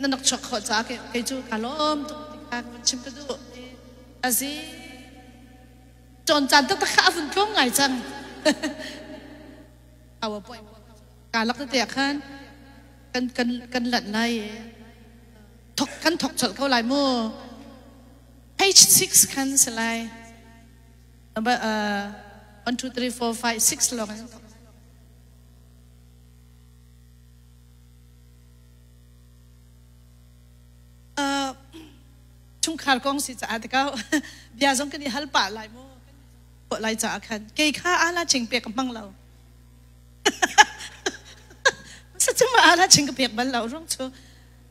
Nan rak chuak khawh caah kei cu ka lawm tuk ti kha ka vun chim ka duh. Azi cawn caan taktak kha a vun tlawm ngai cang. PowerPoint ka lak tete ah khan kan kan kan lanh lai i thok kan thok colh ko lai mu. Page 6 khan si lai. Number 1 2 3 4 5 6 lawng in thok. Chungkhar kong si caah tikau bia zong kan i hal pah lai mu lai caah khan kei kha ala ching pek ka hmang lo sa chung ala ching ka pek bal lo rong chu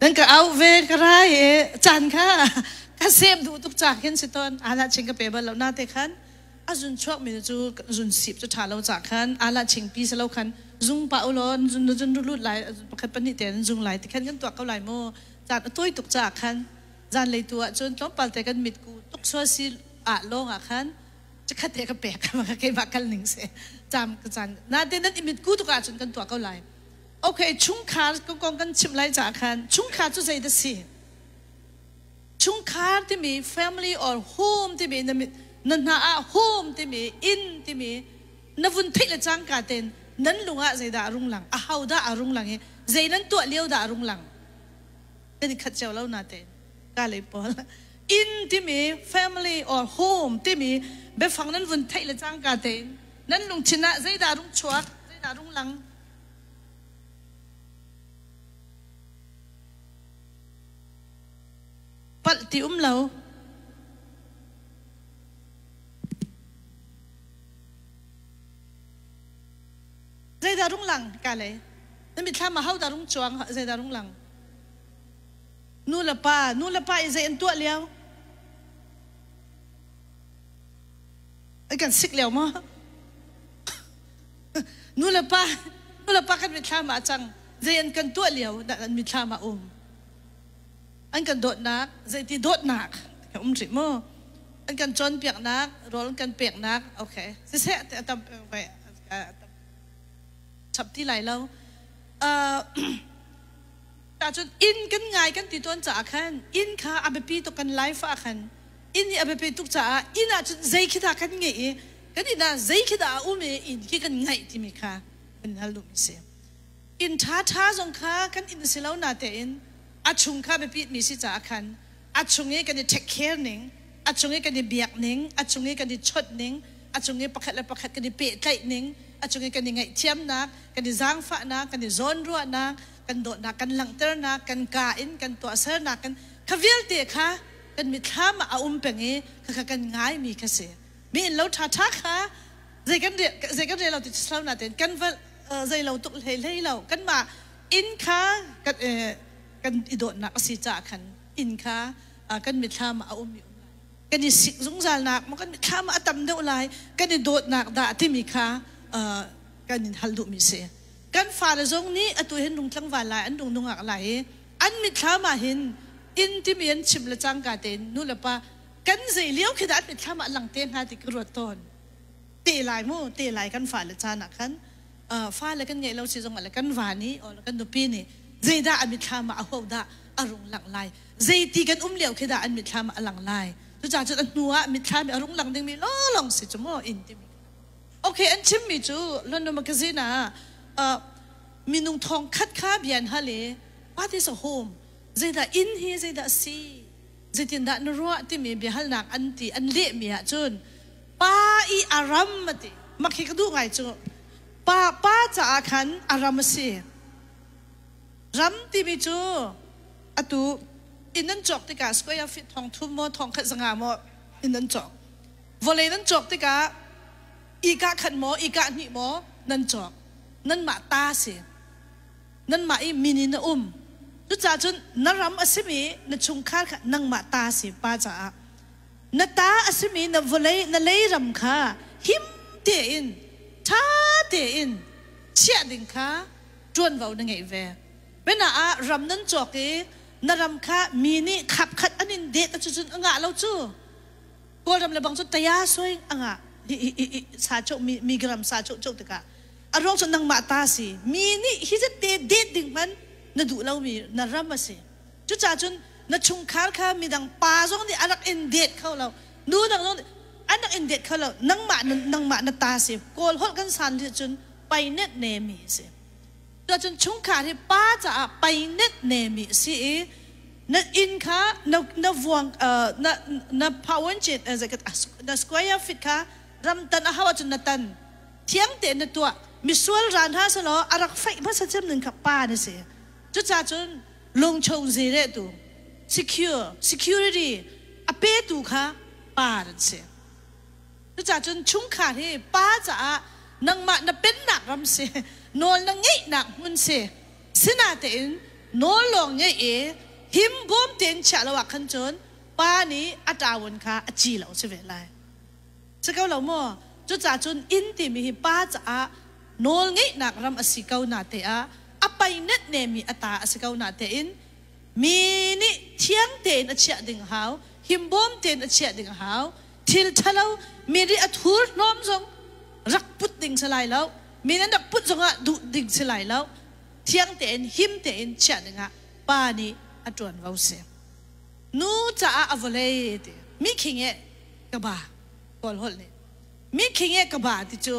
dan ka au ve ka rai e chan kha ka sem du tuk cha khin si ton ala ching ka pe bal lo na te khan a zun chuak mi cu zun sip cu ṭha lo ca khan ala ching pi si lo khan zung pa ulon zun zun lut lai pakhat pahnih te zung lai ti khan kan tuak ko lai mu caan a tawi tuk caah khan zan lei tu ah cun tlawmpal te kan mit ku tuk sua si ah lawng ah khan chikhat te ka pek ka keimah kal ning se cam ka caan na te nan i mit ku tuk ah cun kan tuah ko lai okay chungkhar kong kan chim lai caah khan chungkhar cu zei dah si Chungkhar timi family or home timi na na hna ah home timi inn timi na vun theih le cangka ten nan lung ah zeidah a rung lang a ho dah a rung lang i zei nan tuah lio dah a rung lang kan i khat cio lo na tein ka lei pawl inn timi family or home timi biafang nan vun theih le cangka tein nan lungthin ah zeidah rung chuak zeidah rung lang Palh ti um lo. Zeidah rung lang ka lei? Na mitthlam ah hodah rung cuang zeidah rung lang? Nu le pa, nu le pa i zei an tuah lio? An kan sik lio maw? Nu le pa, nu le pa kan mitthlam ah cang. Zei an kan tuah lio dah an mitthlam ah um? An kan dawtnak zeiti dawtnak um rih mu an kan cawnpiaknak rawl an kan peknak okay siseh te tam chap ti lai lo ta cun inn kan ngai kan ti tawn caah khan inn kha a biapi tuk kan life ah khan inn hi a biapi tuk caah inn ah cun zei khi dah kan ngeih i kan inn ah zei khi dah a um i inn khi kan ngaih timi kha kan hal duhmi si inn ṭha ṭha zong kha kan inn si lo na tein a chung kha biapit mi si caah khan a chung i kan i take care ning a chung i kan i biak ning a chung i kan i chawnh ning a chung i pakhat le pakhat kan i pehtlaih ning a chung i kan i ngaihthiamnak kan i zaangfahnak kan i zawnruahnak kan dawtnak kan langhternak kan ka in kan tuahsernak kan kha vialte kha kan mitthlam ah a um peng i khakha kan ngaimi kha si mi inn lo ṭha ṭha kha zei kan zei kan rel lo ti lo natein kan va zei lo tuk hlei hlei lo kanmah inn kha kan kan i dawtnak a si caah khan inn kha kan mitthlam ah a um i um lai kan i sik zungzalnak maw kan mitthlam ah a tam deuh lai kan i dawtnak dah timi kha kan in hal duhmi si kan fale zong nih atu hin rung tlangval lai an rung nungak lai i an mitthlam ah hin inn timi an chim le cangka tein nu le pa kan zei lio khi dah an mitthlam ah lang te hnga ti ka ruat tawn te lai mu te lai kan fale caan ah khan fale kan ngeih lo si zong ah le kan va nih or kan nupi nih zeidah a mitthlam ah a ho dah a rung lang lai zeiti kan um lio khi dah an mitthlam ah a lang lai cucaah cun a hnu ah mitthlam i a rung lang dingmi lawlawng si cu maw in timi okay an chimmi cu London magazine ah minung thong khat kha bia an hal i what is a home zeidah inn hi zeidah si zeitindah na ruah timi biahalnak an ti an lehmi ah cun pa i a ram a ti mak hi ka duh ngai cu pa pa caah khan a ram a si ram timi cu atu inn an cawk tikah square feet thong thum maw thong khat zanga maw inn an cawk vawlei nan cawk tikah i kah khat maw i kah hnih maw nan cawk nanmah ta si nanmah i min in a um cucaah cun na ram a simi na chungkhar kha nangmah ta si pa caah na ta a simi na vawlei na leiram kha him tein ṭha tein chiah ding kha ṭuanvo na ngeih ve pina ah ram nan cawk i na ram kha mi nih khap khat an in det a cucun a ngah lo cu Kawlram le bang cu taya soi a ngah sa cho mi mi gram sa cho cho tikah a ruang cu nangmah ta si mi nih hi zat te det ding hman na duh lomi na ram a si. Cucaah cun na chungkhar kha midang pa zong nih a rak in det kho lo, nu dang zong nih an rak in det kho lo. Nangmah nangmah na ta si. Kawl holh kan san li cun painet ne mi si. Cucun chungkhar hi pa caah painet ne mi si i na inn kha na na vuang na na phawan chet na square feet kha ramtan a hau ahcun na tan thiang tein na tuah misual ran ha selaw a rak feih hmasa cem ning kha pa na si. Cucaah cun lungchung zere tu secure security a petu kha pa nan si. Cucaah cun chungkhar hi pa caah nangmah na pennak ram si, nawl na ngeihnak hmun si. Sinatein nawl lawng ngeih i him bawm tein chiah lo ah khan cun pa nih a ṭawun kha a ci lo si ve lai. Si ko lo maw? Cucaah cun inn timi hi pa caah nawl ngeihnak ram a si ko na te ah a pai net nemi a ta a si ko na tein mi nih thiang tein a chiah ding hau, himbawm tein a chiah ding hau, thil ṭhalo mi nih a thur hnawm zong rak put ding si lai lo, mi nan rak put zongah duh ding si lai lo, thiang tein him tein chiah dingah pa nih a ṭuanvo si. Nu caah a vawlei ti mi khing e ka ba kawl holh nih mi khing e ka ba ti cu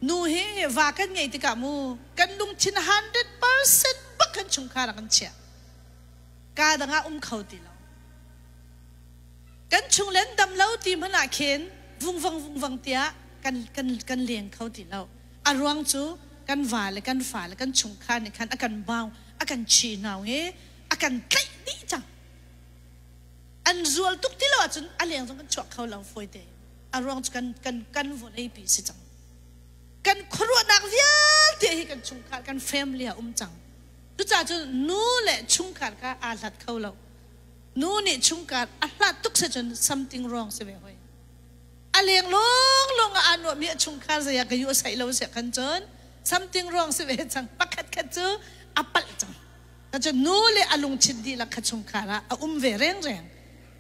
nu hi va kan ngei tikah mu kan lungthin 100% bak kan chungkhar ah kan chiah ka dang ah um kho ti lo. Kan chung len dam lo ti hmanh ah khin vungvang vungvang tiah kan kan kan leng kho ti lo. A ruang cu kan va le kan fa le kan chungkhar nih khan a kan bau a kan chi hna i a kan tlaih dih cang. An zual tuk ti lo ahcun a leng zong kan chuak kho lo fawi te. A ruang cu kan kan kan vawlei pi si cang. Kan khuaruahnak vialte hi kan chungkhar kan family ah um cang. Cucaah cun nu le chungkhar kha aa hlat kho lo. Nu nih chungkhar a hlat tuk si cun something wrong si ve hoi. A leng lawng lawng ah aa nuammi a chungkhar zei ah ka yu a saih lo si khan cun something wrong si ve cang. Pakhat khat cu a palh cang. Cun nu le a lungthin dihlak kha chungkhar ah a um ve rengreng.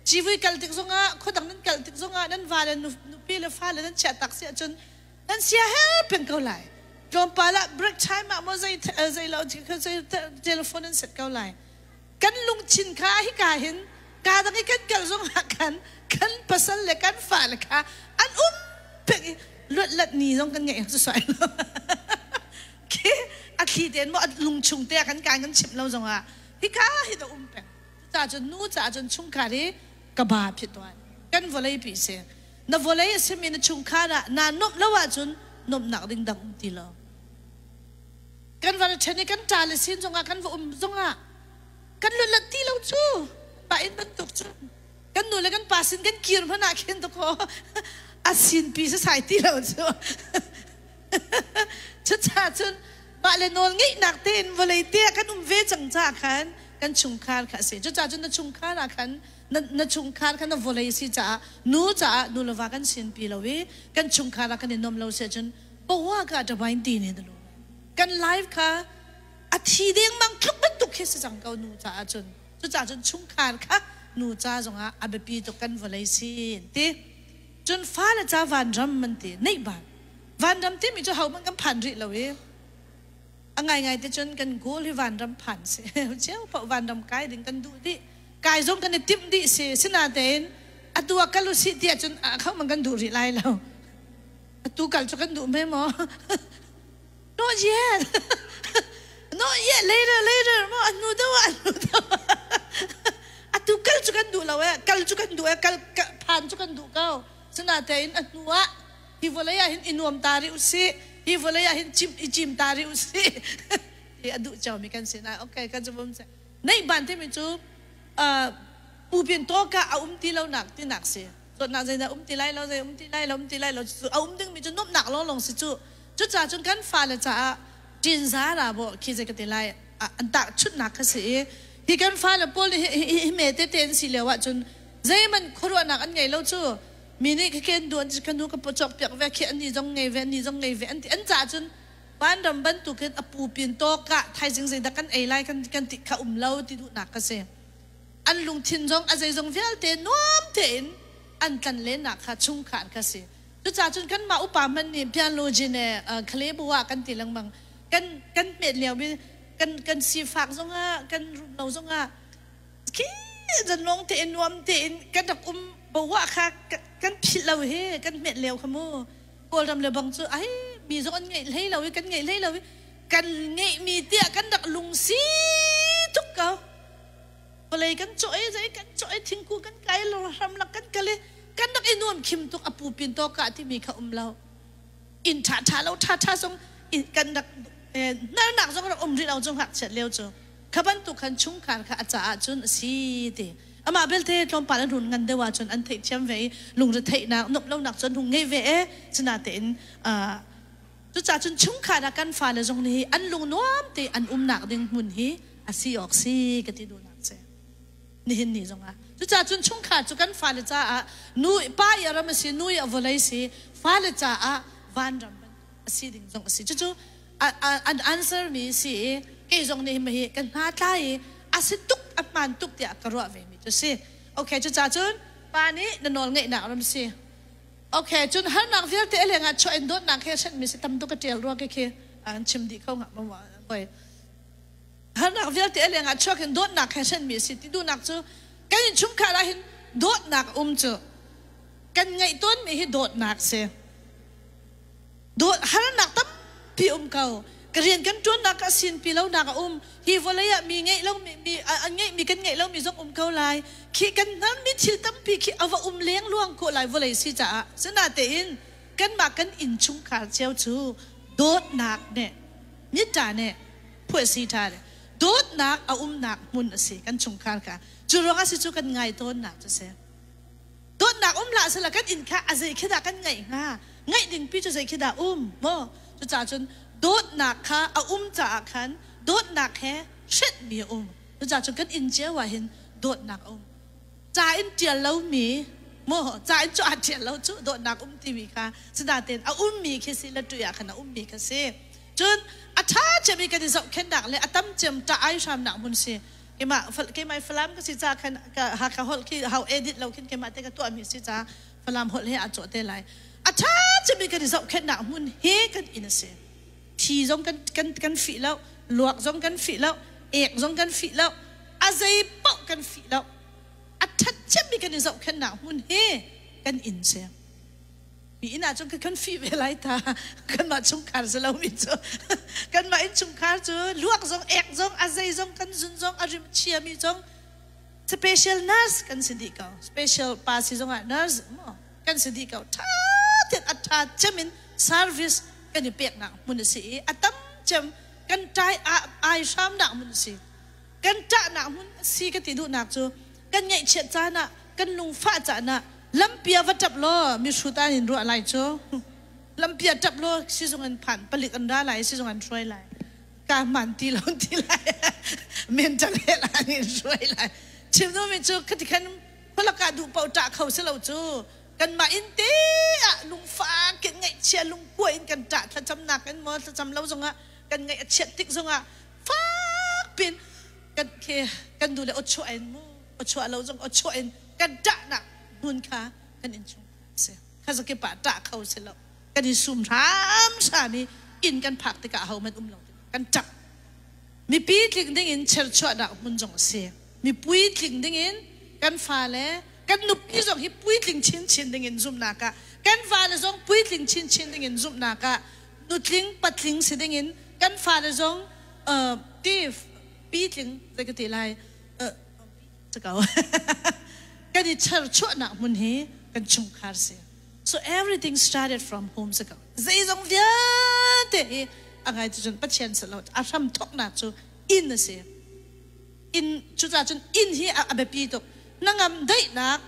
Civui kal tik zongah khuadang nan kal tik zongah nan va le nupi le fale nan chiah tak si ahcun nan sia hel peng ko lai. Tlawmpal ah break time ah maw zei zei lo telephone an set ko lai. Kan lungthin kha hika hin ka dang i kan kal zong ah khan kan pasal le kan fale kha an um peng i luatlat ni zong kan ngeih su sai lo. Khi a thli tein maw a lungchung te ah kan kai kan chimh lo zong ah hika hi da um peng. Cucaah cun nu caah cun chungkhar hi ka ba phit tuan. Kan vawlei pi si. Na vawlei a simi na chungkhar ah naa nuamh lo ahcun nuamhnak ding dang um ti lo. Kan va ṭhen i kan ṭa le sin zongah kan va um zongah kan luatlat ti lo cu pa inn bantuk cu kan nu le kan pa sin kan kir hmanh ah khin dakaw a sin pi sasai ti lo cu. Cucaah cun mah le nawl ngeihnak tein vawlei te ah kan um ve cang caah khan kan chungkhar kha a si. Cucaah cun na chungkhar ah khan na, na chungkhar kha na vawlei a si caah nu caah nu le va kan sinpi lo i kan chungkhar ah kan i nuam lo si ahcun powa ka ṭabain ti ne na lu. Kan life kha a thi dengmang tluk bantuk khi si cang ko nu caah cun. Cucaah cun chungkhar kha nu ca zongah a biapi tuk kan vawlei si ti. Cun fale ca vanram an ti neih ban. Vanram timi cu hohmanh kan phan rih lo i a ngaingai te cun kan goal hi vanram phan si. Cio paoh vanram kai ding kan duh dih. Kai zong kan i timh dih si. Sinatein atu ah kal usih tiah cun hohmanh kan duh rih lai lo. Atu kal cu kan duh me maw? Not yet. Not yet. Later, later. Mo anu deuh anu deuh. Atu kal cu kan duh lo eh. Kal cu kan duh eh. Kal phan cu kan duh ko. Sinatein a hnu ah hi vawlei ah hin i nuam ta rih usih. Hi vawlei ah hin cim i cim ta rih usih. Ti a duh cio mi kan si na. Okay, kan cu bum se. Neih ban timi cu pupin to ka a um ti lo nak ti nak si. Zawtnak zeidah um ti lai lo, zei um ti lai lo, um ti lai lo. A um ding mi cu nuamhnak lawnglawng si cu. Cucaah cun kan fale caah ṭinza ra bawh khi zei ka ti lai an tahchunhnak kha si i hi kan fale pawl nih hi me tete an si lio ahcun zeihmanh khuaruahnak an ngei lo cu mi nih khen duh an ka nu ka cawk piak ve khi an ni zong ngei ve an ni zong ngei ve an ti an caah cun vanram bantukin a pupin tawk ah thaizing zeidah kan ei lai kan kan ti kha um lo ti duhnak ka si an lungthin zong a zeizong vialte nuam tein an tlan lennak kha chungkhar kha si. Cucaah cun kanmah upa hmanh nih biology le khalebu ah kan ti lengmang. Kan kan hmet lio mi kan kan sifak zongah kan rum lo zongah Khi zanlong tein nuam tein kan rak um bowa kha kan philh lo hi kan hmet leo kha mu. Kawlram le bang cu ai mi zong an ngeih hlei lo i kan ngeih hlei lo i kan ngeihmi tiah kan rak lungsi tuk ko. Vawlei kan cawh i zei kan cawh i thingkung kan kai hram lak kan kal i kan rak i nuam khim tuk a pu pin to ka timi kha um lo. Inn ṭha ṭha lo ṭha ṭha zong kan rak hnarnak zong rak um rih lo cu ngakchiat lio cu. Kha bantuk khan chungkhar kha a caah cun a si ti. Amah belte tlawmpal an run ngan deuh ahcun an theihthiam ve i lungretheihnak, nuamh lonak cu an hung ngei ve e. Cunatein cucaah cun chungkhar ah kan fale zong nih an lung nuam te an umnak ding hmun hi a si awk si ka ti duhnak si. Nihin ni zongah. Cucaah cun chungkhar cu kan fale caah nu pa i a ram a si, nu i a vawlei si, fale caah vanram a si ding zong a si. Cucu an answer mi si i kei zong nih hi kan hna tlai i a si tuk a hmaan tuk tiah ka ruah ve mi cu si. Okay, cucaah cun pa nih na nawl ngeihnak ram si. Okay, cun harnak vialte a lengah chuah in dawtnak he hrenhmi si tam tuk ka ṭial rua khi khi an chim dih kho hnga maw voi. Harnak vialte a lengah chuak in dawtnak he hrenhmi si ti duhnak cu kan innchungkhar ah hin dawtnak um cu kan ngeih tawnmi hi dawtnak si. Dawt harnak tampi um ko. Ka rian kan ṭuannak ah sinpi lonak a um. Hi vawlei ah mi ngeih lomi mi an ngeihmi kan ngeih lomi zong um ko lai. Khi kan hngalmi thil tampi khi a va um lengluang ko lai vawlei si caah. Sinatein kanmah kan innchungkhar cio cu dawtnak nih mita nih phuahsi ṭha le dawtnak a umnak hmun a si kan chungkhar kha. Cu ruangah si cu kan ngai tawnnak cu si. Dawtnak um hlah sehla kan inn kha a zei khi dah kan ngeih hnga? Ngeih ding pi cu zei khi dah um? Maw? Cucaah cun dawtnak kha a um caah khan dawtnak he hrenhmi a um. Cucaah cun kan inn cio ah hin dawtnak a um. Ca in ṭial lomi maw ca in cu aa ṭial lo cu dawtnak um timi kha sinain a ummi khi si le ṭui ah khan a ummi kha si. Cun a ṭha cem i kan i zohkhenhnak le a tam cem ṭah ai hramnak hmun si. Keimah keimah Falam ka si ca khan Hakha holh khi hau edit lo khin keimah te ka tuahmi si ca Falam holh he aa cawh te lai. A ṭha cemmi kan i zohkhenhnak hmun hi kan inn a si. Thi zong kan kan kan fih lo, luak zong kan fih lo, ek zong kan fih lo, a zei paoh kan fih lo. A ṭhat cemmi kan i zohkhenhnak hmun hi kan inn si. Mi inn ah cun kan fih ve lai ta. Kanmah chungkhar si lomi cu kanmah innchungkhar cu luak zong ek zong a zei zong kan zun zong a rim chiami zong special nurse kan si dih ko. Special pa si zong ah nurse maw kan si dih ko. Ṭha tein a ṭha cem in service kan i peknak hmun a si i a tam cem kan ṭai ai hramnak hmun a si. Kan ṭahnak hmun a si ka ti duhnak cu kan ngaihchiat caan ah kan lungfah caan ah lampi ah va ṭap law mihrut ah in ruah lai cu. Lampi ah ṭap law sizung an phan palik an ra lai sizung an hruai lai. Ka hman ti lo ti lai. Mental health an in hruai lai. Chim duhmi cu khati khan khualak ah duh paoh ṭah kho si lo cu. Kanmah inn te ah lungfak in ngaihchia lungkua in kan ṭah thlacamnak in maw thlacam lo zongah kan ngaih a chiat tik zongah fak pin kan khi kan nu le awchuah in mu awchuah lo zong awchuah in kan ṭahnak hmun kha kan innchung si kha zakip ah ṭah kho si lo kan i sum hram hram i inn kan phak tikah ho man um lo tikah kan ṭap mipi tling ding in cherchuahnak hmun zong a si mi puitling ding in kan fale kan nupi zong hi puitling chinchin ding in zumhnak ah kan fale zong puitling chinchin ding in zumhnak ah nutling patling si ding in kan fale zong ti pitling zei ka ti lai ko kan i cherchuahnak hmun hi kan chungkhar si. So everything started from home si ko. Zeizong vialte hi a ngai cu cun Pathian si lo a hram thawknak cu inn a si. Inn cucaah cun inn hi a biapi tuk. Hnangam daihnak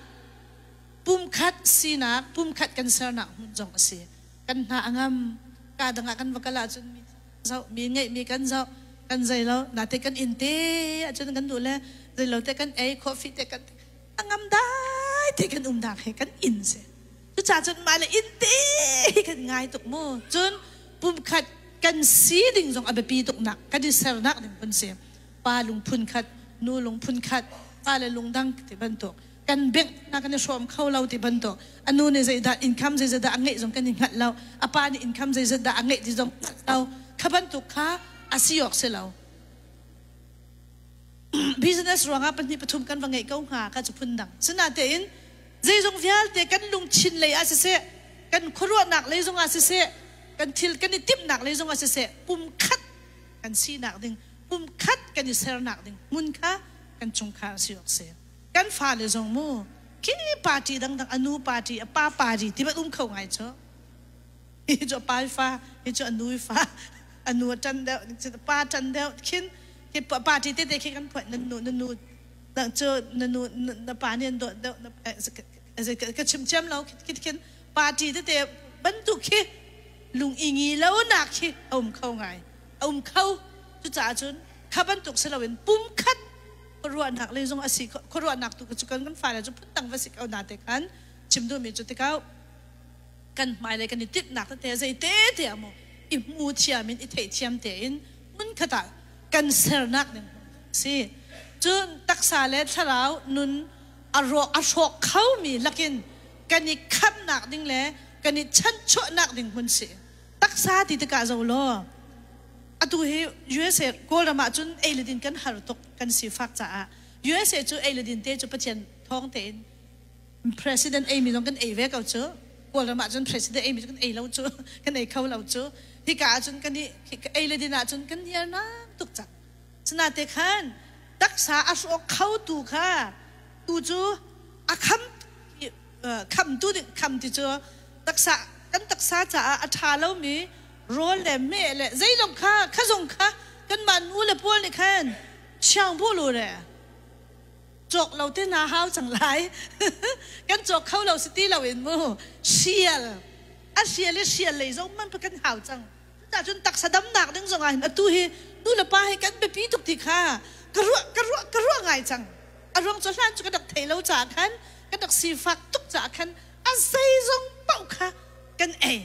pumkhat sinak pumkhat kan sernak hmun zong a si. Kan hna a ngam ka dang ah kan va kal ahcun mi zoh mi ngeihmi kan zoh kan zei lo nate kan inn te ahcun kan duh le zei lo te kan ei coffee te kan a ngam dai te kan umnak he kan inn si. Cucaah cun mah le inn te hi kan ngai tuk mu. Cun pumkhat kan si ding zong a biapi tuk nak kan i sernak ding kun si. Pa lungphun khat nu lungphun khat pa le lungdang ti bantuk kan bengh na kan i hrawm kho lo ti bantuk a nu nih zeidah income zeizat dah a ngeih zong kan i hngalh lo a pa nih income zeizat dah a ngeih ti zong hngalh lo kha bantuk kha a si awk si lo. Business ruangah pahnih pathum kan va ngeih ko hnga kha cu phun dang. Sinatein zeizong vialte kan lungthin lei ah siseh, kan khuaruahnak lei zongah siseh, kan thil kan i timhnak lei zongah siseh, pumkhat kan sinak ding, pumkhat kan i sernak ding hmun kha kan chungkhar si awk si. Kan fale zong mu khi party dangdang a nu party, a pa party ti ban um kho ngai cu. Hi cu a pa fa, hi cu a nu fa, a nu a ṭan deuh, pa ṭan deuh khin khi party tete khi kan phuah nan nu na nu na cu na nu na pa nih an dawt deuh ka chim thiam lo khi khin party tete bantuk khi lung i ngi lo nak khi a um kho ngai a um kho. Cucaah cun kha bantuk si loin pumkhat khuaruahnak lei zong a si khuaruahnak tu cu kan kan fale cu phundang va si ko na te khan chim duhmi cu tikau kan hmailei kan i tinhnak tete zei te te ah maw i hmu thiam in i theih thiam tein hmunkhat ah kan sernak ding si. Cun taksa le thlarau nun a rawk a hrawk khomi lakin kan i khamnak ding le kan i chanchuahnak ding hmun si. Taksa ti tikah zo law atu hi USA Kawlram ah cun ei le din kan har tuk kan sifak caah USA cu ei le din te cu Pathian thawng tein president ei mi zong kan ei ve ko cu. Kawlram ah cun president ei mi cu kan ei lo cu, kan ei kho lo cu. Hika ah cun kan i ei le din ah cun kan niarnang tuk cang. Sinate khan taksa a hrawk kho tu kha tu cu a kham kham tu ding kham ti cu taksa kan taksa caah a ṭha lomi rawl le meh le zeilong kha kha zong kha kanmah nu le pawl nih khan chiang bu lu re cawk lo te na hau cang lai. Kan cawk kho lo si ti lo in mu sial a sial i sial lei zong man kan hau cang. Cucah cun taksa damnak ding zong ah hin atu hi nu le pa hi kan biapi tuk ti kha ka ruah ka ruah ka ruah ngai cang. A ruang cu hlan cu ka rak thei lo caah khan kan rak sifak tuk caah khan a zeizong paoh kha kan ei.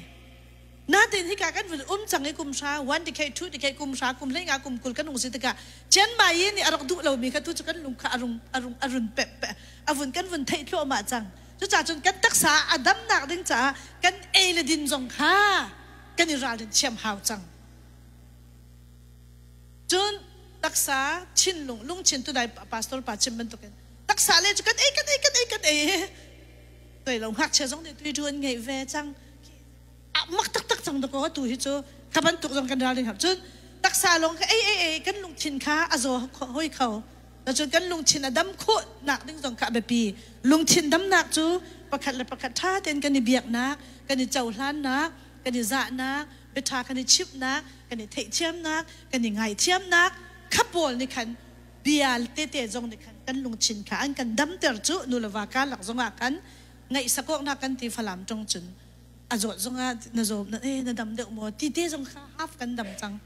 Natin hika kan vun um cang i kum hra one decade, two decade, kum hra kum hlei nga kum 20 kan ung si tikah Chiang Mai nih a rak duh lomi kha tu cu kan lung kha a rung a rung a run pe pe a vun kan vun theih thluahmah cang. Cucaah cun kan taksa a damnak ding caah kan ei le din zong kha kan i ralrin thiam hau cang. Cun taksa thinlung lungchin tunai pastor pa chim bantukin taksa le cu kan ei kan ei kan ei kan ei toi lo ngakchia zong nih tui an ngeih ve cang mak taktak cang dakaw tu hi cu kha bantuk zong kan ralring hau. Cun taksa lawng ka ei ei ei kan lungthin kha a zaw hoi kho. Cun kan lungthin a dam khawh nak ding zong kha a biapi. Lungthin damnak cu pakhat le pakhat ṭha tein kan i biaknak, kan i cohlannak, kan i zahnak, biaṭha kan i chimhnak, kan i theihthiamnak, kan i ngaithiamnak kha pawl nih khan bia tete zong nih khan kan lungthin kha an kan damter cu. Nu le va karlak zongah khan ngaihsakawknak kan ti Falam ṭong cun a zawt zongah na zaw na eh na dam deuh maw ti te zong kha half kan dam cang.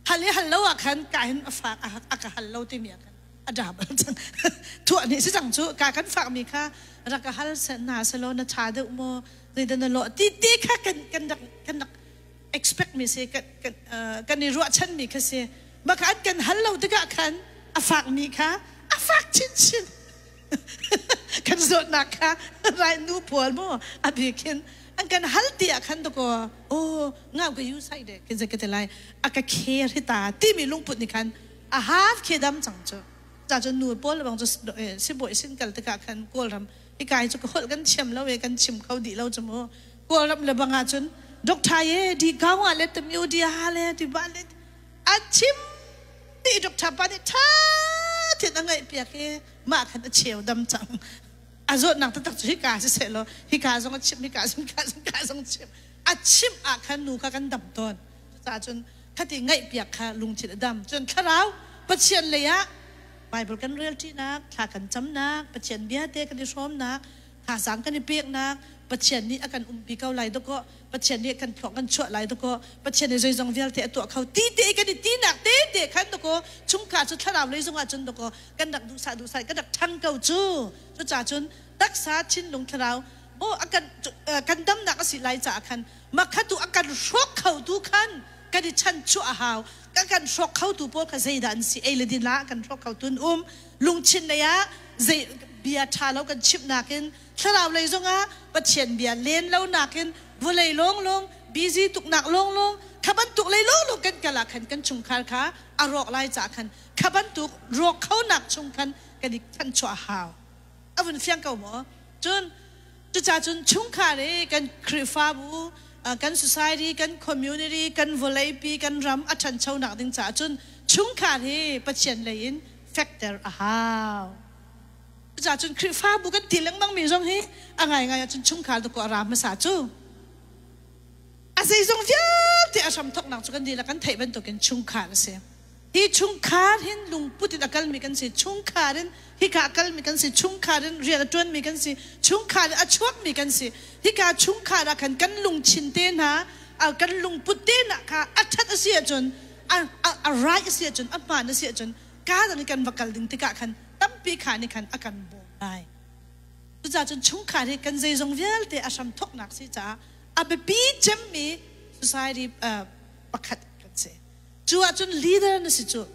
Hal i hal lo ah khan ka hin a fak a ka hal lo timi ah khan a dam cang thuah nih si cang cu ka kan fak mi kha rak ka hal na selo na tha deuh maw zeidah na lawh ti te kha kan kan rak kan rak expect mi si kan kan kan i ruahchan mi kha si. Maka an kan hal lo tikah khan a fak mi kha a fak chinchin kan zawtnak kha rai nu pawl mu a bikin an kan hal ti ah khan dakaw o ngau ka yu sai de kin ka te lai a ka kher hi ta timi lungput nih khan a haf khe dam cang cu. Ca cu nu pawl bang cu sibawi sin kal tikah khan Kawlram hi kai cu ka holh kan thiam lo e kan chim kho dih lo cu mu. Kawlram le bang ah cun doctor ye di kau nga le tam yu di ha le ti ba le a chim ti doctor pa nih tha thin a ngaih piak i mah khan a cheu dam cang. A zawtnak taktak cu hika si seh law hika zong a chim hika zong ka zong ka zong chim a chim ah khan nu kha kan dam tawn. Cucaah cun khati ngaih piak kha lungthin a dam. Cun thlarau Pathian lei ah Bible kan rel ṭinak, thla kan camnak, Pathian bia te kan i hrawmnak, thazaang kan i peknak, Pathian nih a kan umpi ko lai dakaw, Pathian nih kan thluak kan chuah lai dakaw, Pathian nih zeizong vialte a tuah kho ti te kan i tinak te te khan dakaw chungkhar cu thlarau lei zongah cun dakaw kan rak duhsah duhsah kan rak ṭhang ko cu. Cucaah cun taksa thinlung thlarau maw a kan kan damnak a si lai caah khan makhatu a kan hrawk khotu khan kan i chanchuah a hau. Kan kan hrawk khotu pawl kha zeidah an si? Ei le din ah kan hrawk khotu an um. Lungthin lei ah zei bia ṭha lo kan chimh nakin thlarau lei zongah Pathian bia len lo nakin vawlei lawnglawng busy tuknak lawnglawng kha bantuk lei lawnglawng kan. kan kal ah khan kan chungkhar kha a rawk lai caah khan kha bantuk rawk khonak chung khan kan i thanchuah a hau. A vun fiang ko maw? Cun cucaah cun chungkhar i kan Khrihfabu, kan society, kan community, kan vawleipi, kan ram a ṭhanchonak ding caah cun chungkhar hi Pathian lei in fekter a hau. Cucaah cun Khrihfabu kan ti lengmang mi zong hi a ngaingai ahcun chungkhar dakaw a ra hmasa cu. A zeizong vialte a hramthawknak cu kan dihlak kan theih bantukin chungkhar a si. Hi chungkhar hin lungput in a kalmi kan si, chungkhar in hika a kalmi kan si, chungkhar in rian a ṭuanmi kan si, chungkhar in a chuakmi kan si. Hika chungkhar ah khan kan lungthin te hna, kan lungput te hna kha a ṭhat a si ahcun, a right a si ahcun, a hmaan a si ahcun, kaa dang i kan va kal ding tikah khan tampi kha nih khan a kan bawm lai. Cucaah cun chungkhar hi kan zeizong vialte a hramthawknak si caah a biapi cemmi society pakhat kan si. Cu ahcun leader na si cu.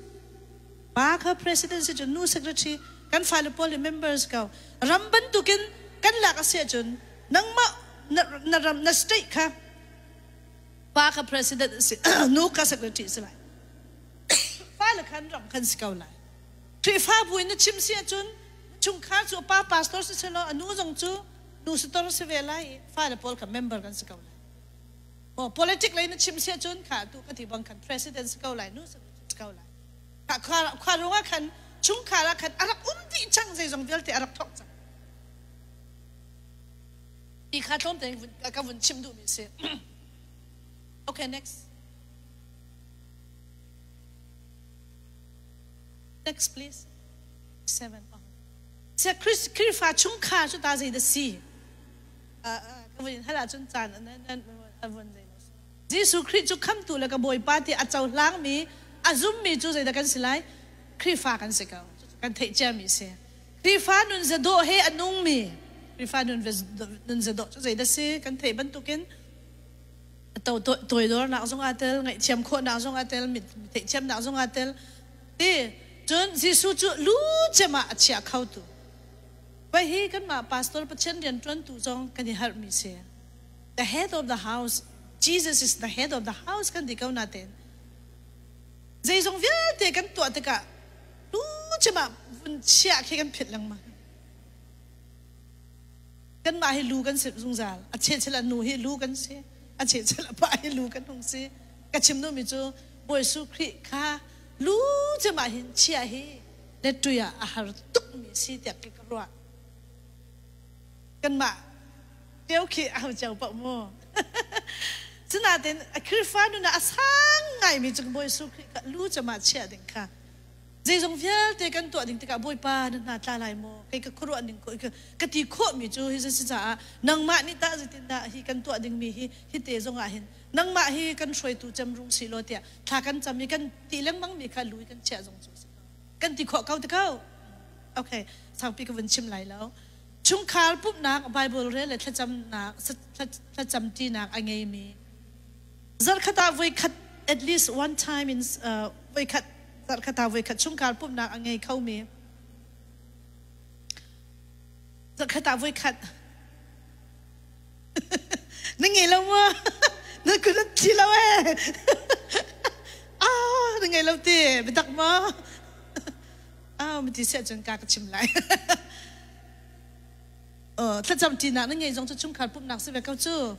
Pa kha president si cu, nu secretary, kan fale pawl hi members ko. Ram bantukin kan lak a si ahcun nangmah na ram na state kha pa kha president si, nu kha secretary si lai. Fale khan ram khan si ko lai. Khrihfabu in na chim si ahcun chungkhar cu pa pastor si selaw a nu zong cu nu sitor si ve lai i fale pawl kha member kan si ko lai. Oh, politic lei na chim si ahcun kha tu ka ti bang khan president si ko lai, nu si ko lai. Kha khua rung ah khan chungkhar ah khan a rak um dih cang zeizong vialte a rak thawk cang. Ti kha tlawm tein ka vun chim duhmi si. Okay, next. Next please. 7. Sia Khrihfa chungkhar cu ta zei da si? Ka vun hal ahcun caan a vun zei Jesuh Khrih cu khamtu le ka Bawipa ti a cohlangmi a zummi cu zeidah kan si lai? Khrihfa kan si ko. Kan theih ciami si. Khrihfa nun zadawh he a nungmi Khrihfa nun zadawh cu zeidah si? Kan theih bantukin toidornak zong aa tel, ngaihthiam khawhnak zong aa tel, theihthiamnak zong aa tel. Ti cun Jesuh cu lu cem ah a chia khotu. Vai hi kanmah pastor Pathian rianṭuantu zong kan i harhmi si. The head of the house, Jesus is the head of the house kan ti ko natein zeizong vialte kan tuah tikah lu cem ah vun chiah khi kan philh lengmang. Kanmah hi lu kan si zungzal. A chehchel a nu hi lu kan si. A chehchel a pa hi lu kan hung si. Ka chim duhmi cu Bawi Jesuh Khrih kha lu cem ah hin chiah hi le tui ah a har tukmi si tiah ka ruah. Kanmah cio khi a hau cio paoh mu. Sinain a Khrihfa nun ah a sang ngaimi cu Bawi Jesuh Khrih kha lu cem ah chiah ding kha zeizong vialte kan tuah ding tikah Bawipa na hna tla lai maw kei ka khuaruah ning ka ti khawhmi cu hi si caah nangmah nih tah zeitindah hi kan tuah dingmi hi hi te zong ah hin nangmah hi kan hruaitu cem rung si law tiah thla kan cam i kan ti lengmang mi kha lui kan chiah zong cu si ko kan ti khawh ko ti ko. Okay, saupi ka vun chim lai lo. Chungkhar pumhnak Bible rel le thlacamnak thlacam ṭinak a ngeimi zarkhat ah voikhat, at least one time in voikhat, zarkhat ah voikhat chungkhar pumhnak a ngei khomi, zarkhat ah voikhat na ngei lo maw? Na kun a thi lo eh. Ah, na ngei lo ti biatak maw? Ah, mati siah cun ka ka chim lai. Thlacam ṭinak na ngei zong cu chungkhar pumhnak si ve ko cu.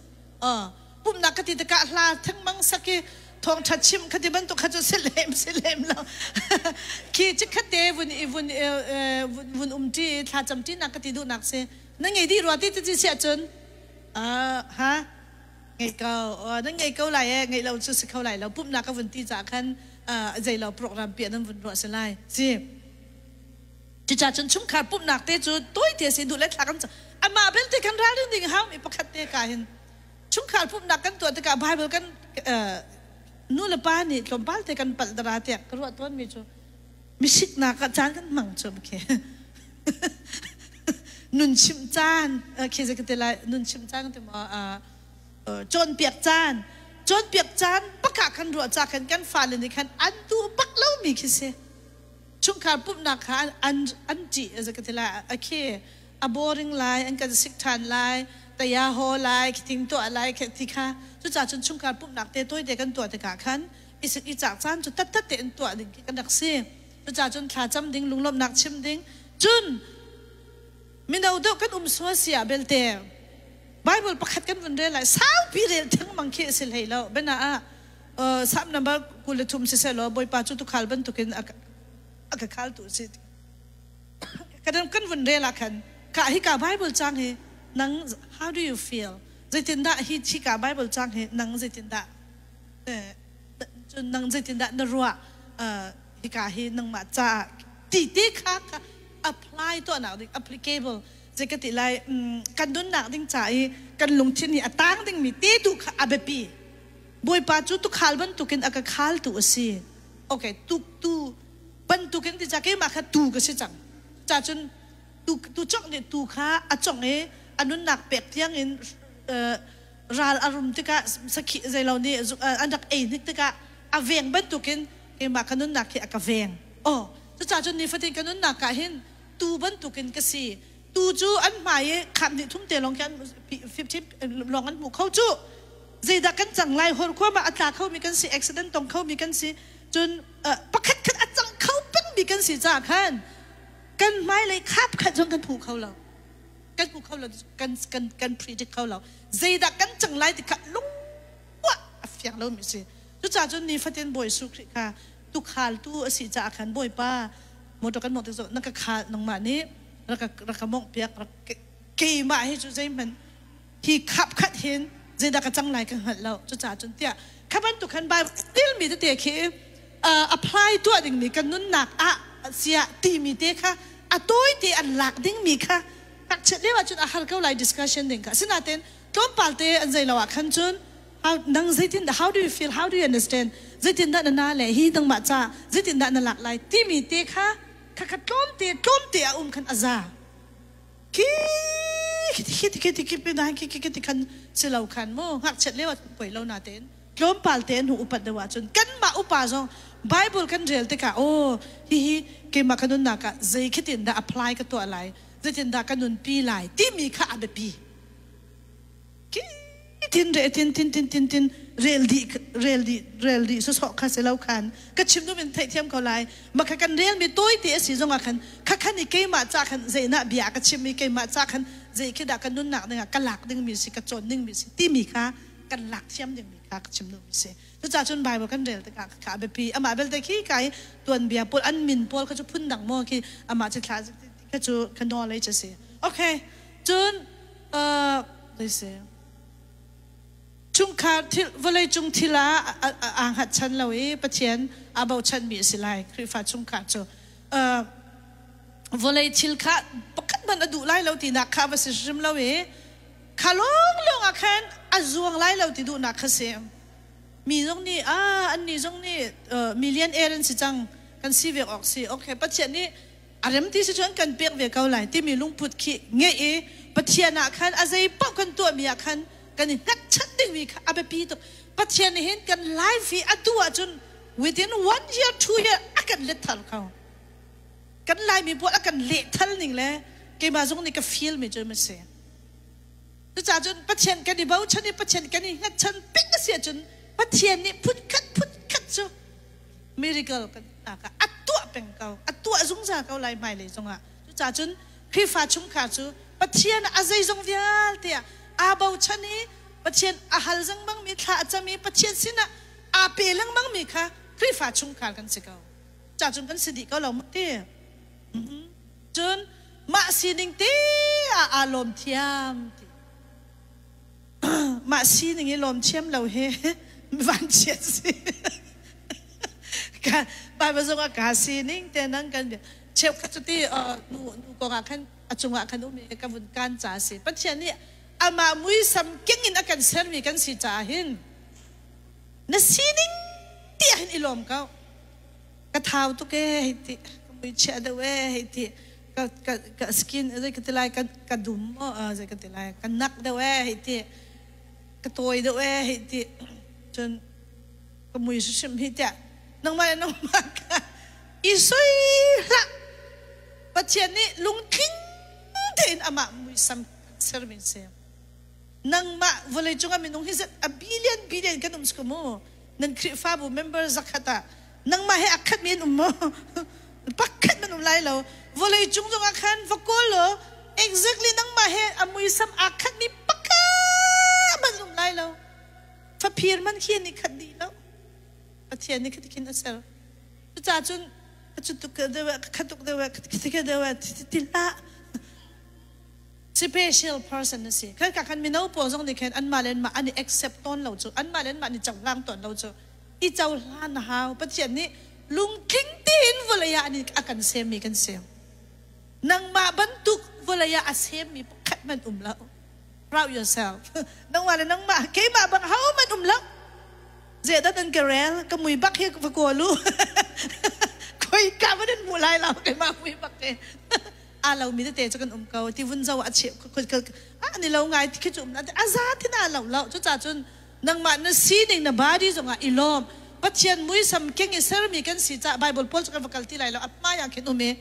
Pumhnak ka ti tikah hla thengmang sak i thawngṭha chim kha ti bantuk kha cu si lem si lem lo. Khi chikkhat te vun i vun vun um ṭi i thlacam ṭinak ka ti duhnak si. Na ngei dih rua ti ti siah cun ha ngei ko, na ngei ko lai e, ngeih lo cu si kho lai lo. Pumhnak ka vun ti caah khan zei lo program piah nan vun ruah si lai si. Cucaah cun chungkhar pumhnak te cu tawite si duh le thla kan amah belte kan ralrin ding haumi pakhat te ka hin chungkhar pumhnak kan tuah tikah Bible kan nu le pa nih tlawmpal te kan palh dara tiah ka ruah tawnmi cu misiknak ah caan kan hmang cu khi nun chimh caan khi zei ka ti lai, nun chimh caan ti maw, cawnpiak caan, cawnpiak caan bak ah kan ruah ca khan kan fale nih khan an duh bak lomi khi si. Chungkhar pumhnak kha an ṭih a ka ti lai. A khi a boring lai, an kan sik ṭhan lai. taya ho lai khiting tuah lai ti kha. Cucaah cun chungkhar pumhnak te tawite kan tuah tikah khan isik i cak caan cu tattat tein tuah ding khi kan rak si. Cucaah cun thlacam ding, lunglawmhnak chim ding, cun mino deuh kan um sual si ah belte Bible pakhat kan vun rel lai, saupi rel thengmang khi a si hlei lo. Bena ah Psalm number 23 siseh law Bawipa cu tukhal bantukin a ka khaltu a si. Kan kan vun rel ah khan ka hi ka Bible cang hi nang how do you feel? Zeitindah hi hi ka Bible cang hi nang zeitindah cun nang zeitindah na ruah, hika hi nangmah caah ti te kha kha apply tuahnak ding, applicable zei ka ti lai, kan nunnak ding ca i kan lungthin hi a tang dingmi te tu kha a biapi. Bawipa cu tukhal bantukin a ka khaltu a si. Okay, tu tu bantukin ti ca keimah kha tu ka si cang ca cun tu tu congh nih tu kha a congh i a nunnak pek tiang in ral a rum tikah sakhi zeilo nih an rak ei hnik tikah a veng bantukin keimah ka nunnak hi a ka veng. Oh, cucaah cun nifatin ka nunnak ah hin tu bantukin ka si. Tu cu an hmai i kham hnih thum te lawng khi an 15 lawng an hmu kho cu. Zeidah kan cang lai, horkhua ma a tla kho mi kan si, accident tong kho mi kan si, cun pakhat khat a cang kho peng mi kan si caah khan kan hmailei khap khat zong kan hmu kho lo, kan hmu kho lo, kan kan kan predict kho lo zeidah kan cang lai ti kha lungpuah a fiang lo mi si. Cucaah cun nifatin Bawi Jesuh Khrih kha tukhaltu a si caah khan, Bawipa, motor kan mawngh tik zong na ka khal, nangmah nih rak ka rak ka mawngh piak, rak keimah hi cu zeihmanh hi khap khat hin zeidah ka cang lai ka hngalh lo, cucaah cun tiah kha bantuk khan Bible mi tete khi apply tuah dingmi kan nunnak ah siah timi te kha a tawite an lak dingmi kha ngakchiat lio ahcun a har ko lai discussion ding kha. Asinain tlawmpal te an zei lo ah khan cun how nang zeitin how do you feel, how do you understand, zeitin dah na na le hi nangmah ca zeitin dah na lak lai timi te kha kha kha tlawmte tlawmte a um khan a za khi khi khi khi khi khi khi khi khi khan si lo khan mu. Ngakchiat lio ah poi lo na tein tlawmpal te an hu upat deuh ahcun kanmah upa zong Bible kan rel tikah, aw, hihi keimah ka nunnak ah zei khitin dah apply ka tuah lai, zeitin dah ka nunpi lai timi kha a biapi. Tin re tin tin tin tin tin rel dih rel dih rel dih sawsawh kha si lo khan ka chim duh in theihthiam ko lai ma kha. Kan rel mi tawi te a si zong ah khan kha khan i keimah ca khan zeina bia ka chim i keimah ca khan zei khi dah ka nunnak ding ah ka lak ding mi si, ka cawn ding mi si timi kha kan lak thiam ding mi kha ka chim duh mi si. Cucaah cun Bible kan rel tikah kha a biapi. Amah belte khi kai tuanbia pawl an min pawl kha cu phundang maw khi amah ci thla kha cu ka knowledge a si. Okay, cun zei si chungkhar thil vawlei cung thil ah aa hngatchan lo i Pathian aa bochanmi a si lai Khrihfa chungkhar cu. Vawlei thil kha pakhat hmanh a duh lai lo tinak kha va si hrim lo i kha lawng lawng ah khan a zuang lai lo ti duhnak kha si. Mi zong nih a annih zong nih million air an si cang, kan si ve awk si. Okay, Pathian nih a rem ti si cun kan pek ve ko lai timi lungput khi ngeih i Pathian ah khan a zei paoh kan tuahmi ah khan kan i hngatchan dingmi kha a biapi tuk. Pathian nih hin kan life hi a duh ahcun within one year, 2 year a kan let thar kho. Kan Laimi pawl a kan lehthal ning le keimah zong nih ka feel mi cu ma si. Cucaah cun Pathian kan i bochan i Pathian kan i hngatchan ping a si ahcun Pathian nih phunkhat phunkhat cu miracle kan nak ah a tuah peng ko, a tuah zungzal ko lai hmailei zongah. Cucaah cun Khrihfa chungkhar cu Pathian a zeizong vialte ah aa bochan i Pathian a hal lengmang mi, thla a cam i Pathian sinah aa pe lengmang mi kha Khrihfa chungkhar kan si ko. Cucaah cun kan si dih ko lo maw ti. Cun mah sining te ah aa lawm thiam ti. Mah sining i lawm thiam lo hi vanchiat si. Ka Bible zong ah ka sining te nang kan cheukhat cu ti nu nu kong ah khan a cungah khan um i ka vun kan ca si. Pathian nih amah muisam keng in a kan sermi kan si caah hin na sining ti ah hin i lawm ko. Ka thau tuk e hei ti, ka mui chia deuh e hei ti, ka ka ka skin zei ka ti lai, ka ka dum maw zei ka ti lai, ka nak deuh e hei ti, ka tawi deuh e hei ti, cun ka mui hrimhrim hi tiah nangmah le nangmah kha i soi hlah. Pathian nih lungtling tein amah muisam sermi si. Nangmah vawlei cungah minung hi zat a billion billion kan um si mu. Nan Khrihfabu member zakhat ah nangmah he a khatmi an um maw? Pakhat man um lai lo. Vawlei cung zongah khan va kawl law exactly nangmah he a muisam aa khatmi pakhat man um lai lo. Faphir man khi an i khat dih lo. Pathian nih khatikhin a ser. Cucaah cun ka cutuk deuh ka khatuk deuh ka deuh ti hlah. Special person na si. Khan ka khan mino pawl zong nih khan anmah le anmah an i accept tawn lo cu. Anmah le anmah an i cohlang tawn lo cu. I cohlan a hau. Pathian nih lungtling tein vawlei ah a kan semmi kan si. Nangmah bantuk vawlei ah a semmi pakhat hmanh um lo. Proud yourself. Nangmah le nangmah keimah bang hohmanh um lo. Zeidah nan ka rel? Ka mui bak hi va kawl u. Khoi ka van in hmu lai lo keimah mui bak hi. Aa lomi tete cu kan um ko. Ti vun zo ah a cheh a ni lo ngai ti khi cu um a za ti na lo lo. Cucaah cun nangmah na sining na body zongah i lawm. Pathian muisam keng i sermi kan si caah Bible pawl cu kan va kal ti lai lo. A hmai ah khin um i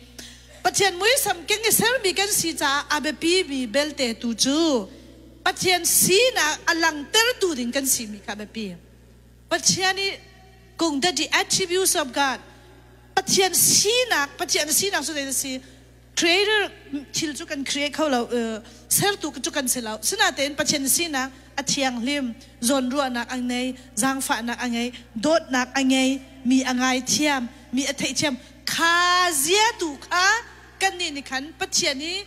Pathian muisam keng i sermi kan si caah a biapimi belte tu cu Pathian sinak a langtertu ding kan simi kha a biapi. Pathian i kung that the attributes of God Pathian sinak Pathian sinak cu zei a si creator thil cu kan create kho lo sertu cu kan si lo sinatein Pathian sinak a thianghlim zawnruahnak a ngei zaangfahnak a ngei dawtnak a ngei mi a ngaithiam mi a theihthiam kha zia tu kha kannih nih khan Pathian i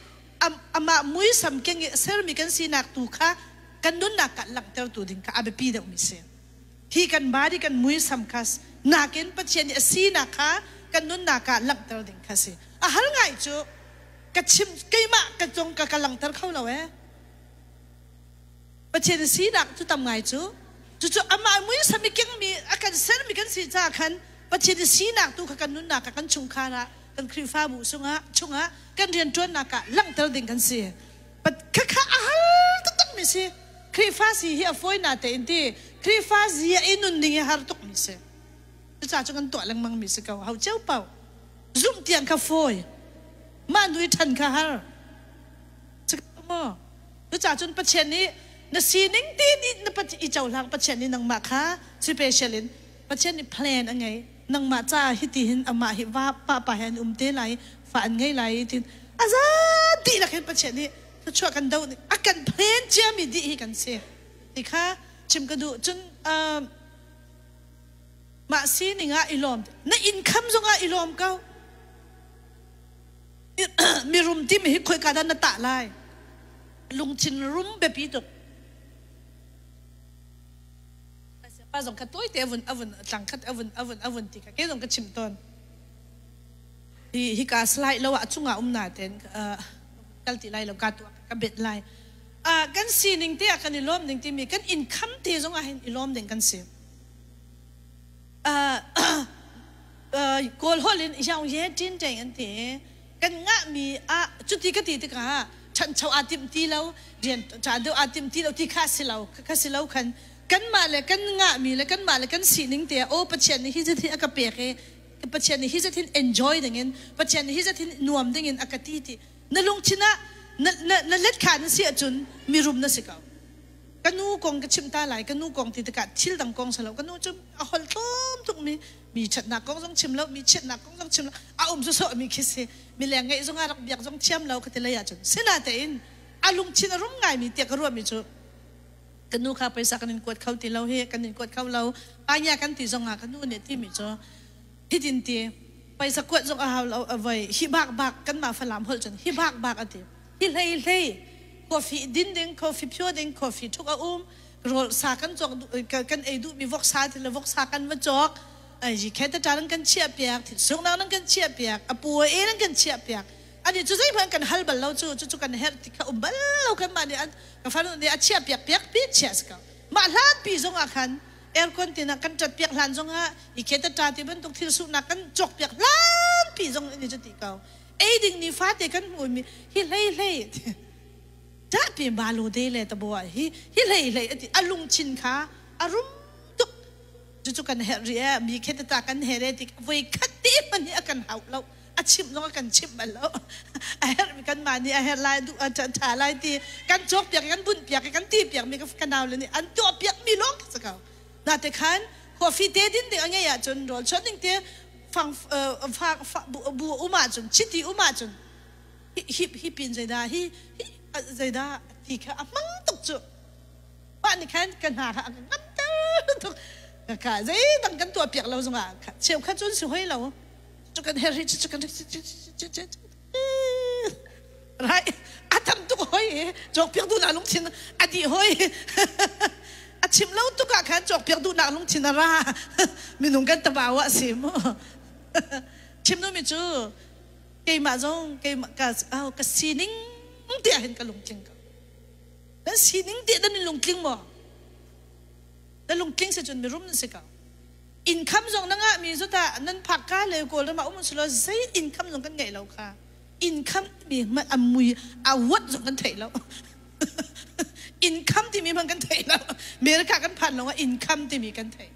amah muisam keng i sermi kan sinak tu kha kan nunnak ah langhtertu ding kha a biapi deuhmi si. Hi kan body kan muisam kha nakin Pathian nih a sinak kha kan nunnak ah langhter ding kha si. A hal ngai cu ka chim keimah ka cung ka ka langhter kho lo eh. Pathian sinak cu tam ngai cu cucu amah muisam i kengmi a kan sermi kan si caah khan Pathian sinak tu kha kan nunnak ah kan chungkhar ah kan Khrihfabu chungah chungah kan rianṭuannak ah langhter ding kan si. Khakha a hal taktakmi si. Khrihfa si hi a fawi na tein ti Khrihfa zia i nun ding hi har tukmi si. Cucaah cu kan tuah lengmang mi si ko. Ho cio paoh zumh tiang kha fawi. Mah nu i ṭhan kha har. Maw? Cucaah cun Pathian nih na sining tin na i cohlang Pathian nih nangmah kha special in Pathian nih plan a ngei. Nangmah caah hiti hin amah hi va pa pa he an um te lai, fa an ngei lai tin a za dihlak hin Pathian nih thluachuah kan do a kan plan ciami dih hi kan si. Ti kha chim ka duh. Cun mah sining ah i lawm. Na income zongah i lawm ko. Mirum timi hi khoika dah na tah lai? Lungthin rum biapi tuk. Pa zong kha tawite a vun a vun tlang khat a vun a vun a vun ti kha ke zong ka chim tawn. Hi hika slide lo ah chungah um na ten kal ti lai lo ka tuah ka bet lai. Kan sining te ah kan i lawm ding timi kan income te zong ah hin i lawm ding kan si. Kawl holh in yau ye tin teng an ti. Kan ngahmi ah cuti ka ti tikah ṭhancho aa timh ti lo, rian ṭha deuh aa timh ti lo ti kha si lo, kha si lo khan kanmah le kan ngahmi le kanmah le kan sining te ah aw Pathian nih hi zat hi a ka pek i Pathian nih hi zat hin enjoy dingin Pathian nih hi zat hin nuam dingin a ka ti ti na lungthin ah na, na, na let kha na si ahcun mirum na si ko. Ka nu kong ka chimh ta lai ka nu kong ti tikah thil dang kong si lo ka nu cu a holh tlawm tuk mi mi ṭhatnak kong zong chim lo mi chiatnak kong zong chim lo a um sawsawh mi khi si mi leng ngeih zong ah rak biak zong thiam lo ka ti lei ahcun sinatein a lungthin a rum ngaimi tiah ka ruahmi cu ka nu kha paisa kan in kuat kho ti lo hi kan in kuat kho lo panya kan ti zong ah ka nu nih timi cu hitin ti paisa kuat zong a hau lo a voi hi bak bak kanmah Falam holh cun hi bak bak a ti hi hlei hlei coffee din ding coffee phio ding coffee thuk a um rawl sa kan cawk kan ei duhmi voksa thil le voksa kan va cawk ai khe ta nan kan chiah piak thil sungnak nan kan chiah piak a pu e nan kan chiah piak ani cu zeihmanh kan hal bal lo cu cu cu kan herh ti kha um bal lo kan mah nih ka fanu nih a chiah piak piak pi chiah si ko mah hlan pi zong ah khan aircon tin ah kan ṭat piak hlan zong ah i khe ta ti bantuk thil suhnak kan cawk piak hlan pi zong ini cu ti ko ei ding ni fate kan hmu mi hi hlei hlei pi balu de le tabua hi hi hlei hlei ati a lungthin kha a rum tuk cucu kan herh ri e mi khe ta kan here tik voi khat te hmanh hi a kan hau lo. A chimh zong a kan chimh bal lo. A herh kanmah nih a herh lai duh a ṭha lai ti kan cawk piak kan bunh piak kan ti piak mi ka nau le nih an tuah piak mi lawng khi si ko. Na te khan coffee te din ding a ngei ahcun rawl chuan ding te fang fang bu um ahcun chiti um ahcun hi hi pin zeidah hi hi zeidah ti kha a hmang tuk cu. Mah nih khan ka hna kha a ka ngamter tuk. Ka zeidang kan tuah piak lo zongah cheukhat cun si hoi lo. Cu kan her hi cu kan right a tam tuk hoi i cawk piak duhnak lungthin a dih hoi. A chim lo tuk ah khan cawk piak duhnak lungthin a ra. Minung kan tabau ah si mu. Chim duhmi cu keimah zong keimah ka ka sining tiah hin ka lungtling ko. Nan sining tiah nan in lungtling maw? Na lungtling si cun mirum nan si ko. Income zong na ngahmi cu tah nan phak ka le Kawlram ah um selaw zei income zong kan ngeih lo kha. Income mi hmanh a mui a what zong kan theih lo. Income timi hmanh kan theih lo. America kan phan lawngah income timi kan theih.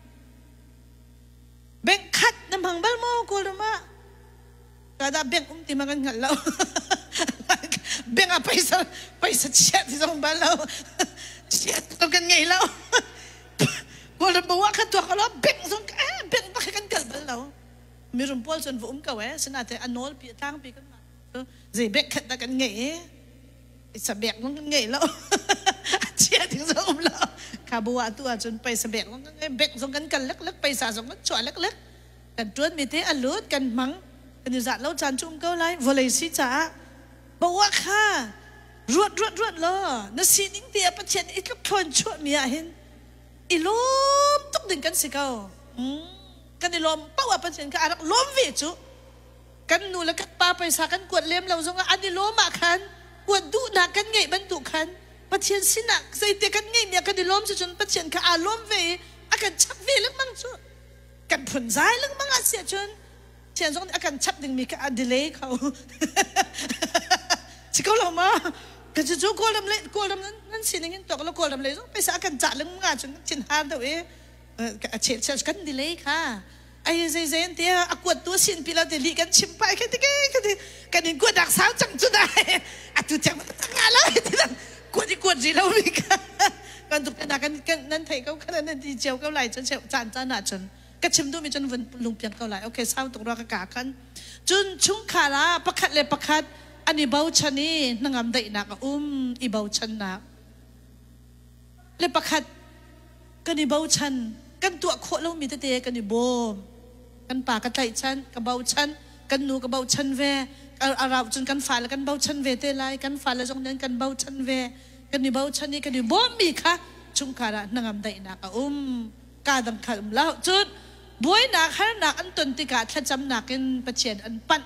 Bank khat na hmang bal maw Kawlram ah? Ka bank um ti ma kan hngalh lo. Bank ah paisa paisa chiah ti zong bal lo. Chiah kan ngei lo. Kawlram bawa kha tuak lo bank zong eh bank bak kan kal bal lo. Mirum pawl cun va um ko eh sinate a nawl pi a tlang pi kan mah zei bank khat dah kan ngei eh isa bek zong kan ngei lo. A chia ding zong um lo. Kha bawa tu ahcun paisa bek zong kan ngei bank zong kan kal lek lek paisa zong kan chuah lek lek. Kan ṭuanmi te a lut kan hmang kan i zat lo caan cu um ko lai vawlei si caah bawa kha ruat ruat ruat law na sining te ah Pathian i tluk thlawn chuahmi ah hin i lawm tuk ding kan si ko. Kan i lawm paoh ah Pathian kha a rak lawm ve cu. Kan nu le kan pa paisa kan kuat lem lo zongah an i lawm ah khan kuat duhnak kan ngeih bantuk khan Pathian sinah zeite kan ngeihmi ah kan i lawm cucun Pathian kha aa lawm ve i a kan chap ve lengmang cu. Kan phunzai lengmang ah si ahcun Pathian zong nih a kan chap dingmi kha a delay kho. Si ko lo ma? Ka cu Kawlram le Kawlram nan sining in tuak lo Kawlram lei zong paisa a kan cah lengmang ahcun kan thin har deuh i a chel chel kan delay kha. Ai zei zei an tia a kuat tu sin pi lo te li kan chim pai kha ti ke kha ti kan in kuat dak sau cang cu dai atu cang nga lo ti kuat i kuat ri lo mi kha kan tuk na kan kan nan thei ko kha nan ti cio ko lai cun caan caan ah cun ka chim duhmi cun vun lungpiang ko lai. Okay, sau tuk rua ka ka khan cun chungkhar ah pakhat le pakhat an i bochan i hnangam daihnak a um. I bochannak le pakhat kan i bochan, kan tuah khawh lomi tete kan i bawm. Kan pa ka tlaihchan, ka bochan, kan nu ka bochan ve. A rauh cun kan fale kan bochan ve te lai, kan fale zong nih an kan bochan ve. Kan i bochan i kan i bawmmi kha chungkhar ah hnangam daihnak a um. Ka dang khal um lo. Cun buainak harnak an ton tikah thlacamnak in Pathian an panh.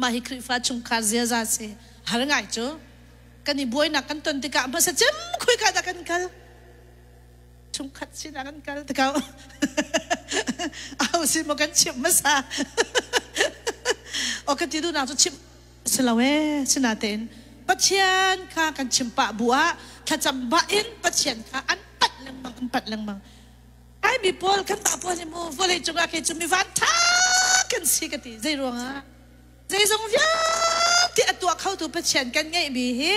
Mah hi Khrihfa chungkhar ziaza si. Har ngai cu. Kan i buainak kan ton tikah hmasa cem khuika dah kan kal? Chungkhat sinah kan kal te ko. Aho sin maw kan chimh hmasa? O ka ti duhnak cu chimh si lo ee. Sinatein Pathian kha kan chim pah bu ah thlacam bah in Pathian kha an panh lengmang, an panh lengmang. Ai mi pawl kan mah pawl hi mu vawlei cungah kei cu mi van tha kan si ka ti. Zei ruangah? Zeizong vialte a tuah khotu Pathian kan ngeihmi hi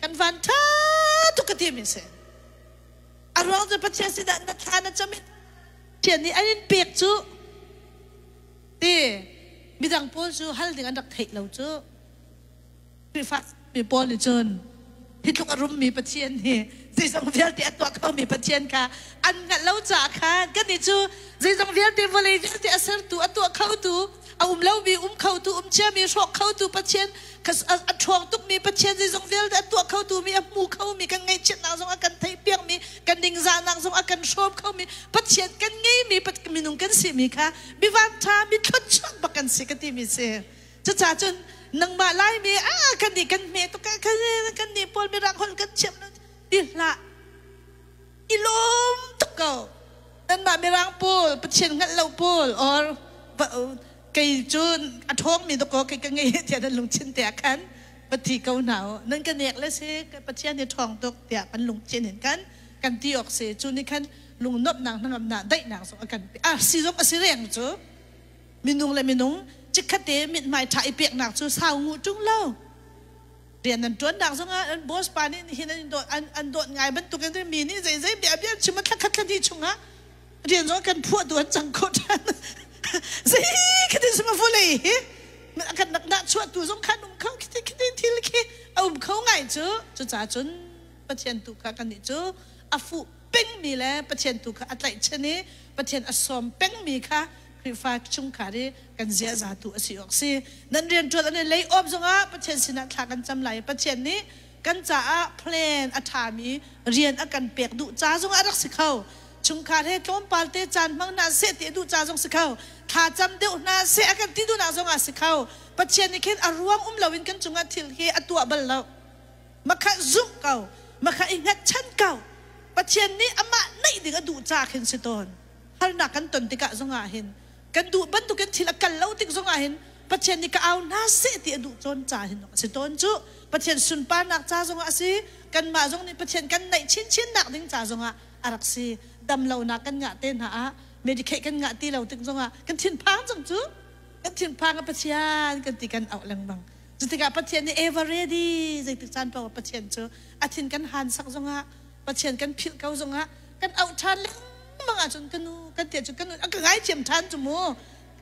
kan van tha tuk ka timi si. A ruang cu Pathian sinah na thla na cam i Pathian nih an in pek cu ti midang pawl cu hal ding an rak theih lo cu. Khrihfa mi pawl nih cun hi tluk a rummi Pathian hi zeizong vialte a tuah khomi Pathian kha an hngalh lo caah khan kannih cu zeizong vialte vawlei vialte a sertu a tuah khotu a um lomi um khotu um ciami hrawk khotu Pathian a ṭhawng tukmi Pathian zeizong vialte a tuah khotu mi a hmu khomi kan ngaihchiatnak zong a kan theihpiakmi kan ningzahnak zong a kan hrawm khomi Pathian kan ngeimi minung kan simi kha mi vanṭha mi thluachuak bak kan si ka timi si. Cucaah cun nangmah Laimi ah kan nih kan hme tuk kan kan nih pawl mirang holh kan thiam lo ti hlah. I lawm tuk ko. Nanmah mirang pawl Pathian hngalh lo pawl or kei cu a ṭhawngmi dawkaw kei ka ngei tiah nan lungthin te ah khan va ti ko hna u. Nan ka nek le si Pathian hi ṭhawng tuk tiah kan lungthin in khan kan ti awk si. Cu nih khan lungnuamhnak hnangamnak daihnak zong a kan pe. A si zong a si reng cu. Minung le minung. Chikkhatte mithmai ṭha i peknak cu sau nguh ṭung lo. Rian nan ṭuannak zongah an boss pa nih nihin an dawt an dawt ngai bantukin mi nih zeizei bia bia chim thla khat thla hnih chungah rian zong kan phuah tu an cang kho ṭhan. Zei khatin sima vawlei hi kan nak dah chuah tu zong khan um kho khiti khiti thil khi a um kho ngai cu. Cucaah cun Pathian tu kha kannih cu a fuh pengmi le Pathian tu kha a tlaihchan i Pathian a sawm pengmi kha Khrihfa chungkhar i kan ziaza tu a si awk si. Nan rianṭuan an i lei awp zongah Pathian sinah thla kan cam lai i Pathian nih kan caah plan a ṭhami rian a kan pek duh ca zongah a rak si kho. Chungkhar he tlawmpal te caan hmang hna seh ti a duh ca zong si kho. Thla cam deuh hna seh a kan ti duhnak zongah si kho. Pathian nih khin a ruang um loin kan cungah thil hi a tuah bal lo. Makha zumh ko, makha i hngatchan ko. Pathian nih amah naih ding a duh ca khin si tawn. Harnak kan ton tikah zongah hin kan duh bantukin thil a kal lo tik zongah hin Pathian nih ka au hna seh ti a duh cawn ca hin a si tawn cu. Pathian sunparnak ca zongah a si, kanmah zong nih Pathian kan naih chinchin nak ding ca zongah a rak si. Dam lonak kan ngah te hna ah Medicaid kan ngah ti lo tik zongah kan thinphang cang cu. Kan thinphang a Pathian kan ti kan auh lengmang. Cutikah Pathian nih ever ready zeitik caan paoh Pathian cu a thin kan han sak zongah Pathian kan philh ko zongah kan auh ṭhan lengmang ahcun ka nu kan ti ahcun ka nu a ka ngaithiam ṭhan cu mu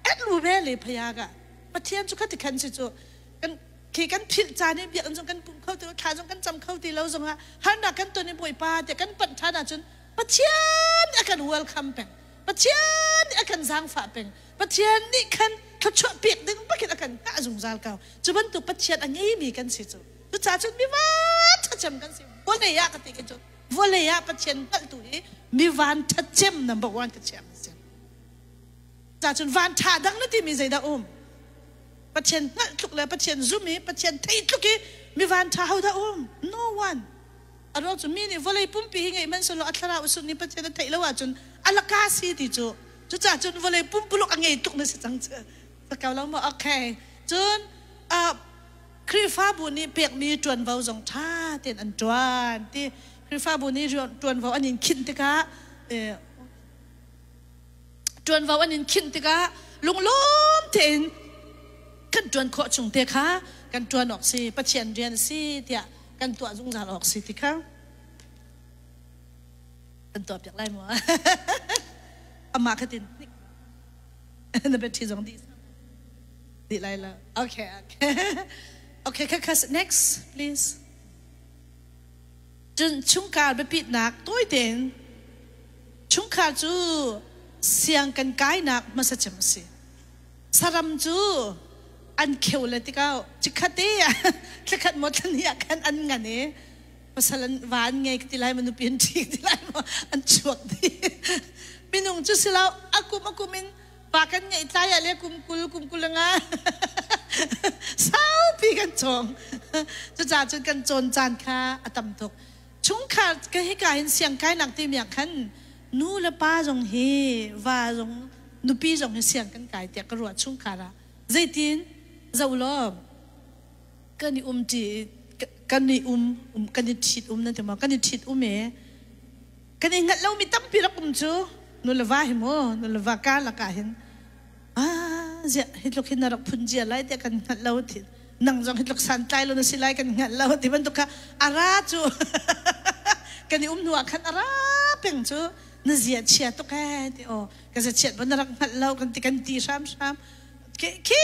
kan lu ve le phaya ka Pathian cu khati khan si cu kan khi kan philh caan i biakinn zong kan pum kho ti lo thla zong kan cam kho ti lo zongah harnak kan ton i Bawipa tiah kan panh ṭhan ahcun Pathian a kan welcome peng Pathian nih a kan zaangfah peng. Pathian nih khan thluachuah pek ding bakin a kan hngah zungzal ko. Cu bantuk Pathian a ngeimi kan si cu. Cucaah cun mi van ṭhacem kan si. Vawlei ah ka ti khi cu vawlei ah Pathian hngalhtu hi mi van ṭhacem number one ka chiah si. Cucaah cun van ṭha dang na timi zeidah um? Pathian hngalh tluk le Pathian zum i Pathian theih tluk i mi van ṭha ho dah um? No one. A ruang cu mi nih vawlei pumpi hi ngeih hmanh sehlaw a thlarau a sung i Pathian a theih lo ahcun a laka si ti cu. Cucaah cun vawlei pumpuluk a ngei tuk na si cang cu. Ka lo maw? Okay. Cun Khrihfabu nih pekmi ṭuanvo zong ṭha tein an ṭuan ti. Khrihfabu nih ṭuanvo an in khinh tikah ṭuanvo an in khinh tikah lunglawm tein kan ṭuan khawh chung te kha kan ṭuan awk si. Pathian rian a si tiah kan tuah zungzal awk si ti kha kan tuah piak lai maw? Amah kha tin na battery zong dih dih lai lo. Okay, okay. Okay, kha next please. Cun chungkhar biapitnak tawi tein chungkhar cu siang kan kainak hmasa cem a si. Saram cu an kheu le tikah chikkhat te thlakhat maw thlahnih ah khan an ngan i pasal an va an ngei ka ti lai maw nupi an ṭhi ka ti lai maw an chuak dih. Minung cu si lo a kum a kum in pa kan ngeih tlai ah le kum 20 kum 25 saupi kan cawng. Cucaah cun kan cawn caan kha a tam tuk. Chungkhar ka hika hin siang kainak timi ah khan nu le pa zong hi va zong nupi zong hi siang kan kai tiah ka ruah chungkhar ah zeitin zoh law kan i um ṭi kan i um kan i ṭhit um nan ti maw kan i ṭhit um e kan i hngalh lomi tampi rak um cu nu le va hi mu nu le va karlak ah hin ah ziah hi tluk hin na rak phun zia lai tiah kan hngalh lo ti nang zong hi tluk santlai lo na si lai kan hngalh lo ti bantuk kha a ra cu kan i um hnu ah khan a ra peng cu na zia chia tuk ee ti aw ka zia chiat ba na rak hngalh lo kan ti kan ti hram hram khi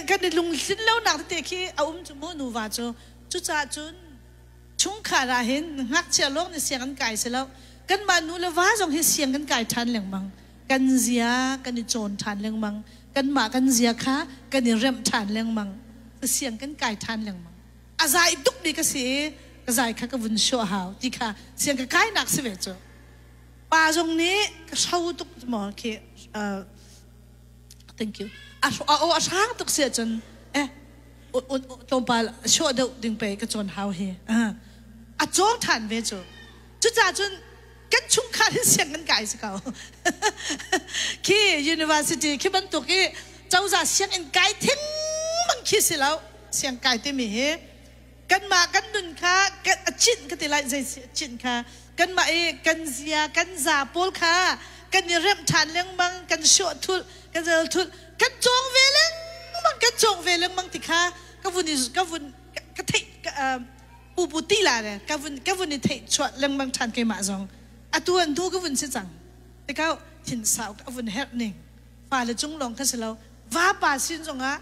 kan i lungtlin lo nak tete khi a um cu mu nuva cu cucaah cun chungkhar ah hin ngakchia lawng nih siang an kai si lo kanmah nu le va zong hi siang kan kai ṭhan lengmang kan zia kan i cawn ṭhan lengmang kanmah kan zia kha kan i remh ṭhan lengmang siang kan kai ṭhan lengmang a zai tuk mi ka si i ka zai kha ka vun shuah hau ti kha siang ka kainak si ve cu pa zong nih ka hro tuk maw khi thank you a aw a hrang tuk si ahcun eh tlawmpal shuah deuh ding pe ka cawn hau hi a cawng ṭhan ve cu cucaah cun kan chungkhar hin siang kan kai si ko khi university khi bantuk i cozah sianginn kai thing bang khi si lo siang kai timi hi kanmah kan nun kha a cinh ka ti lai zei si a cinh kha kanmah i kan zia kan za pawl kha kan i remh ṭhan lengmang kan shuah thulh kan zel thulh kan cawng ve lengmang. Kan cawng ve lengmang ti kha ka vun i ka vun ka theih pu pu ti la le ka vun ka vun i theih chuah lengmang ṭhan keimah zong. Atu an du ka vun si cang. Tikau thin sau ka vun herh ning. Fale cung lawng kha si lo. Vapa sin zongah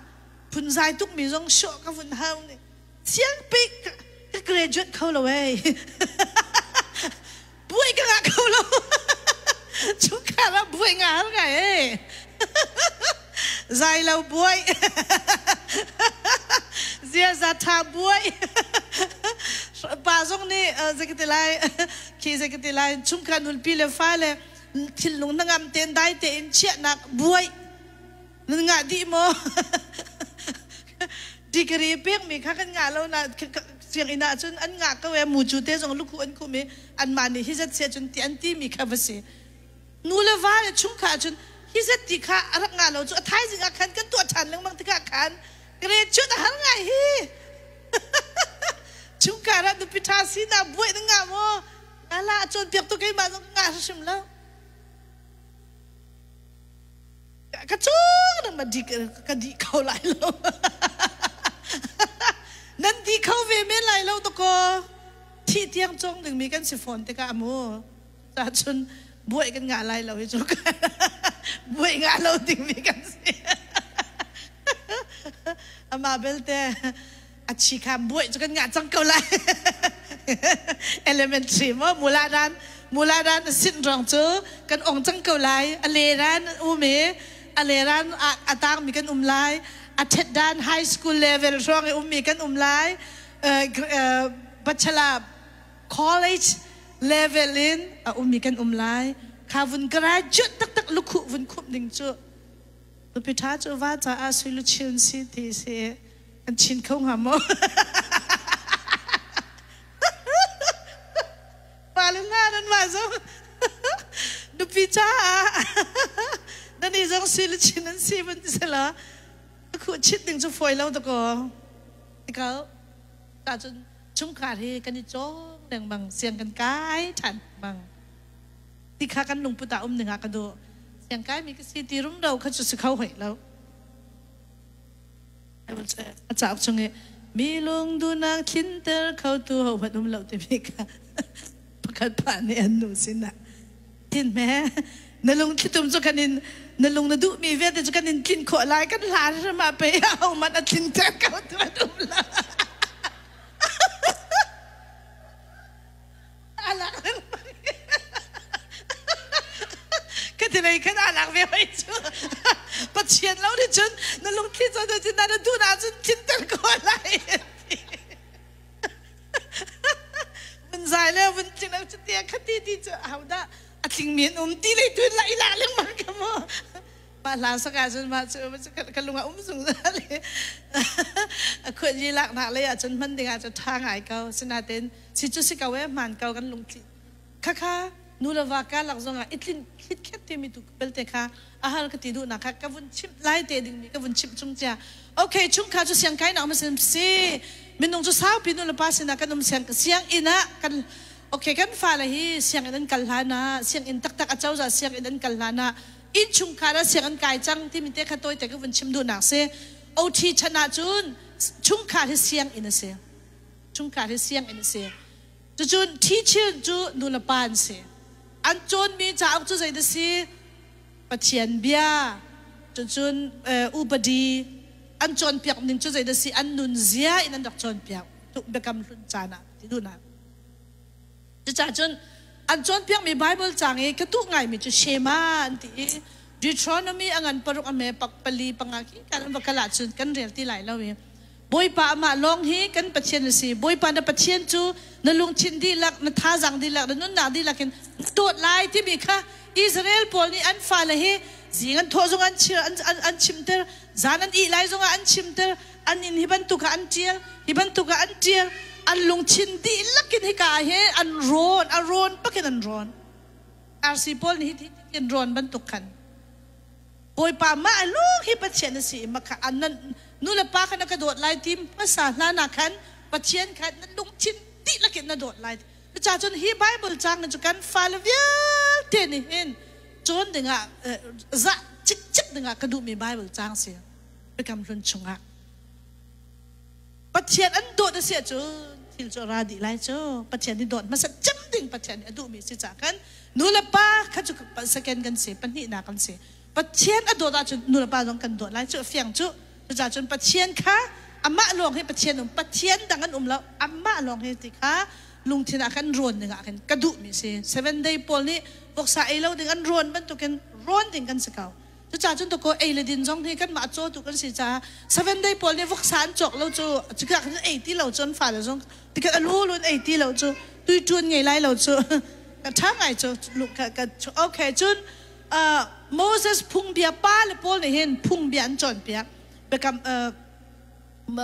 phunzai tukmi zong sawh ka vun hau ning. Siangpi ka graduate kho lo ei. Buai ka ngah kho lo. Chungkhar ah buai nga har ngai ei. Zai lo buai. Ziaza tha buai. Pa zong nih zei ka ti lai khi zei ka ti lai chungkhar nunpi le fale thinlung hnangam tein dai tein chiahnak buai Nan ngah dih maw? Degree pekmi kha kan ngah lo na sianginn ah cun an ngah ko e mucu te zong lukhu an khum i anmah nih hi zat sia cun ti an timi kha va si. Nu le va le chungkhar cun hi zat ti kha a rak ngah lo cu a thaizing ah khan kan tuah ṭhan lengmang tikah khan graduate a har ngai hi. Chungkhar ah nupi ṭha sinak buai na ngah maw? Ala a cawnpiak tu keimah zong ka ngah hrimhrim lo. Ka cung nang ma di ka di kho lai lo. Nan di kho ve men lai lo to ko. Thi tiang cong ding mi kan si fawn tikah mu. Ca cun buai kan ngah lai lo hi cu. Buai ngah lo ding mi kan si. Ama belte a chi kham buai cu kan ngah cang ko lai. Elementary mo mula dan mula dan sin rong cu kan ong cang ko lai. A le ran um i a le ran a tang mi kan um lai. A thet dan high school level hrawng i um mi kan um lai. Bachelor college level in a um mi kan um lai. Kha vun graduate taktak lukhu vun khup ding cu Nupi ṭha cu va caah sui luchin si ti si kan chin kho hnga maw? Pale hna nan mah zong nupi caah nan i zong sui luchin an si van ti sela khuh chit ding cu fawi lo dakaw. Tikau ta cun chungkhar hi kan i cawng lengmang siang kan kai ṭhan bang. Ti kha kan lungput ah um ding ah ka duh. Siangkai mi ka si ti rumro kha cu si kho hoi lo. A cauk chung i mi lung duhnak tlinter khotu hohmanh um lo timi kha pakhat pa nih an nu sinah thin me na lung thlitum cu kan in na lung na duhmi vialte cu kan in tlin khawh lai kan hla hrim ah pei ahohmanh a tlinter kho tu an um lo. Alak ka ti lei khan alak ve hoi cu Pathian lo nih cun na lungthli cu na na duh na cun tlinter ko lai vun zai le vun tling lo cu te kha ti ti cu ahodah a tling mi an um ti lei tu in la ila lengmang ka mu mah hla sak ah cun mah cu ka lung a um zungzal i a khuat yi laknak lei ah cun hman ding ah cun ṭha ngai ko sinain si cu si ko e hmaan ko kan lungthli khakha nu le va ka lak zong ah i tlin khitkhet timi tu belte kha a har ka ti duhnak kha ka vun chimh lai te ding mi ka vun chimh chung cia okay chungkhar cu siang kai nak ma si minung cu saupi nu le pa sinah kan um siang siang inn ah kan okay kan fale hi sianginn an kal hlan ah sianginn taktak a cozah sianginn an kal hlan ah innchungkhar ah sianginn kai cang timi te kha tawite ka vun chim duhnak si. OT chan ahcun chungkhar hi sianginn a si. Chungkhar hi sianginn a si. Cucun teacher cu nu le pa an si. An cawnmi cauk cu zei dah si? Pathian bia. Cucun upadi an cawnpiak ning cu zei dah si? An nunzia in an rak cawnpiak. Biakam hlun caan ah ti duhnak. Cucaah cun an cawnpiakmi Baibal caang i ka tuh ngaimi cu Shema an ti i Deuteronomy a ngan paruk a hme pak pali panga khi kan va kal ahcun kan rel ti lai lo i Bawipa amah lawng hi kan Pathian a si. Bawipa na Pathian cu na lungthin dihlak, na thazaang dihlak, na nunnak dihlak in na dawt lai timi kha Israel pawl nih an fale hi zing an thawh zong an an, an chimter, zan an ih lai zongah an chimter, an inn hi bantuk ah an ṭial hi bantuk ah an ṭial an lungthin dihlak in hika ah hin an rawn a rawn bakin an rawn RC pawl nih hi an rawn bantuk khan Bawipa mah lung hi Pathian a si i makha an nan nu le pa kha na ka dawt lai ti hmasa hlan ah khan Pathian kha na lungthin dihlak in na dawt lai cucaah cun hi Bible caang cu kan fale vialte nih hin cawn dingah zah cikcek dingah ka duhmi Bible caang si. Biakam Hlun chungah. Pathian an dawt a si ahcun thil cu a ra dih lai cu. Pathian nih dawt hmasa cem ding Pathian nih a duhmi si caah khan nu le pa kha cu second kan si, pahnihnak kan si. Pathian a dawt ahcun nu le pa zong kan dawt lai cu a fiang cu. Cucaah cun Pathian kha amah lawng hi Pathian um, Pathian dang an um lo, amah lawng hi ti kha lungthin ah khan rawn ding ah khan ka duhmi si. Seven day pawl nih voksa ei lo ding an rawn bantukin rawn ding kan si ko. Cucaah cun dakaw ei le din zong hi kanmah cawtu kan si caah seven day pawl nih voksa an cawk lo cu cikak in ei ti lo cu an fale zong tikhat a lu in ei ti lo cu tuiṭun ngei lai lo cu ka ṭha ngai cu okay cun Moses phungbia pa le pawl nih hin phungbia an cawnpiak biakam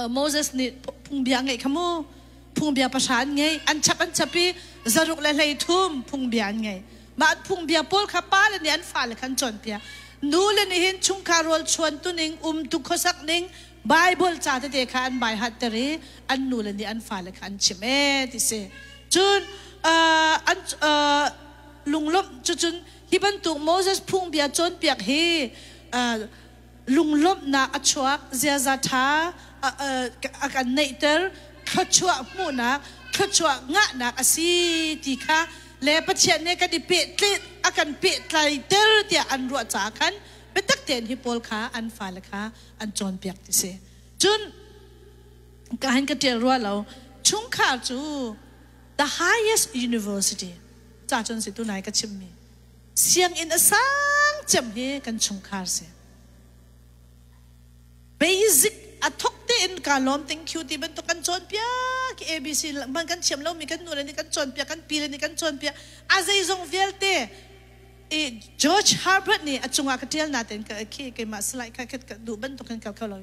Moses nih phungbia a ngeih kha mu phungbia pahra an ngei an chap an chap i zaruk le 13 phungbia an ngei mah phungbia pawl kha pa le nih an fale kha an cawnpiak nu le nih hin chungkhar rawl chuan tuning umtu khuasak ning Bible ca tete kha an bai hatter i an nu le nih an fale kha an chim e ti si cun an lunglawmh cucun hi bantuk Moses phungbia cawnpiak hi lunglawmhnak a chuak ziaza ṭha a kan neihter thluachuah hmuhnak thluachuah ngahnak a si ti kha le Pathian nih kan i pehtlaih a kan pehtlaiter tiah an ruah caah khan biatak tein hi pawl kha an fale kha an cawnpiak ti si. Cun ka hin ka ṭial rua lo chungkhar cu the highest university ca cun si tunai ka chimmi sianginn a sang cem hi kan chungkhar si basic a thok tein ka lawm thank you ti bantuk kan cawnpiak ABC man kan thiam lomi kan nu le nih kan cawnpiak kan pi le nih kan cawnpiak a zeizong vialte i George Herbert nih a cungah ka tial natein ka khi keimah slide kha ka duh bantuk in kal kho lo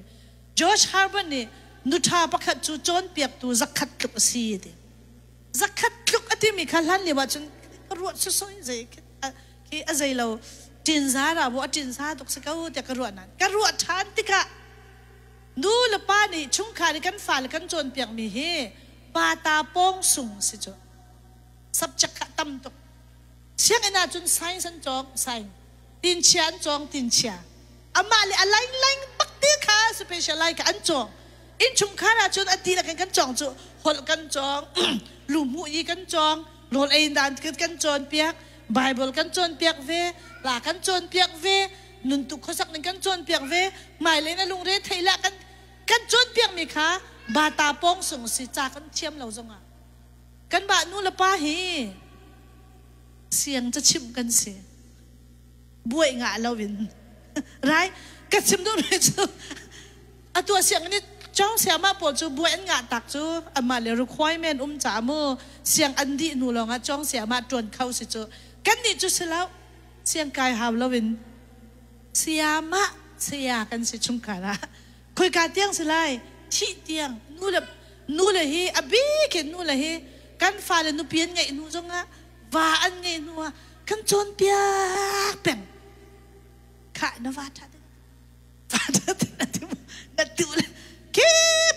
George Herbert nih nuṭha pakhat cu cawnpiaktu zakhat tluk a si ti. Zakhat tluk a timi kha hlan lio ahcun ka ruah sosoi zei khi a zei lo ṭinza ra bu a ṭinza tuk si ko tiah ka ruah nain ka ruah ṭhan tikah nu le pa nih chungkhar i kan fale kan cawnpiakmi hi pata pawng sung si cu subject kha tam tuk Sianginn ahcun science an cawng, science. Tinchia an cawng, tinchia. Amah le a lainglaing bak te kha specialize kha an cawng. Innchungkhar ahcun a dihlak in kan cawng cu holh kan cawng, luhmuh i kan cawng, rawl ei dan kan cawnpiak, Bible kan cawnpiak ve, la kan cawnpiak ve, nuntuk khuasak ning kan cawnpiak ve, hmailei na lungre theih lah kan kan cawnpiakmi kha bata pawng sung si ca kan thiam lo zongah Kanmah nu le pa hi siang cachimh kan si. Buai ngah loin. Rai, ka chim duhmi cu atu a sianginn i cawng siamah pawl cu buai an ngah tak cu amah le requirement um caah mu siang an dih hnu lawngah cawng siamah ṭuan kho si cu kannih cu si lo siang kai hau loin siamah saya kan si chungkhar ah Khoika tiang si lai? Thih tiang. Nu le nu le hi a bik in nu le hi kan fale nupi an ngeih hnu zongah va an ngeih hnu ah kan cawnpiak peng. Khah na va ṭha va ṭha na ti na tu le ke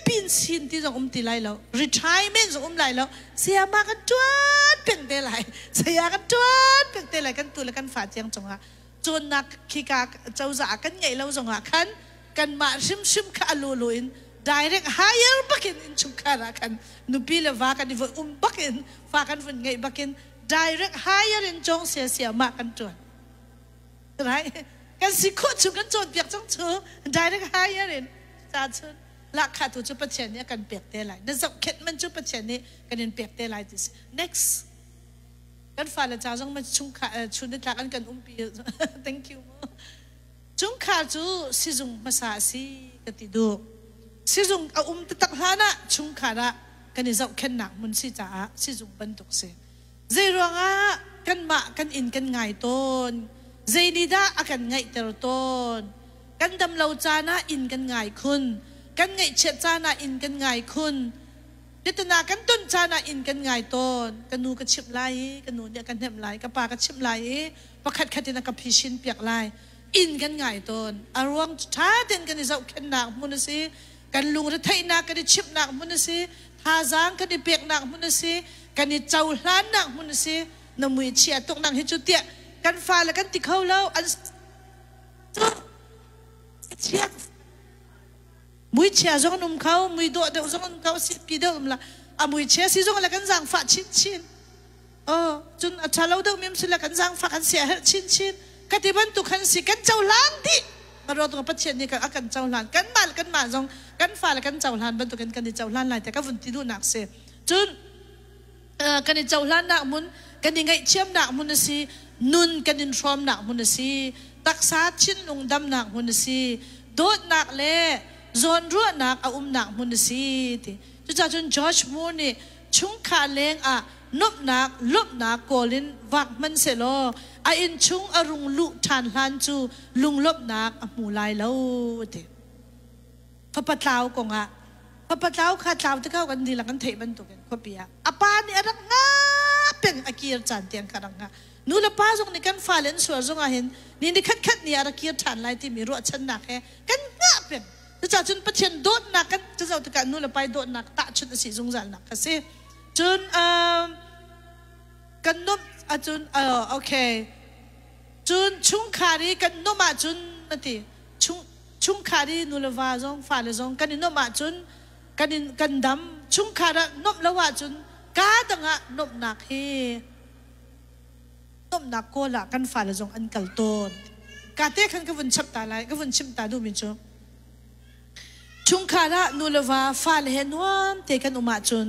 pin sin ti zong um ti lai lo retirement zong um lai lo sayama kan ṭuan peng te lai saya kan ṭuan peng te lai kan tu le kan fa tiang cungah cawnnak khika cozah ah kan ngeih lo zongah khan kanmah hrimhrim kha a lulu in direct hire bakin innchungkhar ah khan nupi le va kan i von um bakin fa kan vun ngeih bakin direct hire in cawng sia sia mah kan tuan right kan si khawh chung kan cawnpiak cang cu direct hire in ca chun lahkhah tu cu Pathian nih a kan pek te lai na zohkhenh man cu Pathian nih kan in pek te lai ti si next kan fale ca zong ma chungkhar chun nitlak an kan umpi thank you Chungkhar cu sizung hmasa a si ka ti duh. Sizung a um taktak hlan ah chungkhar ah kan i zohkhenhnak hmun si caah sizung bantuk si. Zei ruangah kanmah kan inn kan ngai tawn? Zei nih dah a kan ngaihter tawn? Kan dam lo caan ah inn kan ngai khun. Kan ngaihchiat caan ah inn kan ngai khun. Pitana kan ton caan ah inn kan ngai tawn. Ka nu ka chimh lai i ka nu nih a ka hnemh lai, ka pa ka chimh lai i pakhat khat in a ka phishin piak lai. Inn kan ngai tawn. A ruang ṭha tein kan i zohkhenhnak hmun a si. Kan lungretheihnak kan i chimhnak hmun a si. Thazaang kan i peknak hmun a si. Kan i cohlannak hmun a si. Na mui chia tuk nang hi cu tiah kan fale kan ti kho lo. An cu chia. Muichia zong an um kho, mui dawh deuh zong an um kho, sitpi deuh um la. A muichia si zong le kan zaangfah chinchin. Oh, cun a ṭha lo deuh mi si le kan zaangfah kan sia herh chinchin. Ka ti bantuk han si kan cohlan dih. Ka ruat Pathian nih a kan cohlan. Kanmah le kanmah zong kan fale kan cohlan bantukin kan i cohlan lai tiah ka vun ti duhnak si. Cun kan i cohlannak hmun, kan i ngaihthiamnak hmun a si, nun kan in hrawmnak hmun a si, taksa thinlung damnak hmun a si, dawtnak le zawnruahnak a umnak hmun a si ti. Cucaah cun George Moore nih chungkhar leng ah nuamhnak, lawmhnak kawl in vak hmanh sehlaw a innchung a rung luh ṭhan hlan cu lunglawmhnak a hmu lai lo a ti. Fapa tlau kongah fapa tlau kha tlau te kau kan dihlak kan theih bantukin khuapi ah a pa nih a rak ngah peng a kir caan tiang kha rak ngah. Nu le pa zong nih kan fale an sual zongah hin ni ni khat khat ni ah rak kir ṭhan lai timi ruahchannak he kan hngah peng. Cucaah cun Pathian dawtnak kan cu zoh tikah nu le pa i dawtnak tahchunh a si zungzalnak kha si. Cun kan nuamh ahcun okay cun chungkhar i kan nuamh ahcun a ti chung chungkhar i nu le va zong fale zong kan i nuamh ahcun kan in kan dam chungkhar ah nuamh lo ahcun kaa dang ah nuamhnak hi nuamhnak kawl ah kan fale zong an kal tawn. Ka te khan ka vun chap ta lai, ka vun chim ta duhmi cu chungkhar ah nu le va fale he nuam te kan um ahcun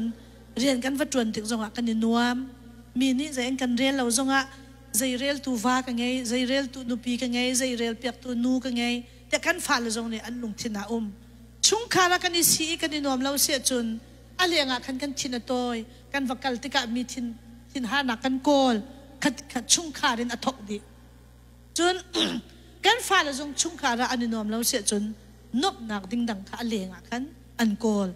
rian kan va ṭuan tik zongah kan i nuam. Mi nih zei an kan rel lo zongah zei reltu va ka ngei, zei reltu nupi ka ngei, zei rel piaktu nu ka ngei tiah kan fale zong nih an lungthin ah um. Chungkhar ah kan i si i kan i nuam lo si ahcun a leng ah khan kan thin a tawi, kan va kal tikah mi thin thinharnak kan kawl khat khat chungkhar in a thok dih cun kan fale zong chungkhar ah an i nuam lo si ahcun nuamhnak ding dang kha a leng ah khan an kawl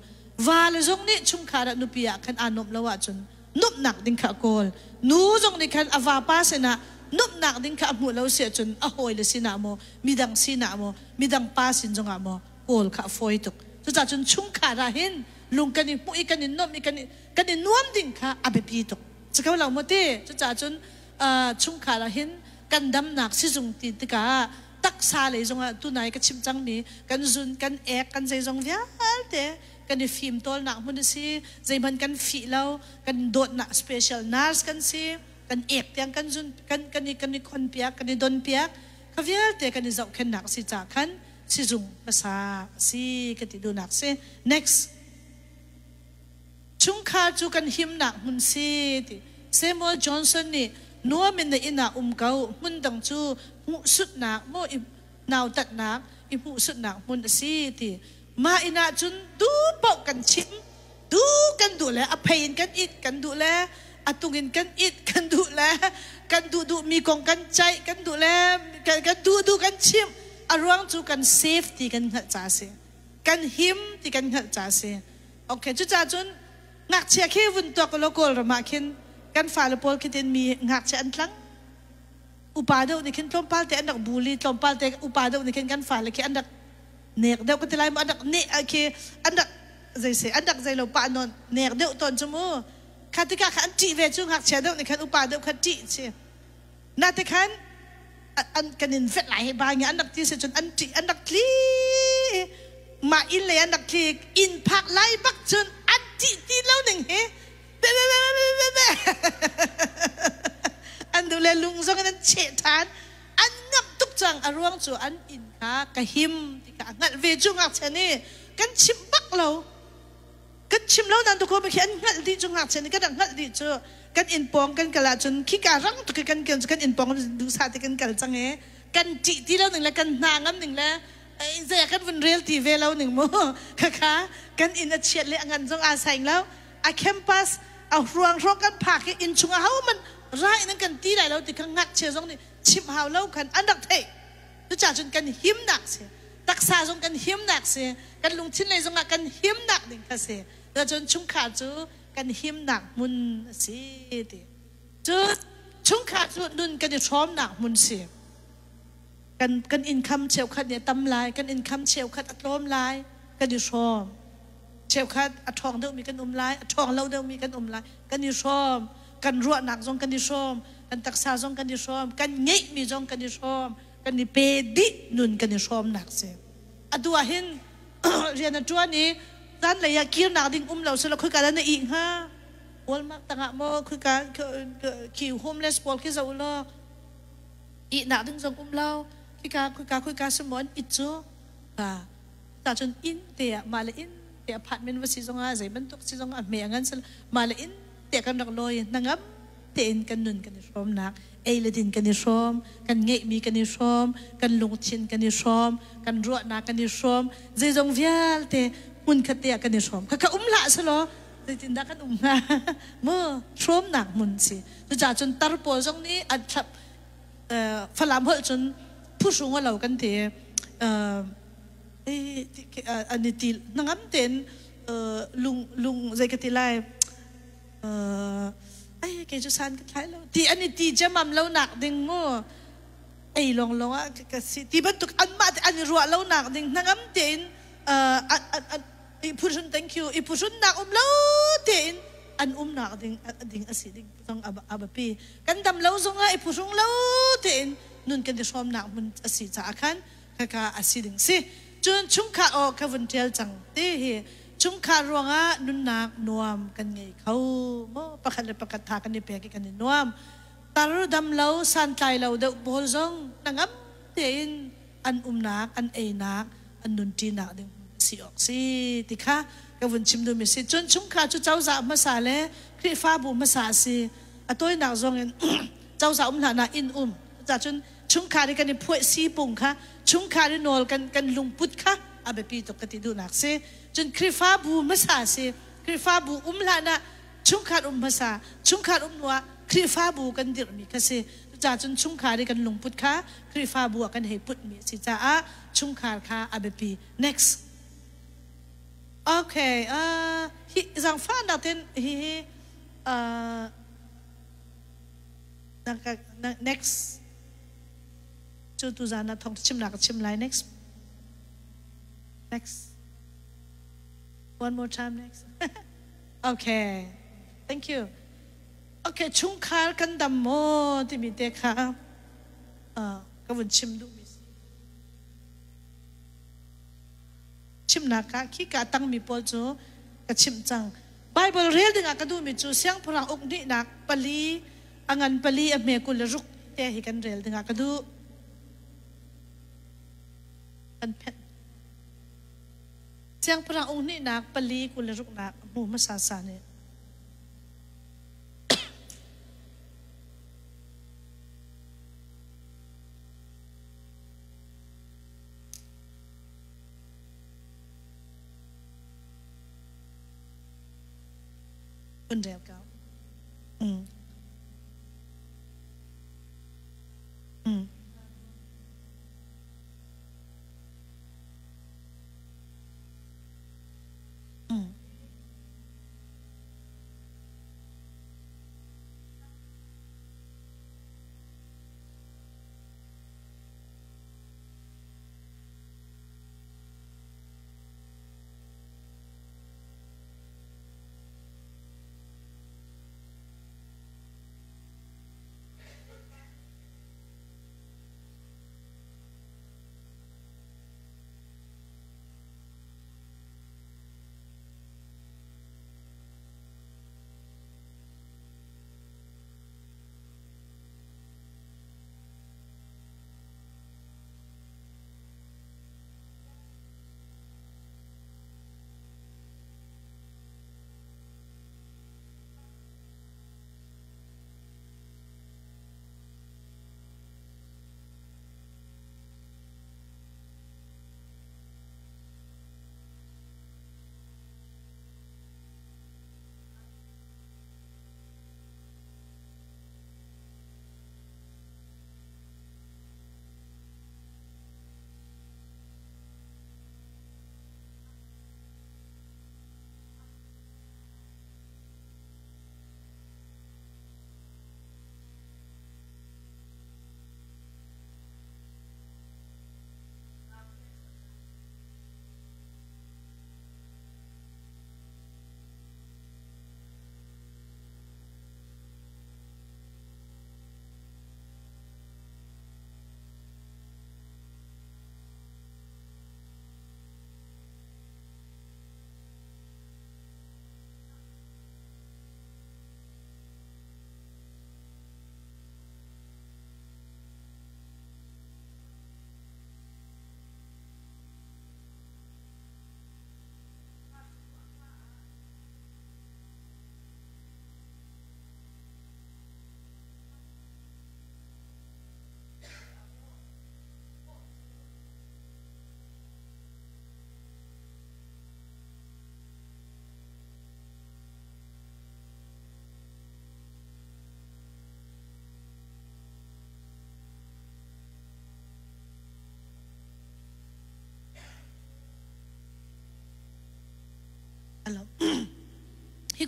vale zong nih chungkhar ah nupi ah khan aa nuamh lo ahcun nuamhnak ding kha a kawl nu zong nih khan a vapa sinah nuamhnak ding kha a hmuh lo si ahcun a hawile sinah maw midang sinah maw midang pa sin zongah maw kawl kha a fawi tuk cucaah cun chungkhar ah hin lung kan i hmuh i kan i nuamh i kan i kan i nuam ding kha a biapi tuk si ko lo maw ti cucaah cun chungkhar ah hin kan damnak sizung ti tikah taksa lei zongah tunai ka chim cangmi kan zun kan ek kan zeizong vialte kan i fim tawlnak hmun a si zeihmanh kan fih lo kan dawtnak special nurse kan si kan ek tiang kan zun kan kan i kan i khon piak kan i don piak kha vialte kan i zohkhennak si ca khan sizung hmasa a si ka ti duhnak si next Chungkhar cu kan himnak hmun si ti. Samuel Johnson nih nuam in na inn ah um ko, hmun dang cu hmuhsutnak maw i nautatnak i hmuhsutnak hmun a si ti. Mah inn ah cun duh paoh kan chim, duh kan duh le a phei in kan it kan duh le a tung in kan it kan duh le kan duh duhmi kong kan ceih kan duh le kan duh duh kan chim. A ruang cu kan safety kan hngalh ca a si. Kan him ti kan hngalh ca a si. Okay, cucaah cun ngakchia khi vun tuak law Kawlram ah khin kan fale pawl khi tin mi ngakchia an tlang. Upa deuh nih khin tlawmpal te an rak bully, tlawmpal te upa deuh nih khin kan fale khi an rak nek deuh ka ti lai mu, an rak ne khi an rak zei se an rak zei lo pah nawn nek deuh tawn cu mu. Kha tikah kha an ṭih ve cu ngakchia deuh nih khan upa deuh kha ṭih si. Na te khan an kan in vet lai he ba nge an rak ti si cun an ṭih an rak tli mah inn lei an rak tli inn phak lai bak cun an ṭih ti lo ning hi be be be be be be an duh le lung zong in an cheh ṭhan an ngamh tuk cang a ruang cu an inn kha ka him ti kha a hngalh ve cu ngakchia nih kan chimh bak lo Kan chim lo nain tukum khi an hngalh dih cu ngakchia nih kan rak hngalh dih cu kan inn pawng kan kal ahcun khika rang tuk kan kal cu kan inn pawng duhsah te kan kal cang e kan ṭih ti lo ning le kan hna ngam ning le zei kan vun rel ti ve lo ning mu khakha kan inn a chiat le a ngan zong aa saing lo a campus a hruang hruang kan phak i inn chung a ho man ra in an kan ti lai lo ti kha ngakchia zong nih chimh hau lo khan an rak theih Cucaah cun kan himnak si. Taksa zong kan himnak si. Kan lungthin lei zongah kan himnak ding kha si. Cun chungkhar cu kan himnak hmun a si ti. Cun chungkhar cu nun kan i hrawmnak hmun si. Kan, kan income cheukhat nih a tam lai, kan income cheukhat a tlawm lai, kan i hrawm. Cheukhat a ṭhawng deuhmi kan um lai, a ṭhawng lo deuhmi kan um lai, kan i hrawm. Kan ruahnak zong kan i hrawm, kan taksa zong kan i hrawm, kan ngeihmi zong kan i hrawm, kan i pe dih nun kan i hrawmnak si. Atu ah hin Rian a ṭuan i zanlei ah kirnak ding um lo selaw khoika dah na ih hnga? Walmart tangah maw khoika khi homeless pawl khi zoh law ihnak ding zong um lo khika khoika khoika si maw an it cu ka ta cun inn te ah mah le inn te apartment va si zongah zei bantuk si zongah hme ngan sel mah le inn te kan rak lawi hnangam tein kan nun kan i hrawmnak ei le din kan i hrawm kan ngeihmi kan i hrawm kan lungthin kan i hrawm kan ruahnak kan i hrawm zeizong vialte hmunkhat te ah kan i hrawm khakha um hlah selaw zeitindah kan um hnga mu hrawmnak hmun si cucaah cun tar pawl zong nih an thlap Falam holh cun phuhrung a lo kan ti an i til hnangam tein lung lung zei ka ti lai ai kei cu san ka thlai lo ti an i ti jamam lo nak ding mu ei long long ah ka si ti bantuk anmah te an i ruah lo nak ding hnangam tein i phuhrun thank you i phuhrun nak um lo tein an umnak ding ding a si ding zong a biapi kan dam lo zongah i phuhrung lo tein nun kan i hrawmnak hmun a si caah khan khaka a si ding si cun chungkhar aw ka vun ṭial cang ti hi chungkhar ruangah nunnak nuam kan ngei kho maw pakhat le pakhat tha kan i pek i kan i nuam tar dam lo santlai lo deuh pawl zong hnangam tein an umnak an einak an nunṭinak ding si awk si ti kha ka vun chim duhmi si cun chungkhar cu cozah hmasa le Khrihfabu hmasa a si a tawinak zong in cozah um hlah inn um cun chungkhar i kan i phuah si pung kha chungkhar i nawl kan kan lungput kha a biapi tuk ka ti duhnak si cun Khrihfabu hmasa si Khrihfabu um hlan ah chungkhar um hmasa chungkhar um hnu ah Khrihfabu kan dirhmi kha si cucaah cun chungkhar i kan lungput kha Khrihfabu ah kan hei putmi a si caah chungkhar kha a biapi next okay uh, hi zaangfahnak ten hi hi uh, next cu tu zan ah thawng chimnak ka chim lai next next one more time next okay thank you okay chungkhar kan dam maw timi te kha ka vun chim duhmi si chimnak ah khi ka tangmi pawl cu ka chimh cang Bible rel dingah ka duhmi cu siangpahrang uk hnihnak pali a ngan pali a hme 26 te hi kan rel dingah ka duh. Kan phenh. Siangpahrang uk hnihnak pali 26 nak hmu hmasa sa nih. Hun rel ko. Mm. Mm. Mm.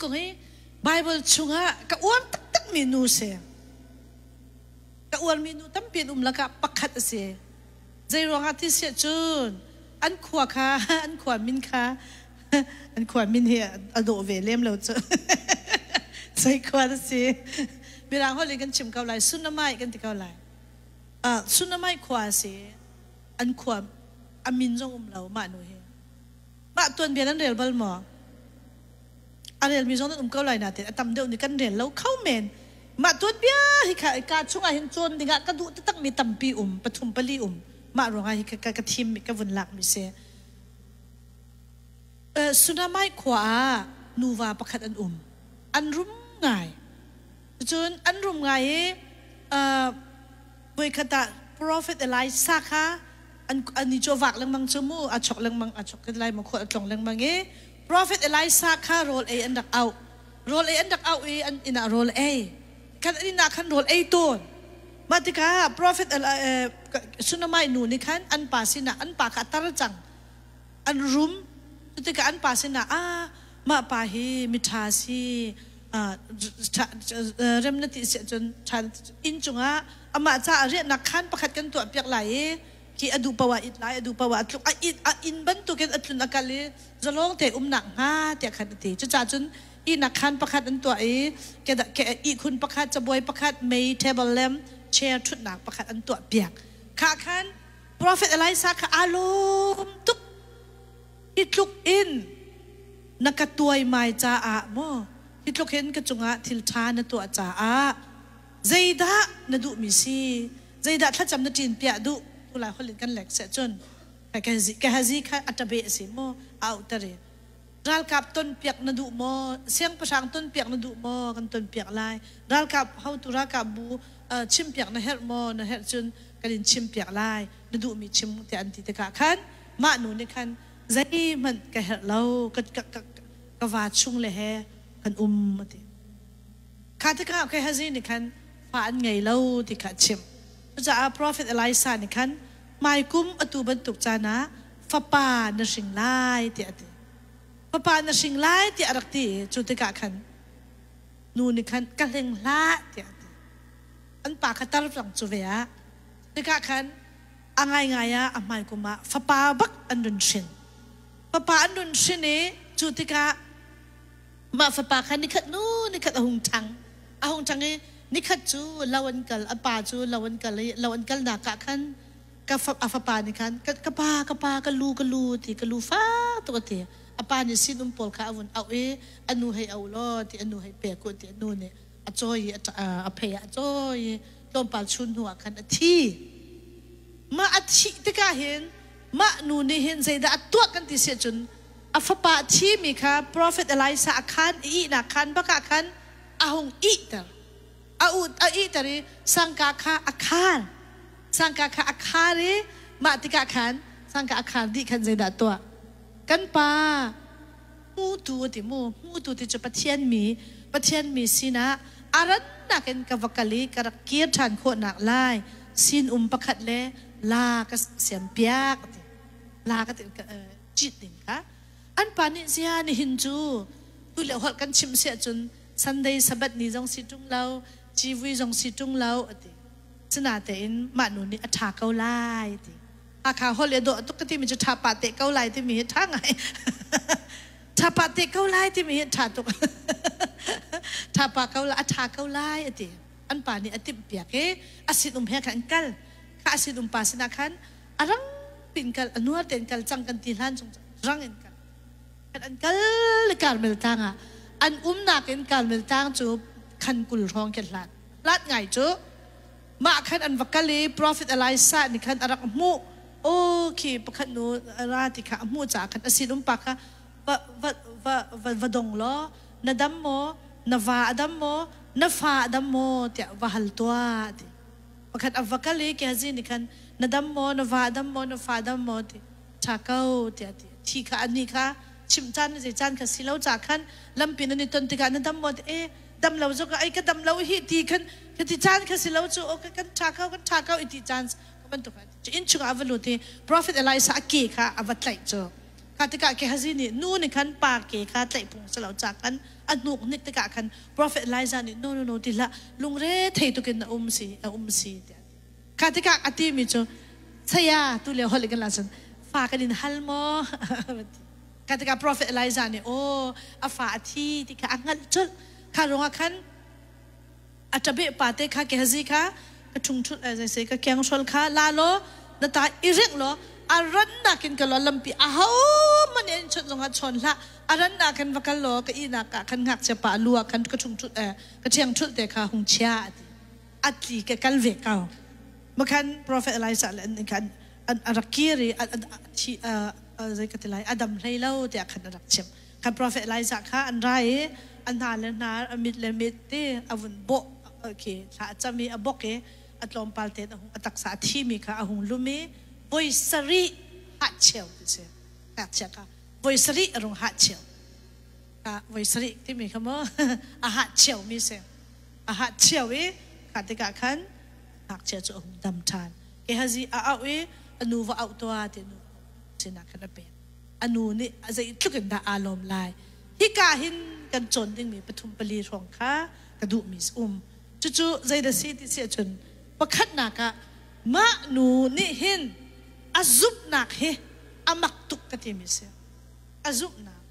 kong hi Bible chungah ka uar taktakmi nu si. Ka uarmi nu tampi an um lakah pakhat a si. Zei ruangah ti siah cun an khua kha an khua min kha an khua min hi a dawh ve lem lo cu. Zei khua na si? Mirang holh in kan chim ko lai. Sunamai kan ti ko lai. Sunamai khua a si. An khua a min zong um lo mah nu hi. Mah tuanbia nan rel bal maw? A relmi zong nan um ko lai nain a tam deuh nih kan rel lo kho men. Mah tuanbia hi kha ka chungah hin cawn dingah ka duh taktakmi tampi um, pathum pali um. Mah ruangah hi ka, ka thim ka vun lakmi si. Sunamai khua ah nuva pakhat an um. An rum ngai. Cun an rum ngai i voikhat ah Prophet Elijah kha an an i chawvak lengmang cu mu a chok lengmang a chok lai ma khual a tlong lengmang i Prophet Elijah kha rawl ei an rak auh. Rawl ei an rak auh i an inn ah rawl ei. Khan an inn ah khan rawl ei tawn. Mah tikah Prophet Sunamai nu nih khan an pa sinah an pa kha a tar cang. An rum. Cutikah an pa sinah ah mah pa hi miṭha si rem na ti si ahcun inn cungah amah caah riahnak khaan pakhat kan tuah piak lai i khi a duh paoh ah it lai a duh paoh ah a tluk a it a inn bantukin a tlun a kal i zalong te umnak hnga tiah khan a ti. Cucaah cun ihnak khaan pakhat an tuah i ihkhun pakhat cabuai pakhat mei table lamp chair ṭhutnak pakhat an tuah piak. Kha khan Prophet Elijah kha aa lawm tuk. Hi tluk in na ka tuaimai caah maw hi tluk hin ka cungah thil ṭha na tuah caah zeidah na duhmi si? Zeidah thlacam na ṭin piah duh? Tu lai holh in kan lek seh cun Gehazi kha a ṭabe a si maw a auhter i ralkap tonpiak na duh maw? Siangpahrang tonpiak na duh maw? Kan tonpiak lai. Ralkap hotu ralkap bu chimpiak na herh maw? Na herh cun kan in chimpiak lai. Na duhmi chim tiah an ti tikah khan mah nu nih khan zeihmanh ka herh lo ka, ka, ka, ka va chung le he kan um a ti. Kha tikah Gehazi nih khan fa an ngei lo ti kha a chimh. Cucaah profet Elisha nih khan hmaikum atu bantuk caan ah fapa na hring lai tiah a ti. Fapa na hring lai tiah a rak ti i cu tikah khan nu nih khan ka hleng hlah tiah a ti. An pa kha tar cang cu ve ah. Tikah khan a ngaingai ah a hmaikum ah fapa bak an run hrin. Fapa an run hrin i cu tikah mah fapa kha nikhat nu nikhat a hung ṭhang. A hung ṭhang i nikhat cu lo an kal, a pa cu lo an kal i lo an kalnak ah khan ka a fapa nih khan ka pa ka pa ka lu ka lu ti ka lu fak tuk a ti. A pa nih sinum pawl kha a vun auh i a nu hei au law ti a nu hei pe ku ti a nu nih a cawi i a phei ah a cawi i tlawmpal chun hnu ah khan a thi. Mah a thih tikah hin mah nu nih hin zeidah a tuah kan ti si ahcun a fapa a thimi kha profet Elijah a khaan i ihnak khaan bak ah khan a hung ihter. A a ihter i sangka kha a khar. Sangka kha a khar i mah tikah khan sangka a khar dih khan zeidah a tuah? Kan pa hmutu a ti mu. Hmutu ti cu Pathian mi, Pathian mi sinah a rannak in ka va kal i ka rak kir ṭhan khawhnak lai sinum pakhat le la ka siampiak a ti. La ka ti cit ding kha. An pa nih zia nihin cu tu le holh kan chimh si ahcun Sunday Sabbath ni zong si ṭung lo, civui zong si ṭung lo a ti. Sinatein mah nu nih a ṭha ko lai a ti. Hakha holh i a dawh tuk ka timi cu ṭha pah te ko lai timi hi ṭha ngai. ṭha pah te ko lai timi hi ṭha tuk. ṭha pah ko lai, a ṭha ko lai a ti. An pa nih a timh piak i a sinum he khan an kal. Kha a sinum pa sinah khan a rang pin kal, a nuar tein kal cang kan ti hlan chung rang in kal. An kal i Karmel tlang ah an umnak in Karmel tlang cu khan 20 hrawng khi hlat. Hlat ngai cu. Mah khan an va kal i profet Elijah nih khan a rak hmuh. Aw khi pakhat nu ra ti kha a hmuh caah khan a sinum pa kha va va va va va dong law na dam maw na va a dam maw na fa a dam maw tiah va hal tuah ti. Pakhat a va kal i Gehazi nih khan na dam maw na va a dam maw na fa a dam maw ti ṭha ko tiah a ti. Thi kha anih kha chimh caan le zei caan kha si lo caah khan lampi nan i ton tikah na dam maw ti e dam lo zong ai ka dam lo hi ti khan ka ti caan kha si lo cu o kan ṭha ko kan ṭha ko i ti caan ka bantuk inn chungah a va lut i prophet Elijah a ke kha a va tlaih cu. Kha tikah Gehazi nih nu nih khan pa ke kha tlaih phung si lo ca khan a hnuk hnik tikah khan Prophet Elijah nih no no no ti hlah lungre thei tukin na um si a um si tiah a ti. Kha tikah a timi cu saya tu lio holh in kan la cun fa kan in hal maw? Kha tikah Prophet Elijah nih aw a fa a thi ti kha a hngalh colh. Kha ruangah khan a ṭabeh pate kha Gehazi kha ka ṭhungṭhulh zei ka kenghrol kha la law na ta i ringh law a rannak in ka law lampi ahohmanh nih an chawnh zongah chawn hlah a rannak khan va kal law ka ihnak ah khan ngakchia pa lu ah khan ka ṭhungṭhulh ka ṭhiangṭhulh te kha hung chia a ti a tli ka kal ve ko makhan prophet Elijah le an khan an a rak kir i thi zei ka ti lai a dam hlei lo tiah khan a rak chim Kan prophet Elijah kha an ra i a hna le hnar, a mit le mit ti a vun bawh khi thla a cam i a bok i a tlawmpal te a hung a taksa a thimi kha a hung lum i voi sarih hahcheu ti si ngakchia kha voi sarih a rung hahcheu ka voi sarih timi kha mu a hahcheu mi si a hahcheu i kha tikah khan ngakchia cu a hung dam ṭhan Gehazi a auh i a nu va auh tuah ti nu sinah khan a pek a nu nih a zeitluk in dah aa lawm lai. Hika hin kan cawn dingmi pathum pali hrawng kha ka duhmi um. Cucu zeidah si ti si ahcun pakhatnak ah mah nu nih hin a zumhnak hi a mak tuk ka timi si. A zumhnak.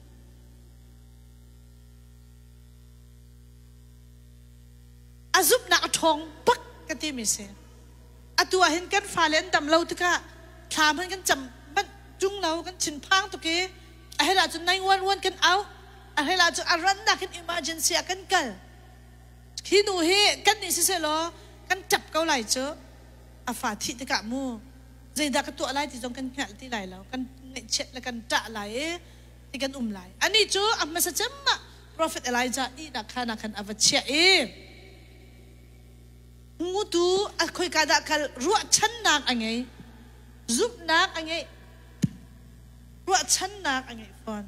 A zumhnak a ṭhawng bak ka timi si. Atu ah hin kan fale an dam lo tikah thla hmanh kan cam manh ṭung lo, kan thinphang tuk i a hel ahcun 911 kan auh, a hel ahcun a rannak in emergency ah kan kal. Hi nu hi kan nih siseh law kan ṭap ko lai cu. A fa thih tikah mu zeidah ka tuah lai ti zong kan hngalh ti lai lo. Kan ngaihchiat le kan ṭah lai i ti kan um lai. Anih cu a hmasa cem ah Prophet Elijah ihnak khaan ah khan a va chiah i Ngutu a khoika dah kal ruahchannak a ngei. Zumhnak a ngei. Ruahchannak a ngeih fawn.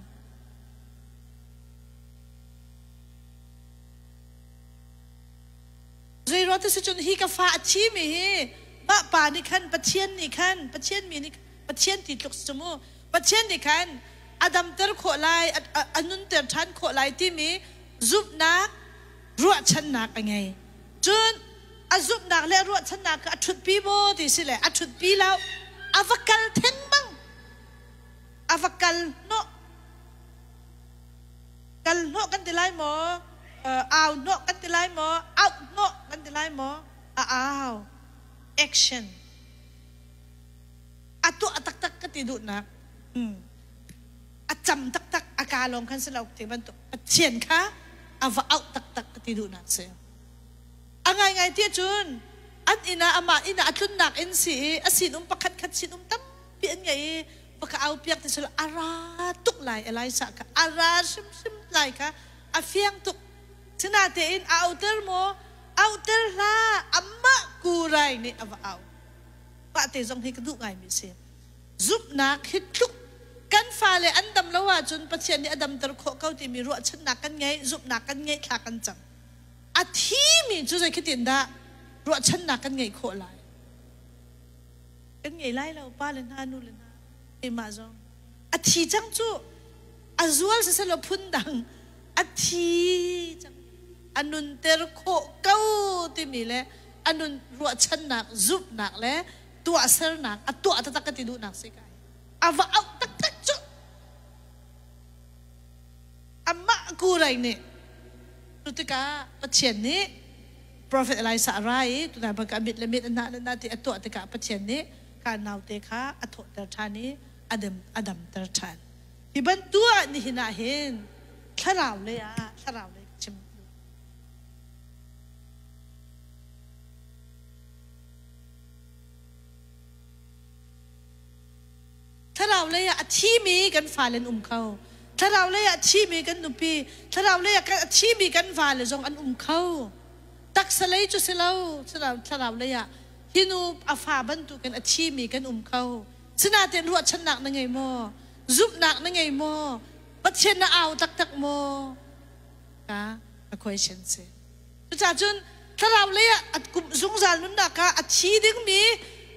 Zei ruang ti si cun hi ka fa a thimi hi mah pa nih khan Pathian nih khan Pathian mi nih Pathian ti tluk si cu mu Pathian nih khan a damter khawh lai a nunter ṭhan khawh lai timi zumhnak ruahchannak a ngei. Cun a zumhnak le a ruahchannak kha a ṭhutpi maw ti si le a ṭhutpi lo. A va kal theng bang. A va kal hnawh. Kal hnawh kan ti lai maw? Au hnawh kan ti lai maw? Auh hnawh kan ti lai maw? A au. Action. A tuah taktak ka ti duhnak. A cam taktak a ka lawng khan si lo ti bantuk Pathian kha a va auh taktak ka ti duhnak si. A ngaingai ti cun an inn ah amah inn ah a tlunnak inn si i a sinum pakhat khat sinum tampi an ngei i va ka au piak ti sul a ra tuk lai Elijah kha a ra hrimhrim lai kha a fiang tuk. Sinatein a auter maw? Auter hlah amah kurai nih a va au. Mah te zong hi ka duh ngaimi si. Zumhnak hi tluk kan fale an dam lo ahcun Pathian nih a damter khawh ko timi ruahchannak kan ngei, zumhnak kan ngeih thla kan cam. A thimi cu zeitin dah ruahchannak kan ngeih khawh lai? Kan ngei lai lo, pa le hna, nu le hna, keimah zong. A thi cang cu a zual siselaw phundang a thi cang a nunter khawh ko timi le a nun ruahchannak zumhnak le tuahsernak a tuah taktak ka ti duhnak si kai a va auh taktak cu amah kurai nih cu tikah Pathian nih Prophet Elijah a ra i tunai bang ka mit le mit na na ti a tuah tikah Pathian nih ka naute kha a thawhter ṭhan i a dam a damter ṭhan hi bantuk ah nihin ah hin thlarau lei ah thlarau lei ka chim Thlarau lei ah a thimi kan fale an um kho. Thlarau lei ah a thimi kan nupi, thlarau lei ah a thimi kan vale zong an um kho. Taksa lei cu si lo, thlarau lei ah hi nu a fa bantukin a thimi kan um kho. Sinain ruahchannak na ngei maw? Zumhnak na ngei maw? Pathian na au taktak maw? Ka a question si. Cucaah cun thlarau lei ah a kum zungzal nunnak ah a thi dingmi,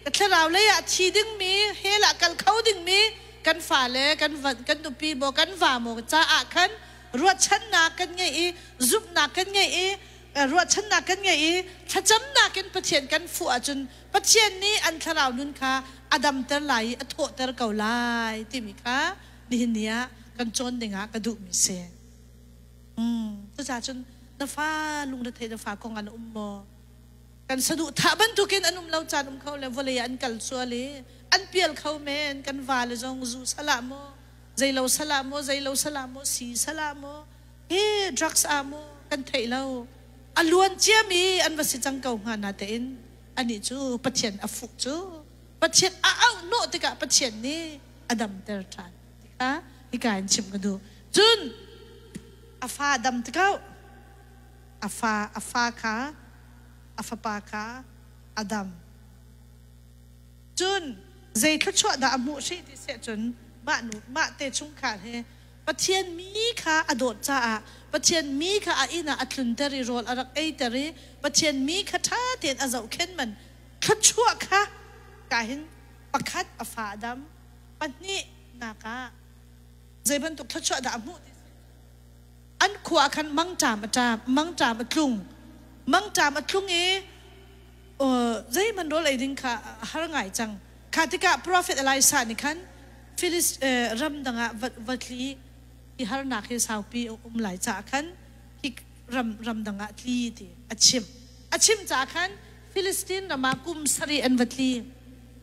ka thlarau lei ah a thi dingmi, hell ah kal kho dingmi, kan fale kan kan nupi maw kan va maw caah khan ruahchannak kan ngei i zumhnak kan ngei i ruahchannak kan ngei i thlacamnak in Pathian kan fuh ahcun Pathian nih an thlarau nun kha a damter lai i a thawhter ko lai timi kha nihin ni ah kan cawn dingah ka duhmi si. Cucaah cun na fa lungrethei na fa kong an um maw? Kan saduhthah bantukin an um lo caan um kho le vawlei ah an kal sual i an pial kho men. Kan vale zong zu salah maw, zeilo salah maw, zeilo salah maw, si salah maw, hi drugs ah maw kan theih lo. A luan ciami an va si cang ko hnga natein anih cu Pathian a fuh cu Pathian a auh hnawh tikah Pathian nih a damter ṭhan ti kha hika in chim ka duh. Cun a fa dam tikah a fa a fa kha a fapa kha a dam. Cun zei thluachuah dah a hmuh hrih ti seh cun mah nu mah te chungkhar he Pathian mi kha a dawt caah Pathian mi kha a inn ah a tlunter i rawl a rak eiter i Pathian mi kha ṭha tein a zohkhenh man thluachuah kha ka hin pakhat a fa a dam pahnih nak ah zei bantuk thluachuah dah a hmuh ti an khua ah khan mangṭam a ṭam mangṭam a tlung mangṭam a tlung i zeihmanh rawl ei ding kha a har ngai cang kha tikah profet Elisha nih khan Filis ram dang ah va tli i harnak hi saupi a um lai caah khan hi ram ram dang ah tli ti a chim a chim caah khan Filistin ram ah kum sarih an va tli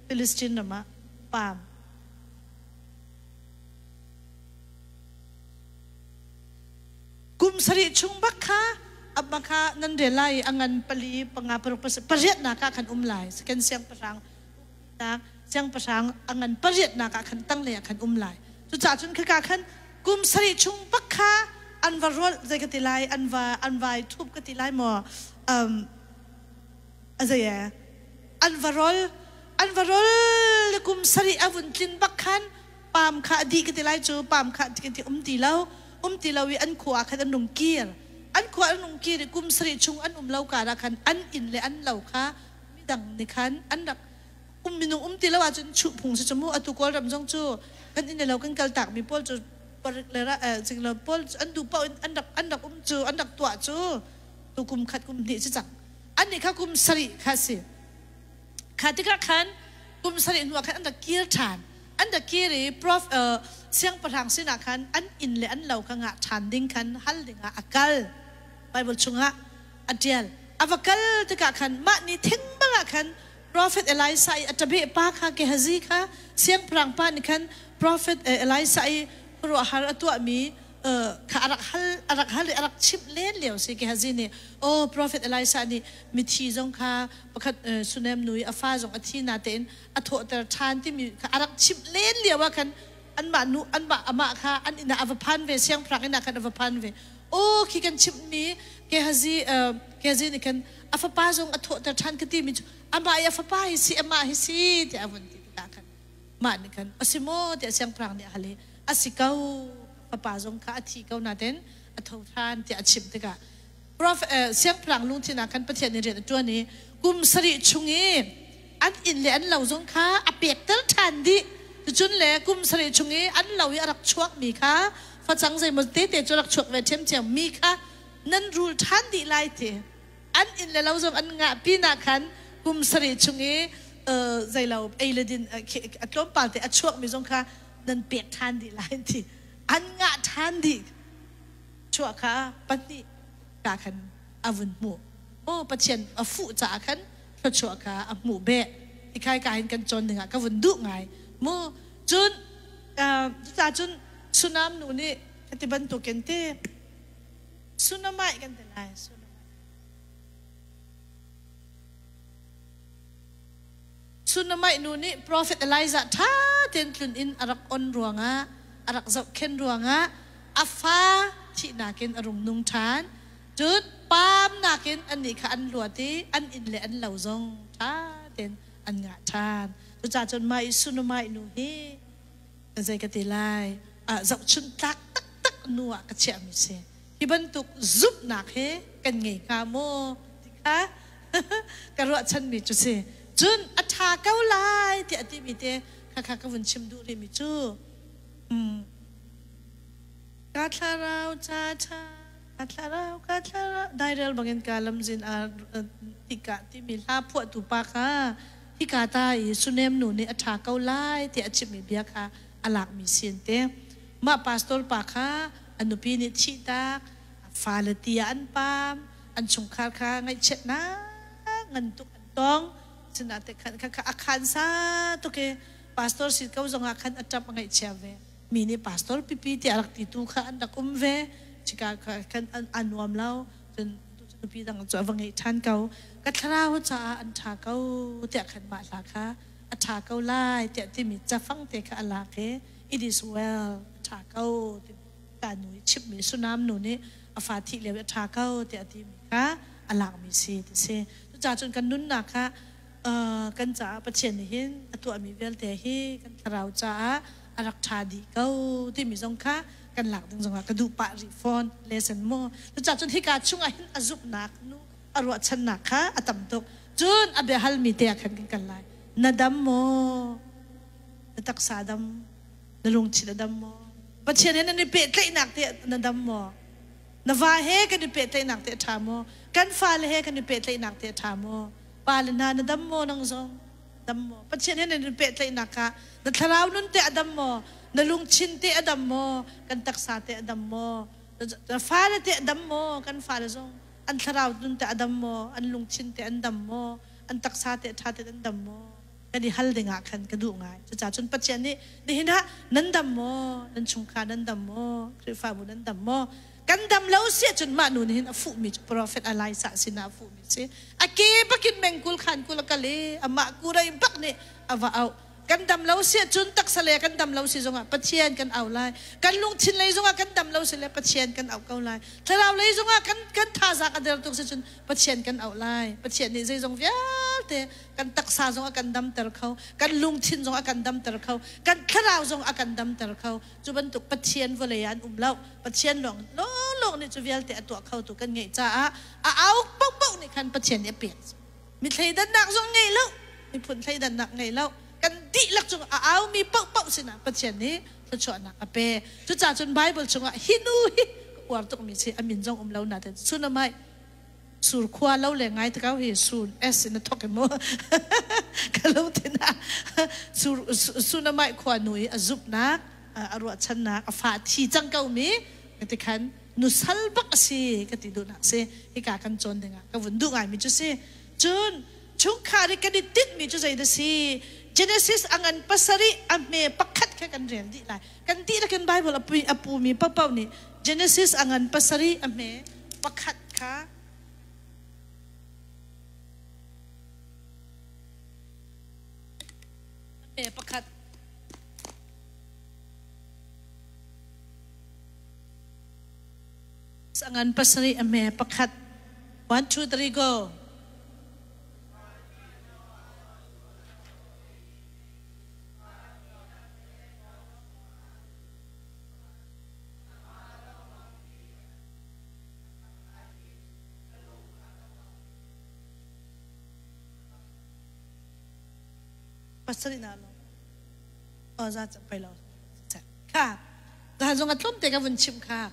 Filistin ram ah pam Kum sarih chung bak kha abma kha nan rel lai i a ngan pali panga paruk pasarih pariatnak ah khan um lai. Second siangpahrang nak siangpahrang a ngan pariatnak ah khan tanglei ah khan um lai. Cucaah cun khika khan kum sarih chung bak kha an va rolh zei ka ti lai an va an vai thup ka ti lai maw a zei e an va rol an va rol le kum sarih a vun tlin bak khan pam kha a dih ka ti lai cu pam kha ti ti um ti lo um ti lo i an khua ah khan an rung kir an khua an rung kir i kum sarih chung an um lo kar ah khan an inn le an lo kha midang nih khan an rak um minung um ti lo ahcun chuh phung si cu mu atu kawlram zong cu kan inn le lo kan kal tak mi pawl cu parik le ra cing lo pawl an duh paoh in an rak an rak um cu an rak tuah cu tu kum khat kum hnih si cang an nih kha kum sarih kha si Kha tikah khan kum sarih hnuah khan an rak kir ṭhan. An rak kir i prof siangpahrang sinah khan an inn le an lo kha ngah ṭhan ding khan hal dingah a kal. Bible chungah a ṭial. A va kal tikah khan mah ni thing bangah khan Prophet Elisha i a ṭabeh pa kha Gehazi kha siangpahrang pa nih khan Prophet Elisha i khuaruahhar a tuahmi kha a rak hal a rak hal i a rak chimh len lio si Gehazi nih oh Prophet Elisha nih mithi zong kha pakhat Sunem nu i a fa zong a thi natein a thawhter ṭhan timi kha a rak chimh len lio ah khan anmah nu anmah amah kha an inn ah a va phan ve siangpahrang inn ah khan a va phan ve aw khi kan chimhmi Gehazi Gehazi nih khan a fapa zong a thawhter ṭhan ka timi cu amah i a fapa hi si amah hi si tiah a vun ti tikah khan mah nih khan a si maw tiah siangpahrang nih a hal i a si ko fapa zong kha a thi ko natein a tho ṭhan tiah a chimh tikah Siangpahrang lungthin ah khan Pathian nih rian a ṭuan i kum sarih chung i an inn le an lo zong kha a pekter ṭhan dih. Cucun le kum sarih chung i an lo i a rak chuakmi kha facang zeimaw tete cu rak chuak ve ṭhiamṭhiam mi kha nan rul ṭhan dih lai ti. An inn le lo zong an ngah pinah khan kum sarih chung i zeilo ei le din a tlawmpal te a chuakmi zong kha nan pek ṭhan dih lai ti. An ngah ṭhan dih. Chuah kha pahnih ka khan a vun hmuh. Maw Pathian a fuh caah khan thluachuah kha a hmuh beh. Tikhai ka hin kan cawn dingah ka vun duh ngai. Mu cun cucaah cun Sunam nu nih hiti bantukin ti Sunamite kan ti lai. Sunamite nu nih Profet Elijah ṭha tein tlun in a rak on ruangah, a rak zohkhenh ruangah a fa thihnak in a rung nung ṭhan. Cun paamnak in annih kha an luat i an inn le an lo zong ṭha tein an ngah ṭhan. Cucaah cun mah i Sunamite nu hi zei ka ti lai, zohchunh tlak taktak nu ah ka chiahmi si. Hi bantuk zumhnak hi kan ngei hnga maw ti kha ka ruahchanmi cu si. Cun a ṭha ko lai tiah a timi te kha kha ka vun chim duh rihmi cu. Ka thlarau ca ṭha, ka thlarau, ka thlarau, dairel bangin ka lamzin a tikah timi hla phuahtu pa kha hika ta i Sunem nu nih a ṭha ko lai tiah a chimmi bia kha a lakmi si an ti. Mah pastor pa kha a nupi nih thihtak, a fale ti ah an paam, an chungkhar kha ngaihchiatnak ngan tuk an tong. Sinain khan kha a khan sa tuk i pastor si ko zongah khan a ṭap a ngaihchia ve. Mi nih pastor pipi tiah rak ti tu kha an rak um ve. Chika khan a nuam lo. Cun nupi dang cu a va ngeih ṭhan ko. Ka thlarau caah an ṭha ko tiah khan mah hla kha a ṭha ko lai tiah timi cafang te kha a lak i it is well a ṭha ko timi ka nu i chimhmi Sunam nu nih a fa thih lio i a ṭha ko tiah a timi kha a lakmi si ti si. Cucaah cun kan nunnak kha kan caah Pathian nih hin a tuahmi vialte hi kan thlarau caah a rak ṭha dih ko timi zong kha kan lak ding zongah ka duh pah rih fawn lesson mu. Cucaah cun hika chungah hin a zumhnak nu a ruahchannak kha a tam tuk. Cun a biahalmi te ah khan kan kal lai. Na dam maw? Na taksa dam? Na lungthin a dam maw? Pathian he nan i pehtlaihnak te na dam maw? Na va he kan i pehtlaihnak te a ṭha maw? Kan fale he kan i pehtlaihnak te a ṭha maw? Pale hna na dam maw nang zong? Dam maw? Pathian he nan i pehtlaihnak kha na thlarau nun te a dam maw? Na lungthin te a dam maw? Kan taksa te a dam maw? Na fale te a dam maw? Kan fale zong an thlarau nun te a dam maw? An lungthin te an dam maw? An taksa te ṭha te an dam maw? Kan i hal ding ah khan ka duh ngai. Cucaah cun Pathian nih nihin ah nan dam maw? Nan chungkhar nan dam maw? Khrihfabu nan dam maw? Kan dam lo si ahcun mah nu nih hin a fuhmi cu Prophet Elijah sinah a fuhmi si. A ke bakin mengkul khan kul a kal i amah kurai bak nih a va auh. Kan dam lo si ahcun taksa le kan dam lo si zongah Pathian kan au lai. Kan lungthin lei zongah kan dam lo si le Pathian kan auh ko lai. Thlarau lei zongah kan kan thazaang a der tuk si cun Pathian kan auh lai. Pathian nih zeizong vialte kan taksa zong a kan damter kho, kan lungthin zong a kan damter kho, kan thlarau zong a kan damter kho. Cu bantuk Pathian vawlei ah an um lo. Pathian lawng lawng nih cu vialte a tuah kho tu kan ngeih caah a au paohpaoh nih khan Pathian nih a pek. Mi thleidannak zong ngei lo, miphun thleidannak ngei lo. Kan dihlak cung a aumi paohpaoh sinah Pathian nih thluachuahnak a pe. Cucaah cun Bible chungah hi nu hi ka uar tukmi si a min zong um lo nain Sunamite sur khua lo le ngai te kau hi sun S in a thok i mu ka lungthin ah sur Sunamite khua nu i a zumhnak a ruahchannak a fa thi cang ko mi ti khan nusal bak a si ka ti duhnak si hika kan cawn dingah ka vun duh ngaimi cu si cun chungkhar i kan i tinhmi cu zei dah si Genesis a ngan pasarih a hme pakhat kha kan rel dih lai kan dihlak in Bible a pumi paohpaoh nih Genesis a ngan pasarih a hme pakhat kha a hme pakhat Ngan pasarih a hme pakhat. One, two, three, go. Pasarih na lo. Oh, za pai lo. Kha. Zan zong a tlawm te ka vun chimh kha.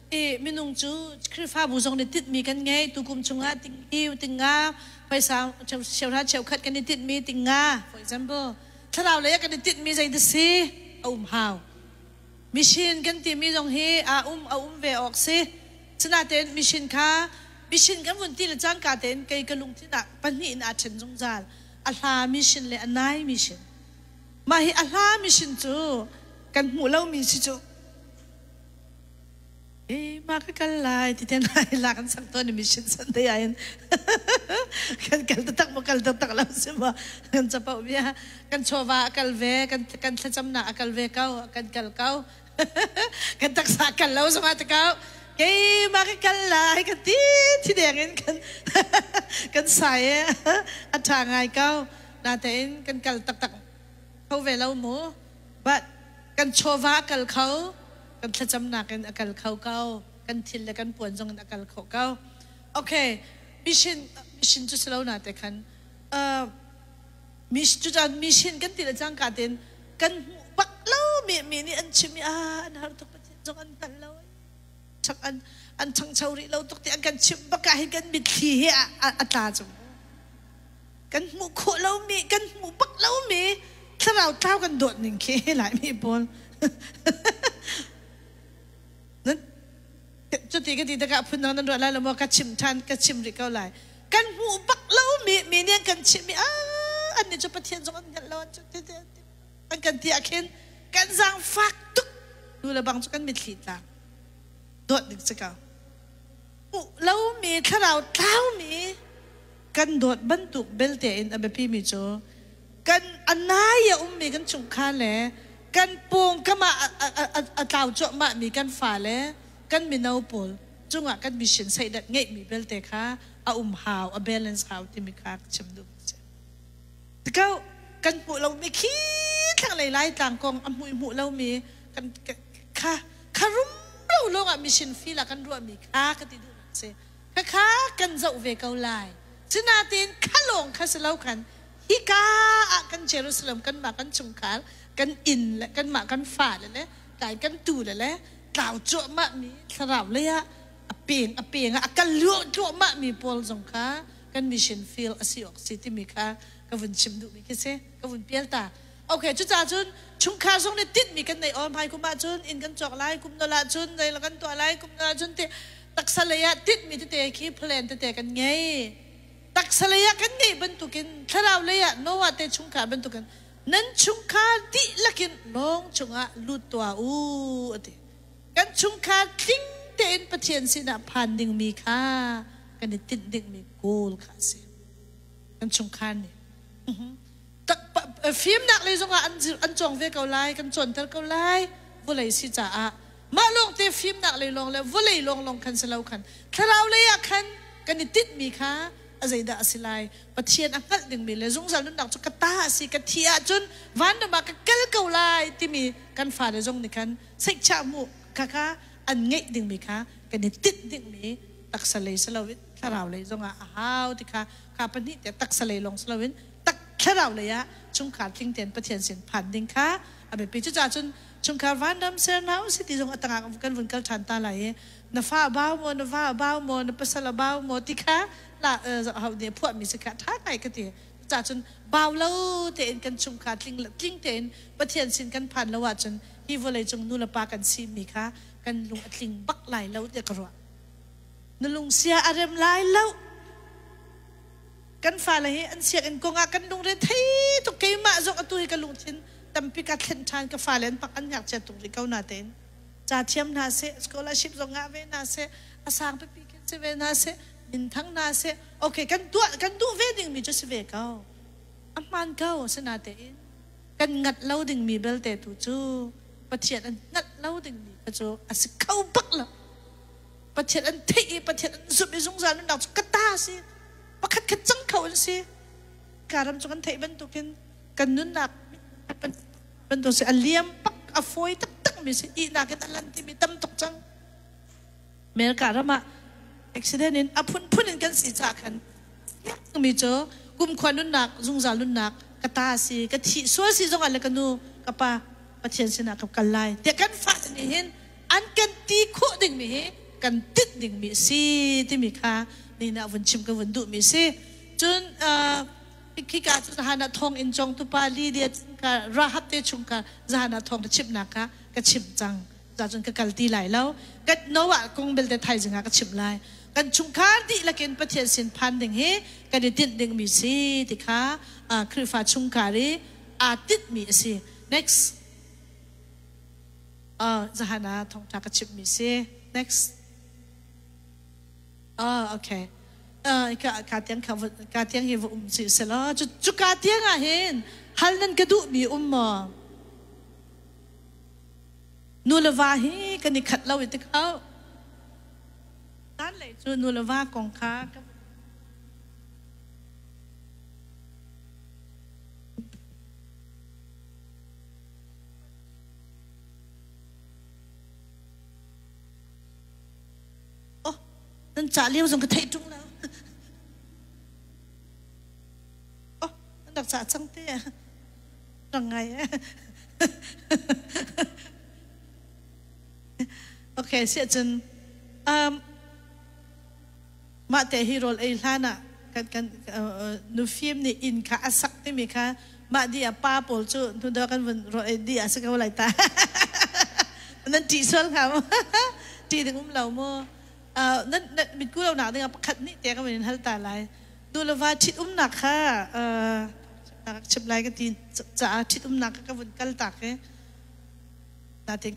I minung cu Khrihfabu zong nih titmi kan ngei. Tukum chungah ting iu ting nga phaisa cheuhra cheukhat kan i titmi ting nga for example thlarau lei ah kan i titmi zei dah si a um hau. Mission kan timi zong hi a um a um ve awk si. Sinain mission kha mission kan vun ti le cangka tein kei ka lungthin ah pahnih in aa ṭhen zungzal. A hla mission le a nai mission. Mah hi a hla mission cu kan hmuh lomi si cu e ma ka kal lai ti ten lai la kan sak tawn i mission Sunday ah hin kan kal taktak maw kal taktak lo si maw kan capo bia kan chawva a kal ve kan kan thlacamnak a kal ve ko kan kal ko kan taksa kal lo zongah te ko keimah ka kal lai kan ti thi deng in kan kan sai e a ṭha ngai ko natein kan kal taktak kho ve lo mu but kan chawva a kal kho kan thlacamnak in a kal kho ko kan thil le kan puan zong in a kal kho ko okay mission mission cu si lo na te khan uh, mission cu mission kan ti le cangka ten kan hmuh bak lo mi mi nih an chim i a an har tuk Pathian zong an hngal lo chak an an changcho rih lo tuk ti an kan chimh bak ah hin kan mitthli hi a tla cu kan hmuh khawh lomi kan hmuh bak lomi thlarau tlau kan dawt ning khi Laimi pawl cuti ka ti tikah phun dang nan ruah lai lo maw ka chim ṭhan ka chim rih ko lai kan hmuh bak lomi mi nih an kan chimh i an nih cu Pathian zong an hngalh lo an kan ti ah khin kan zaangfak tuk nu le bang cu kan mitthli tla dawt ding si ko hmuh lomi thlarau tlaumi kan dawt bantuk belte in a biapi mi cu kan a nai a ummi kan chungkhar le kan pawngkam ah a tlau cuahmah mi kan fale kan mino pawl cungah kan mission seidat ngeihmi belte kha a um hau a balance hau timi kha ka chim duh si. Tikau kan hmuh lomi khi thlanglei Laitlang kong a hmuh hmuh lomi kan kha kha rum lo lawng ah mission field ah kan ruahmi kha ka ti duhnak si. Khakha kan zoh ve ko lai. Sinain kha lawng kha si lo khan hika ah kan Jerusalem kanmah kan chungkhar kan inn le kanmah kan fale le tlai kan tu le le tlau cuahmah mi thlarau lei ah a peng a peng ah a kal luah cuahmah mi pawl zong kha kan mission field a si awk si timi kha ka vun chim duhmi khi si ka vun pial ta. Okay, cucaah cun chungkhar zong nih tinhmi kan nei aw hmai kum ahcun inn kan cawk lai, kum nol ahcun zei kan tuah lai, kum nol ahcun ti taksa lei ah tinhmi tete khi plan tete kan ngei. Taksa lei ah kan ngeih bantukin thlarau lei ah Noah te chungkhar bantukin nan chungkhar dihlak in lawng chungah lut tuah u a ti. Kan chungkhar tling tein Pathian sinah phan dingmi kha kan i tinh dingmi goal kha a si. Kan chungkhar nih. Fimnak lei zongah an cawng ve ko lai, kan cawnter ko lai, vawlei si caah. Mah lawngte fimnak lei lawng le vawlei lawnglawng khan si lo khan thlarau lei ah khan kan i tinhmi kha a zeidah a si lai. Pathian a hngalh dingmi le zungzal nunnak cu ka ta a si, ka thi ahcun vanram ah ka kal ko lai timi kan fale zong nih khan seihchah hmuh kha kha an ngeih dingmi kha kan i tinh dingmi taksa lei si loin thlarau lei zongah a hau ti kha kha pahnih te taksa lei lawng si loin tak thlarau lei ah chungkhar tling tein Pathian sin phan ding kha a biapi. Cucaah cun chungkhar vanram ser hna usih ti zong a tangah kan vun kal ṭhan ta lai i na fa a bau maw, na va a bau maw, na pasal a bau maw ti kha la ho nih a phuahmi si kha ṭha ngai ka ti. Cucaah cun bau lo tein kan chungkhar tling tling tein Pathian sin kan phan lo ahcun hi vawlei cung nu le pa kan simi kha kan lung a tling bak lai lo tiah ka ruah. Na lungsia a rem lai lo. Kan fale hi an sianginn kong ah kan lungre thei tuk. Keimah zong atu hi ka lungthin tampi ka thlen ṭhan. Ka fale an pak an ngakchia tuk rih ko natein ca thiam hna seh, scholarship zong ngah ve hna seh, a sang pipi khin si ve hna seh, minthang hna seh. Okay, kan tuah kan duh ve dingmi cu si ve ko. A hmaan ko asinatein kan ngat lo dingmi belte tu cu Pathian an hngalh lo dingmi kha cu a si kho bak lo. Pathian an theih i Pathian an zumh i zungzal nunnak cu ka ta a si. Pakhat khat cang kho an si. Ka ram cu kan theih bantukin kan nunnak bantuk si a liam pak a fawi taktak mi si ihnak in a lan timi tam tuk cang. America ram ah accident in a phunphun in kan si caah khan mi cu kumkhua nunnak zungzal nunnak ka ta si ka thih sual si zongah le ka nu ka pa Pathian sinah ka kal lai tiah kan fale nih hin an kan ti khawh dingmi hi kan tinh dingmi a si timi kha ni ah vun chim ka vun duhmi a si. Cun khika cu zahan ah thong in congtu pa Lydia ka Rahab te chung kha zahan ah thong ka chimhnak kha ka chimh cang. Cun ka kal ti lai lo. Kan Noah kong belte thaizing ah ka chimh lai. Kan chungkhar dihlak in Pathian sin phan ding hi kan i tinh dingmi si ti kha Khrihfa chungkhar i aa tinhmi a si. Next. Zahan ah thawngṭha ka chimhmi si. Next. Okay. Ka tiang ka tiang hi va um si selaw cu ka tiang ah hin hal nan ka duhmi um maw? Nu le va hi kan i khat lo i ti kho. Zanlei cu nu le va kong kha ka Oh, nan cah lio zong ka theih ṭung lo. Oh, nan rak cah cang te. Rang ngai eh. Okay, siah cun mah te hi rawl ei hlan ah kan kan nufim nih inn kha a sak timi kha mah di ah pa pawl cu hnu deuh kan vun rawl ei di ah si ko lai ta. Nan ṭih sual hnga maw? Ṭih ding um lo maw? Nan mitku lo nak ding ah pakhat nih te ka van in hal ta lai. Nu le va ṭhit umnak kha chim lai ka ti caah ṭhit umnak kha ka vun kal tak i natin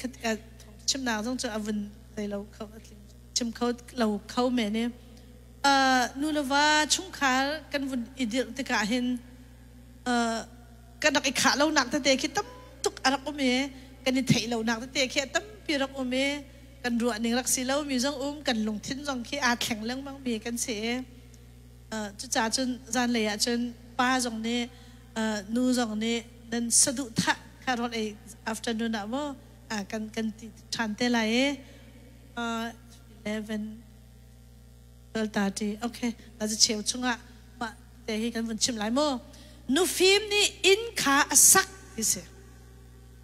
chimnak zong cu a vun zei lo kho chim kho lo kho men i nu le va chungkhar kan vun i dirh tikah hin kan rak i khah lonak tete khi tam tuk a rak um i kan i theih lonak tete khi a tampi rak um i kan ruah ning rak si lomi zong um, kan lungthin zong khi aa thleng lengmang mi kan si i cucaah cun zanlei ah cun pa zong nih, nu zong nih nan saduhthah kha rawl ei afternoon ah maw kan kan ti ṭhan te lai i 11 12:30, okay, na cheu chungah mah te hi kan vun chim lai mu. Nufim nih inn kha a sak ti si.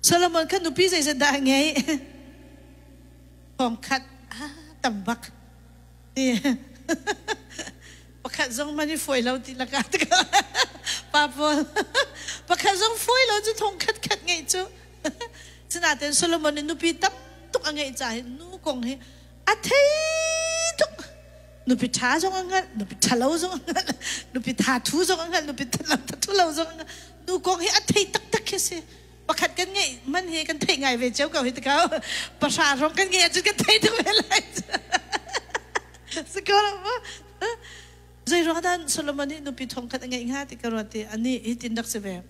Solomon kha nupi zeizat dah a ngei? Thong khat tam bak ti. Pakhat zong man i fawi lo ti laka pa pawl pakhat zong fawi lo cu thong khat khat ngeih cu. Sinain Solomon nih nupi tam tuk a ngeih caah hin nu kong hi a thei tuk. Nupi ṭha zong a hngalh, nupi ṭhalo zong a hngalh, nupi tha thu zong a hngalh, nupi ṭha lo zong a hngalh. Nu kong hi a thei taktak khi si. Pakhat kan ngeih man hi kan theih ngai ve cio ko hi tikau. 3 rong kan ngeih ahcun kan thei tuk ve lai. Si ko lo maw? Zei ruang dah Solomon nih nupi thong khat a ngeih hnga ti ka ruat i anih hitin rak si ve.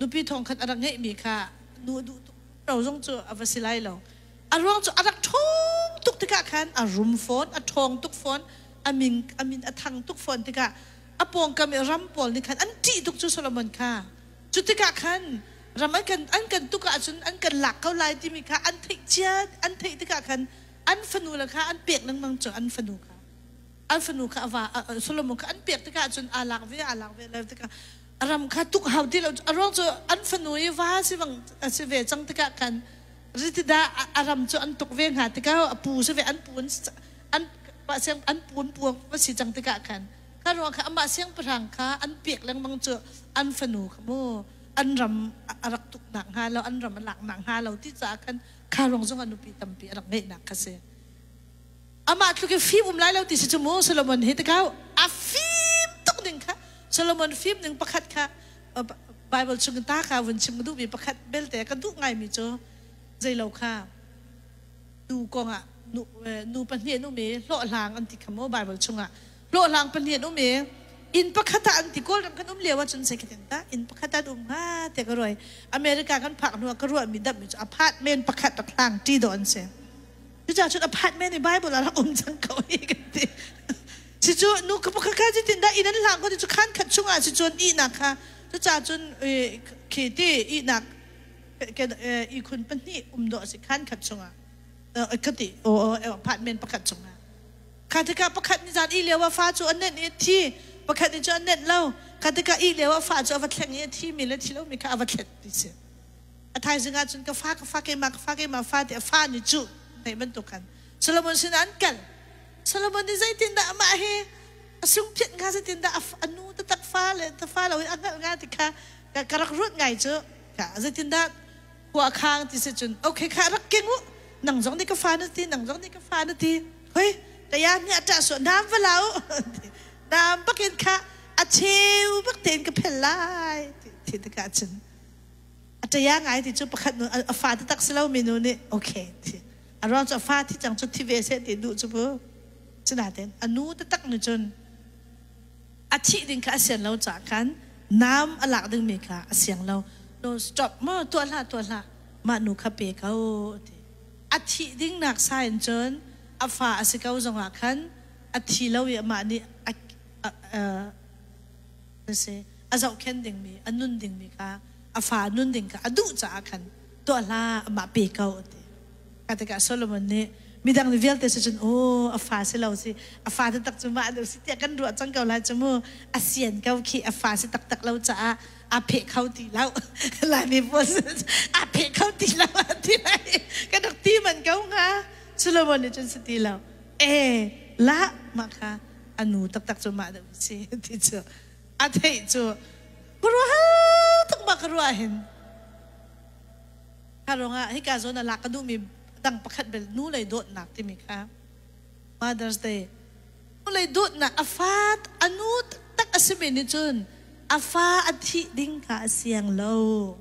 Nupi thong khat a rak ngeihmi kha nu a duh tuk ro zong cu a va si lai lo. A ruang cu a rak ṭhawng tuk tikah khan a rum fawn, a ṭhawng tuk fawn, a min a min a thang tuk fawn tikah a pawngkam i ram pawl nih khan an ṭih tuk cu Solomon kha. Cu tikah khan ram an kan tuk ahcun an kan lak ko lai timi kha an theih cia, an theih tikah khan an fanu le kha an pek lengmang cu an fanu kha. An fanu kha a va Solomon kha an pek tikah cun aa lak ve lo tikah ram kha tuk hau ti lo. A ruang cu an fanu i va si bang a si ve cang tikah khan ritidah a ram cu an tuk ve hnga tikah a pu si ve an pu an siang an pu an puang va si cang tikah khan kha ruang kha amah siangpahrang kha an pek lengmang cu an fanu kha mu an ram a rak tuk nak hnga lo, an ram a lak nak hnga lo ti caah khan kha ruang zong a nupi tampi a rak ngeihnak kha si. Amah tluk i fim um lai lo ti si cu mu. Solomon hi tikau a fim tuk ning kha, Solomon fim ning pakhat kha Bible chung ta kha vun chim ka duhmi pakhat belte ka duh ngaimi cu zeilo kha nu kongah nu, nu pahnih an um i hlawhhlang an ti kha mu. Bible chungah hlawhhlang pahnih an um i inn pakhat ah an ti. Kawlram kan um lio ahcun sei ka tin ta inn pakhat ah an um hnga te ka ruai. America kan phak hnu ah ka ruahmi dammi cu apartment pakhat rak hlang ṭi dawh an si. Cucaah cun apartment i Bible ah rak um cang ko hi kan ti. Si cu nu ka pakhat kha zeitin dah inn an hlang ko ti cu khan khat chungah si cun ihnak kha cucaah cun khi ti ihnak ihkhun pahnih um dawh a si khan khat chungah ka ti apartment pakhat chungah. Kha tikah pakhat nih zan ih lio ah fa cu a nenh i a thi, pakhat nih cun a nenh lo. Kha tikah ih lio ah fa cu a va thleng i a thimi le thi lomi kha a va thlet ti si. A thaizing ah cun ka fa, ka fa, keimah ka fa, keimah fa ti a fa nih cu theih bantuk khan Solomon sinah an kal. Solomon nih zeitindah amah hi a sungphiat hnga, zeitindah a nu taktak fa le ta fa lo in a hngalh hnga ti kha ka rak ruat ngai cu. Ka zeitindah khua khang ti si cun okay kha rak keng u, nang zong nih ka fa na ti, nang zong nih ka fa na ti, hoi taya nih a ṭah suah nam va la u, nam bakin kha a cheu bak tein ka phel lai ti tikah cun a ṭaya ngai ti cu pakhat nu a fa taktak si lomi nu nih okay ti a ruang cu a fa thi cang cu thi ve seh ti duh cu bu. Sinain a nu taktak nih cun a thih ding kha a sian lo caah khan nam a lak dingmi kha a siang lo. No, stop ma, tuah hlah, tuah hlah, mah nu kha pe ko ti. A thih ding nak sa in cun a fa a si ko zongah khan a thi lo i amah nih a si a zohkhen dingmi, a nun dingmi kha, a fa nun ding kha a duh caah khan tuah hlah, amah pe ko a ti. Ka tikah Solomon nih midang nih vialte si cun aw a fa si lo si, a fa taktak cu mah lo si tiah kan ruah cang ko lai cu mu. A sian ko khi, a fa si taktak lo caah a pheh kho ti lo. Laimi pawl a pheh kho ti lo ti lai kan rak ti man ko hnga. Solomon Solomon nih cun si ti lo. E lah mah kha a nu taktak cu mah deuh si ti cu a theih cu khuaruahhar tuk ma ka ruah hin. Kha ruangah hika zawn ah lak ka duhmi dang pakhat bel nu lei dawtnak timi kha Mother's Day nu lei dawtnak a fa a nu taktak a simi nih cun a fa a thih ding kha a siang lo.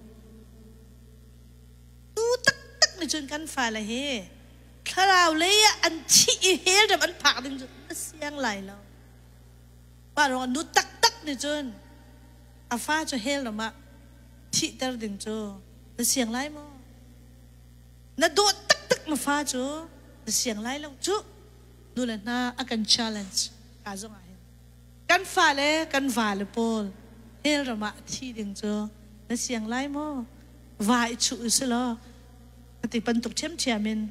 Nu taktak nih cun kan fale hi thlarau lei ah an thih i hell ram an phak ding cu na siang lai lo. Mah ruangah nu taktak nih cun a fa cu hell ram ah thihter ding cu na siang lai maw? Na dawt taktak na fa cu na siang lai lo cu. Nu le hna a kan challenge ka zong ah hin. Kan fale kan vale pawl hell ram ah thi ding cu na siang lai maw? Va i chuh u si law ti bantuk ṭhiamṭhiam in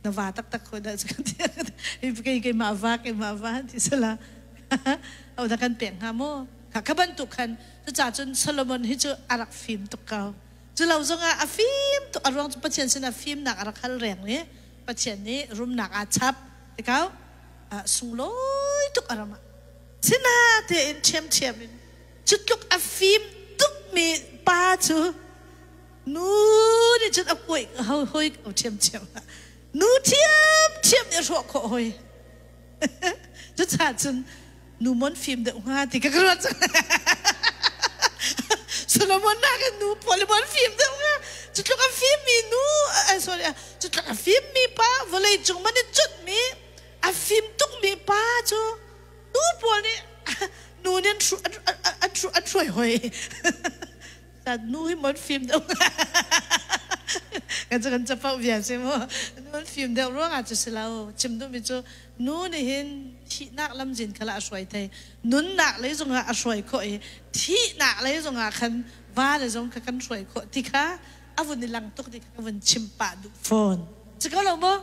na va taktak khoi dah cu kei keimah va keimah va ti sala au dah kan pek hnga maw kha kha bantuk khan cucaah cun Solomon hi cu a rak fim tuk ko cu lo zongah a fim tuk a ruang cu Pathian sinah fimnak a rak hal reng i Pathian nih rumnak aa chap ti ko sunglawi tuk a ram ah sinatein ṭhiamṭhiam in cu tluk a fim tukmi pa cu nu nih cun a kuaih hoi ko ṭhiamṭhiam nu ṭhiamṭhiam nih a hrawh khawh hoi cucaah cun nu mon fim deuh hnga ti ka ruat Solomon nakin nu pawl mon fim deuh hnga cu tluk a fimmi nu sorry cu tluk a fimmi pa vawlei cung man i cutmi a fim tukmi pa cu nu pawl nih nu nih an hruai hoi nu hi mon fim deuh kan cu kan capo bia si mu nu an fim deuh ruangah cu si lo chim duhmi cu nu nih hin thihnak lamzin khala a hruai thei nunnak lei zongah a hruai khawh i thihnak lei zongah khan va le zong kha kan hruai khawh ti kha a vun i lang tuk ti kha ka vun chim pah duh fawn si ko lo maw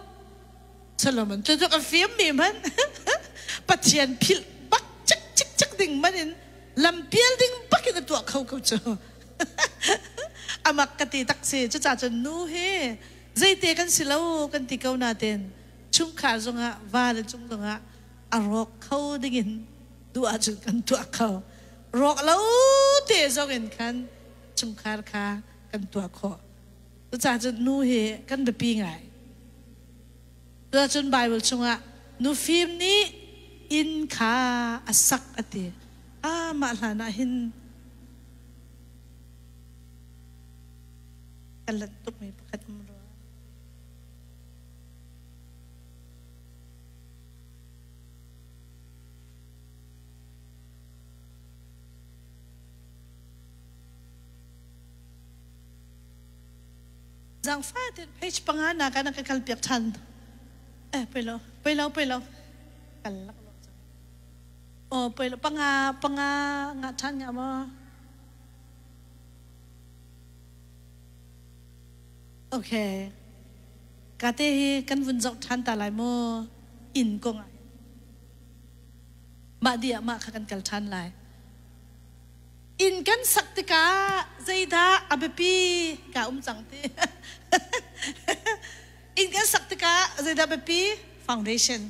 Solomon cu cu a fim mi man Pathian philh bak cik cik cik ding man in lampial ding bakin a tuah kho ko cu amak ka ti tak si cucaah cun nu hi zeite kan si lo kan ti ko nain chungkhar zongah va le cung zongah a rawk kho dingin duh ahcun kan tuah kho rawk lo te zong in khan chungkhar kha kan tuah khawh cucaah cun nu hi kan biapi ngai Cucun Baibal chungah nufim nih inn kha a sak a ti. Ah, mah hlan ah hin ka lanh tukmi pakhat um rua. Zaangfah tein page panga na kan ka kal piak ṭhan. Eh, pei lo, pei lo, pei lo. Kal lak lo. Oh, pei lo, panga, panga nga ṭhan nga maw? Okay. Ka te hi kan vun zoh ṭhan ta lai mu. Inn kong ah. Mah di ah mah kha kan kal ṭhan lai. Inn kan sak tikah zeidah a biapi ka um cang ti. Inn kan sak tikah zeidah biapi? Foundation.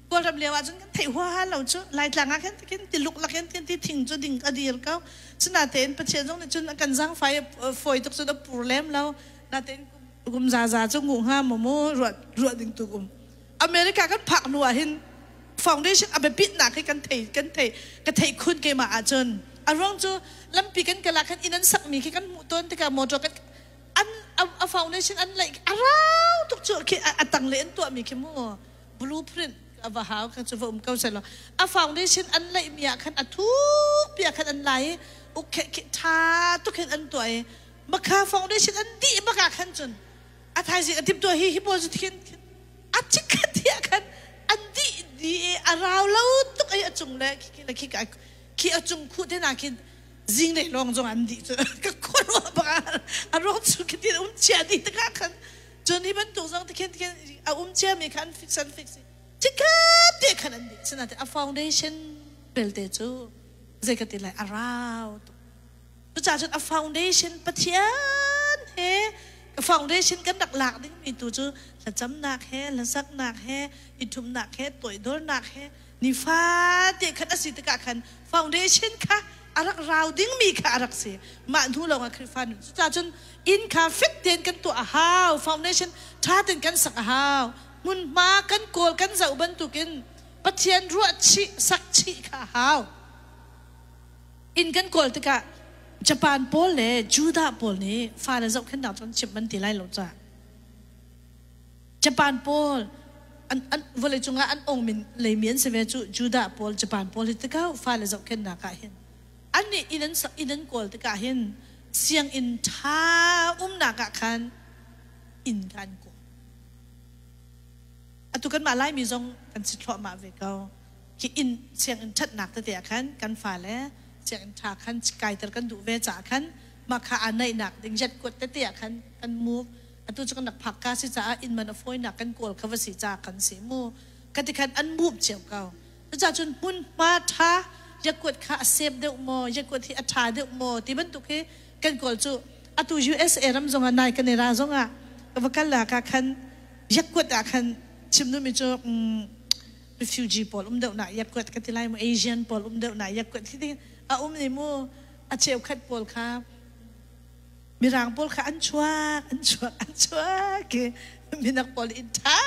Kawlram lio ahcun kan theih huaha lo cu. Laitlang ah khan khin tiluk lakin khin ti thing cu ding a dir ko. Sinatein Pathian zong nih cun a kan zaangfai fawi tuk cun a pur lem lo. Natein kum zaza cu nguh hnga maw mu ruah ruah ding tu um. America kan phak hnu ah hin foundation a biapitnak hi kan thei kan thei ka theih khun keimah ahcun a ruang cu lampi kan kal ah khan inn an sakmi khi kan hmuh tawn tikah motor kan an a foundation an laih a rau tuk cu khi a tang le an tuahmi khi mu blueprint a va hau kha cu va um ko selaw a foundation an laih mi ah khan a thuk pi ah khan an lai i uk khi tha tuk hin an tuah i makha foundation an dih bak ah khan cun a thaizing a timtuah hi hi pawl cu khin a chikkhat tiah khan an dih dih i a rau lo tuk i a cung le khi le khi khi a cung khuh te na khin zing lei lawng zong an dih cu ka khuaruah bak a ruang cu khi tin um chia dih tikah khan cun hi bantuk zong tikhin tikhin a um cia mi kha an fix an fix chikkhat te khan an dih sinain a foundation belte cu zei ka ti lai a rau tuk cucaah cun a foundation Pathian he ka. Foundation kan rak lak dingmi tu cu thlacamnak he, hlasaknak he, i ṭhumnak he, toidornak he, nifate khan a si tikah khan foundation kha a rak rau dingmi kha a rak si. Mah hnu lawngah Khrihfa nun. Cucaah cun inn kha fit tein kan tuah a hau. Foundation ṭha tein kan sak a hau. Hmunhma kan kawl kan zoh bantukin Pathian ruah chih, sak chih kha a hau. Inn kan kawl tikah Japan pawl le Judah pawl nih fale zohkhenhnak cu an chimh an ti lai lo ca. Japan pawl an, an vawleicung ah an ongmin leimi an si ve cu Judah pawl Japan pawl hi tikah fale zohkhenhnak ah hin an nih inn an inn an kawl tikah hin sianginn ṭha umnak ah khan inn kha an kawl. Atu kanmah Laimi zong kan si thluahmah ve ko. Khi inn sianginn ṭhatnak tete ah khan kan fale sianginn ṭha khan kaiter kan duh ve caah khan mah kha aa naihnak ding jet-kuat tete ah khan kan move. Atu cu kan rak phak ka si caah inn man a fawinak kan kawl kha va si caah kan si mu. Kati khan an move cio ko. Cucaah cun hmunhma ṭha yakuat kha a sep deuh maw, yakuat hi a ṭha deuh maw ti bantuk hi kan kawl cu atu USA ram zongah nai kan i ra zongah ka va kal ah ka khan yakuat ah khan chim duhmi cu refugee pawl um deuh nak yakuat ka ti lai mu Asian pawl um deuh nak yakuat hi a um ni mu a cheukhat pawl kha Mirang pawl kha an chuak an chuak an chuak i minak pawl inn ṭha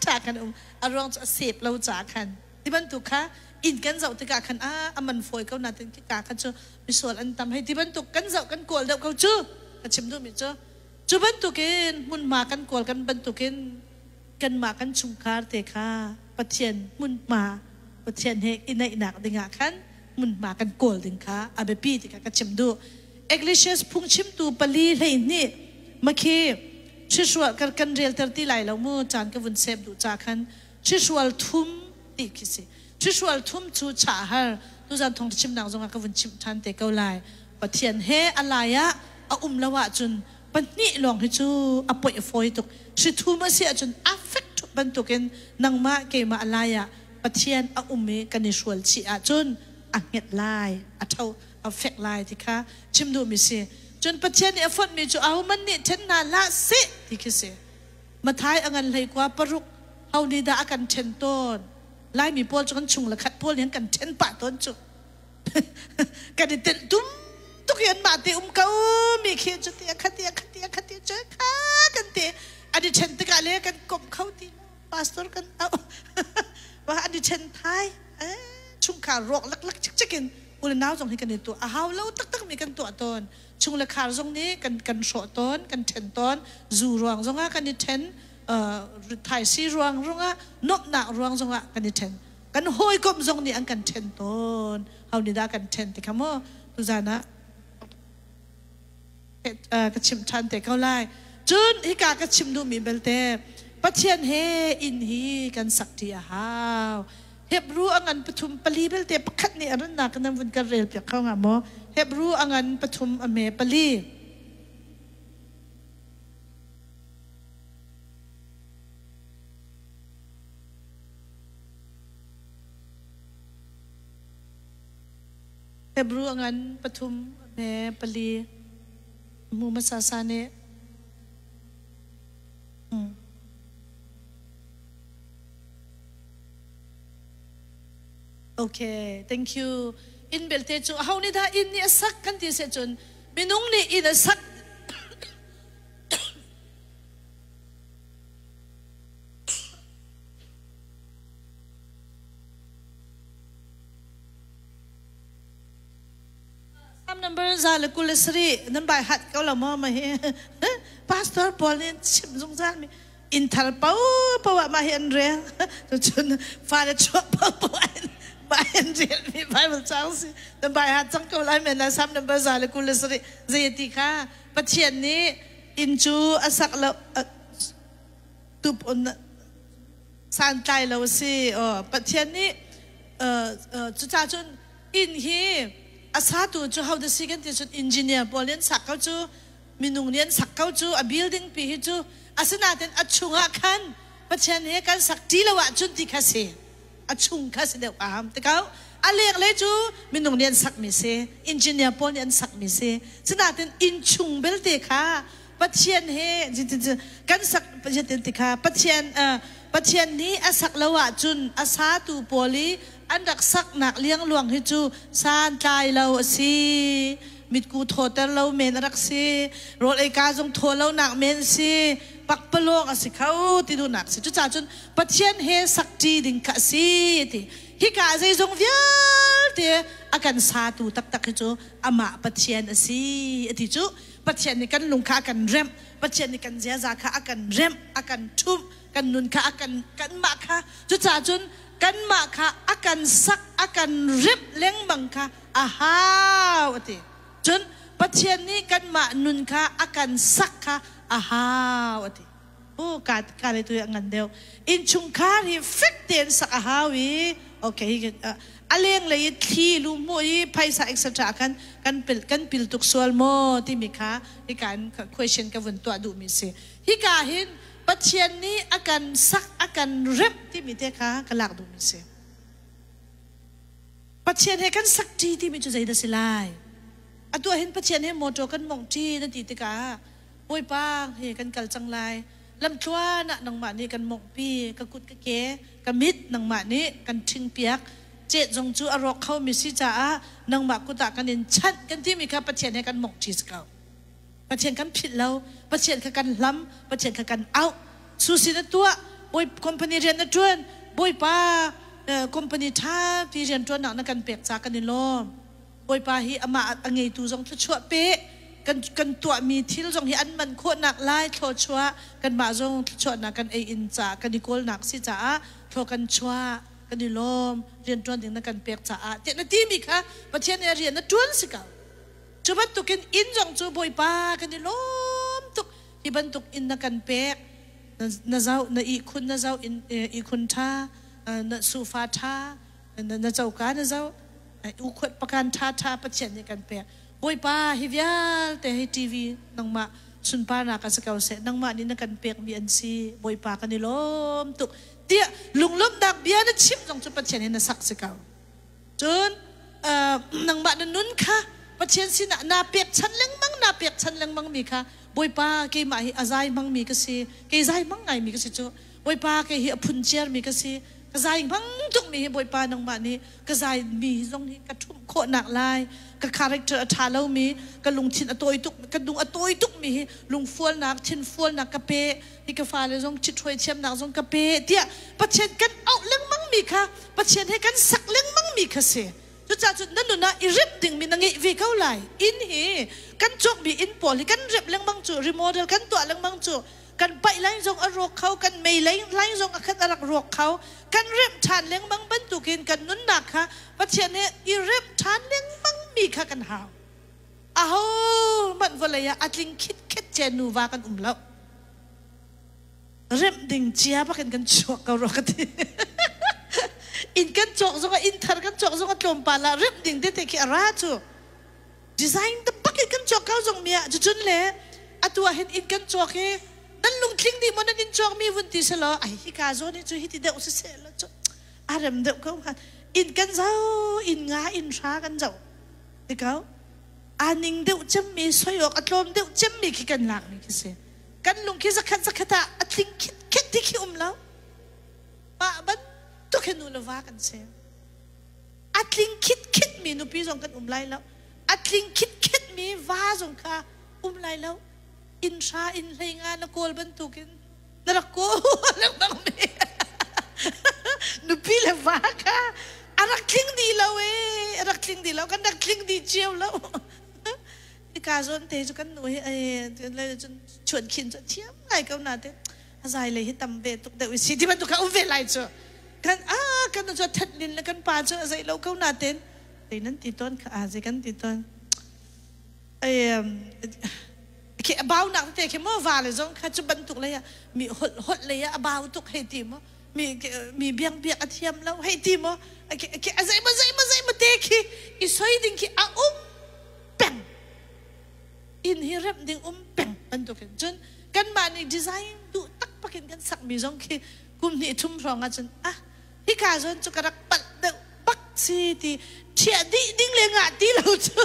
ṭha khan um a ruang cu a sep lo caah khan ti bantuk kha inn kan zoh tikah khan a a man fawi ko natin khika kha cu misual an tam hei ti bantuk kan zoh kan kawl deuh ko cu ka chim duhmi cu cu bantukin hmunhma kan kawl kan bantukin kanmah kan chungkhar te kha Pathian hmunhma Pathian he i naihnak dingah khan hmunhma kan kawl ding kha a biapi ti kha ka chim duh. Ecclesiastes phungchimtu pali 12 makhi ṭhihrual kan kan relter ti lai lo mu caan ka vun sep duh ca khan ṭhihrual thum ti khi si ṭhihrual thum cu chah har tuzan thawng chimnak zongah ka vun chimh ṭhan te ko lai Pathian he a lai ah a um lo ahcun pahnih lawng hi cu a poih a fawi tuk hri thum a si ahcun a fek ṭhup bantukin nangmah keimah a lai ah Pathian a um i kan i hrual chih ahcun a hnget lai a ṭho a fek lai ti kha chim duhmi si. Cun Pathian nih a fonhmi cu ahohmanh nih ṭhen hna hlah seh ti khi si. Mathai a ngan hleikua paruk ho nih dah a kan ṭhen tawn? Laimi pawl cu kan chung le khat pawl nih an kan ṭhen pah tawn cu. Kan i telh tum tuk i anmah te um ko mi khi cu ti a khati a khati a khati cu kha kan ti an i ṭhen tikah le kan komh kho ti lo pastor kan auh wa an i ṭhen thai chungkhar rawk laklak cikcek in u le nau zong hi kan i tuah a hau lo taktak mi kan tuah tawn chung le khar zong nih kan kan hrawh tawn kan ṭhen tawn zu ruang zongah kan i ṭhen thaisi ruang rungah nuamhnak ruang zongah kan i ṭhen kan hawikom zong nih an kan ṭhen tawn ho nih dah kan ṭhen ti kha maw tuzan ah ka chim ṭhan te ko lai. Cun hika ka chim duhmi belte Pathian he inn hi kan sak ṭi a hau. Hebru a ngan pathum pali belte pakhat nih a rannak in nan vun kan rel piak kho hnga maw? Hebru a ngan pathum a hme pali. Hebru a ngan pathum a hme pali mu hmasa sa nih Okay, thank you. Inn belte cu aho nih dah inn nih a sak kan ti seh cun minung nih inn a sak Psalm number 127 nan bai hat ko lo maw ma hi pastor pawl nih chim zungzal mi inn thar po po ah mah hi an rel cun fale chuah po po in mah an rel mi Bible cang si nan bai hat cang ko lai men na Psalm number 127 zei ti kha Pathian nih inn cu a sak lo tup on santlai lo a si Pathian nih cucaah cun inn hi a satu cu ho dah si kan ti cun engineer pawl nih an sak ko cu minung nih an sak ko cu a building pi hi cu asinain a chungah khan Pathian he kan sak ṭi lo ahcun ti kha si a chung kha si deuh aham ti ko a lenglei cu minung nih an sakmi si engineer pawl nih an sakmi si sinain inn chung belte kha. Pathian he kan sak ti kha Pathian Pathian nih a sak lo ahcun a satu pawl i an rak saknak liangluang hi cu santlai lo a si. Mitku thawter lo men a rak si. Rawl ei ka zong thaw lonak men si. Pakpalawng a si kho ti duhnak si. Cucaah cun Pathian he sakṭi ding kha a si ti. Hika zeizong vialte a kan satu taktak hi cu amah Pathian a si a ti cu Pathian nih kan lung kha a kan remh. Pathian nih kan ziaza kha a kan remh, a kan ṭhumh, kan nun kha a kan kanmah kha cucaah cun kanmah kha a kan sak a kan remh lengmang kha a hau a ti. Cun Pathian nih kanmah nun kha a kan sak kha a hau a ti. U ka ka le tu a ngan deuh. Innchungkhar hi fek tein sak a hau i okay hi a lenglei i thli lu hmuh i phaisa etc khan kan pil kan pil tuk sual maw timi kha hika in question ka vun tuah duhmi si. Hika hin Pathian nih a kan sak a kan remh timi te kha ka lak duhmi si. Pathian he kan sak ṭi timi cu zeidah si lai? Atu ah hin Pathian he motor kan mongh ṭi na ti tikah Bawipa he kan kal cang lai. Lamtluan ah nangmah nih kan monghpi, ka kut ka ke, ka mit nangmah nih kan ṭhingpiak. Cet zong cu a rawk khomi si caah nangmah kut ah kan in chanh kan timi kha Pathian he kan mongh ṭi si ko. Pathian kan philh lo, Pathian kha kan hlam, Pathian kha kan auh. Susi na tuah, bawi company rian na ṭuan, Bawipa company ṭha ti rian ṭuannak na kan pek ca kan i lawm. Bawipa hi amah a ngeitu zong thluachuah pe kan kan tuahmi thil zong hi an man khawhnak lai thluachuah kanmah zong thluachuahnak kan ei in ca kan i kawlnak si caah thlua kan chuah kan i lawm rianṭuan ding na kan pek caah tiah na timi kha Pathian nih a rian na ṭuan si ko. Cu bantukin inn zong cu Bawipa kan i lawm tuk hi bantuk inn na kan pek na zoh na ihkhun na zoh ihkhun ṭha na sofa ṭha na coka na zoh ukhuat pakan ṭha ṭha Pathian nih kan pek Bawipa hi vialte hi TV nangmah sunparnak a si ko seh nangmah nih na kan pekmi an si Bawipa kan i lawm tuk tiah lunglawmhnak bia na chim zong cu Pathian he na sak si ko cun nangmah na nun kha Pathian sinah naa pekchan lengmang naa pekchan lengmang mi kha Bawipa keimah hi a zai hmangmi ka si kei zai hmang ngaimi ka si cu Bawipa kei hi a phunciarmi ka si ka zai hmang tukmi hi Bawipa nangmah nih ka zai mi zong hi ka ṭhumh khawhnak lai ka character a ṭha lomi ka lungthin a tawi tuk ka lung a tawi tukmi hi lungfualnak thinfualnak ka pe hi ka fale zong ṭhithruai thiamnak zong ka pe tiah Pathian kan auh lengmang mi kha Pathian he kan sak lengmang mi kha si. Cucaah cun na nun ah i remh dingmi na ngeih ve ko lai. Inn hi kan cawkmi inn pawl hi kan remh lengmang cu remodel kan tuah lengmang cu kan paih lai zong a rawk kho kan mei lei lai zong a khat a rak rawk kho kan remh ṭhan lengmang bantukin kan nunnak kha Pathian he i remh ṭhan lengmang mi kha kan hau. Aho hmanh vawlei ah a tling khitkhet cia nuva kan um lo. Remh ding cia bakin kan chuak ko rua ka ti. Inn kan cawk zongah inn thar kan cawk zongah tlawmpal ah remh ding tete khi a ra cu. Design te bak in kan cawk ko zong mi ah cucun le atu ah hin inn kan cawk hi nan lungtling dih maw nan inn cawk mi vun ti selaw ai hika zawn hi cu hiti deuh siseh law cu a rem deuh ko hnga. Inn kan zoh inn nga inn hra kan zoh ti ko. Aa ning deuh cemmi soi awk a tlawm deuh cemmi khi kan lakmi khi si. Kan lung khi zakhat zakhat ah a tling khit khet ti khi um lo. Mah bantuk hi nu le va kan si. A tling khit khit mi nupi zong kan um lai lo. A tling khit khet mi va zong kha um lai lo. Inn hra inn hlei nga na kawl bantukin na rak kawl lengmang mi nupi le va kha a rak tling dih lo ee a rak tling dih lo kan rak tling dih cio lo hika zawn te cu kan nu hi ai cun chuan khin cu thiam ngai ko na te a zai lei hi tam ve tuk deuh i si ti bantuk kha um ve lai cu kan a kan nu cu that lin le kan pa cu a zei lo ko na ten te nan ti tawn kha a zei kan ti tawn Khi a baunak tete khi maw va le zong kha cu bantuk lei ah mi holh holh lei ah a bau tuk hei ti maw mi mi biang biak a thiam lo hei ti maw a zei maw zei maw zei maw te khi i soi ding khi a um peng inn hi remh ding um peng bantuk in cun kanmah nih design duh tak pakin kan sak mi zong khi kum hnih thum hrawng ah cun ah hika zawn cu ka rak palh deuh bak si ti ṭhiah dih ding le ngah ti lo cu.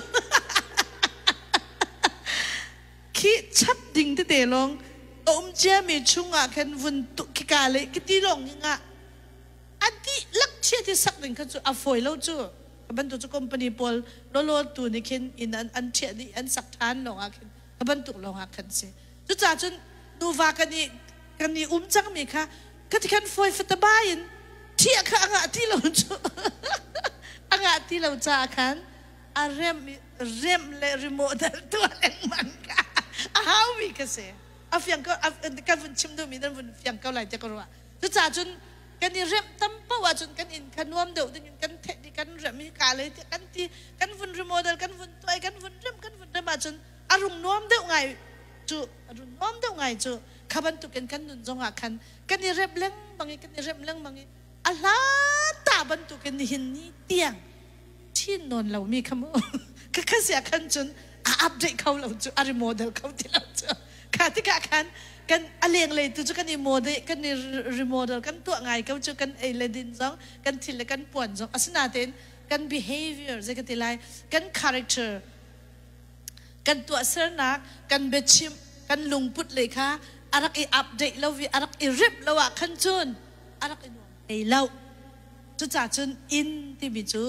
Khi chap ding tete lawng a um ciami chungah khan vun khika le khiti lawng ngah a dihlak chiat hi sak ding kha cu a fawi lo cu. Ka bantuk cu company pawl lawlaw tu nih khin inn an an ṭhiah dih an sak ṭhan lawng ah khin ka bantuk lawng ah khan si. Cucaah cun nuva kan i um cangmi kha khati khan fawi fatabai in ṭhiah kha a ngah ti lo cu a ngah ti lo caah khan a rem rem le remodel tuah lengmang kha a haumi ka si. A fiang ko kan vun chim duhmi nan vun fiang ko lai tiah ka ruah. Cucaah cun kan i remh tam paoh ahcun kan inn kha nuam deuh ding in kan theih i kan remh i ka lei tiah kan ti kan vun remodel kan vun tuah i kan vun remh kan vun remh ahcun a rung nuam deuh ngai cu a rung nuam deuh ngai cu kha bantukin kan nun zongah khan kan i remh lengmang i kan i remh lengmang i a hlan ta bantukin nihin ni tiang chin nawn lomi kha mu ka kha sia khan cun a update kho lo cu a remodel kho ti lo cu kha tikah khan kan a lenglei tu cu kan i model kan i remodel kan tuah ngai ko cu kan ei le din zong kan thil le kan puan zong asinain kan behavior zei ka ti lai kan character kan tuahsernak kan biachim kan lungput lei kha a rak i update lo i a rak i rip lo ah khan cun a rak i nuam hlei lo. Cucaah cun inn timi cu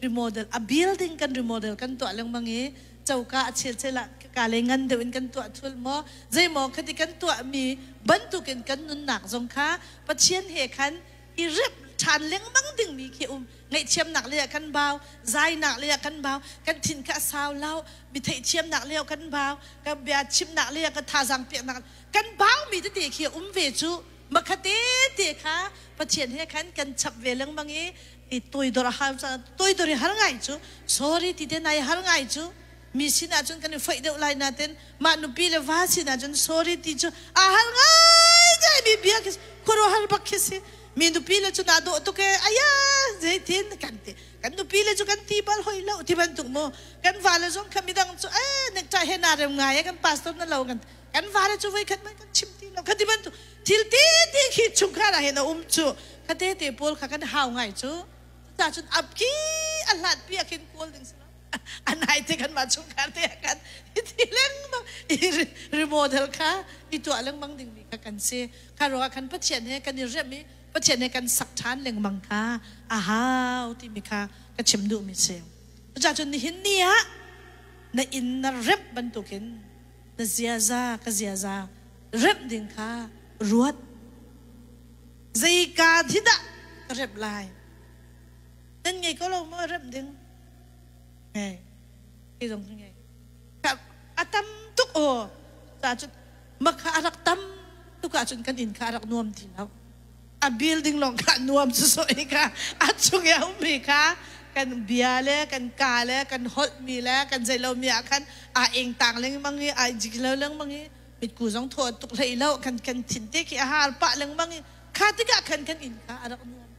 remodel a building kan remodel kan tuah lengmang i coka a chelchel ah ka le ngan deuh in kan tuah thul maw zeimaw khati kan tuahmi bantukin kan nunnak zong kha Pathian he khan i rep ṭhan lengmang dingmi khi um. Ngaihthiamnak lei ah kan bau, zainak lei ah kan bau, kan thin kha a sau lo, mi theihthiamnak lei ah kan bau, kan bia chimnak lei ah kan thazaang peknak kan baumi tete khi a um ve cu. Makhate te kha Pathian he khan kan chap ve lengmang i i toidor a har toidor i har ngai cu sorry ti te nai har ngai cu mi sin ahcun kan i foih deuh lai nain mah nupi le va sin ahcun sorry ti cu a har ngai ngai mi bia khi khuaruahhar bak khi si. Mi nupi le cu naa dawh tuk e aya zeitin kan ti kan nupi le cu kan ti bal hoi lo ti bantuk mu kan va le zong kha midang cu e nekṭai he naa rem ngai e kan pastor na lo kan kan va le cu voikhat man kan chim ti lo kha ti bantuk thil te te khi chungkhar ah hin a um cu kha te te pawl kha kan hau ngai cu cucaah cun apki a hlat pi ah khin kawl ding si lo a nai te kan mah chungkhar te ah khan i ti lengmang i remodel kha i tuah lengmang ding mi kha kan si kha ruangah khan Pathian he kan i remh i Pathian he kan sak ṭhan lengmang kha a hau timi kha ka chim duhmi si. Cucaah cun nihin ni ah na inn na remh bantukin na ziaza ka ziaza remh ding kha ruat. Zeika hi dah ka remh lai? Nan ngei ko lo maw remh ding? Ngei. Kei zong ka ngei. A tam tuk aw. Cucaah cun makha a rak tam tuk ahcun kan inn kha a rak nuam ti lo. A building lawng kha nuam cu so i kha a chung i a ummi kha kan bia le kan ka le kan holhmi le kan zei lomi ah khan aa engtang lengmang i ai jik lo lengmang i mitku zong thaw tuk hlei lo kan kan thin te khi a har pah lengmang i kha tikah khan kan inn kha a rak nuam.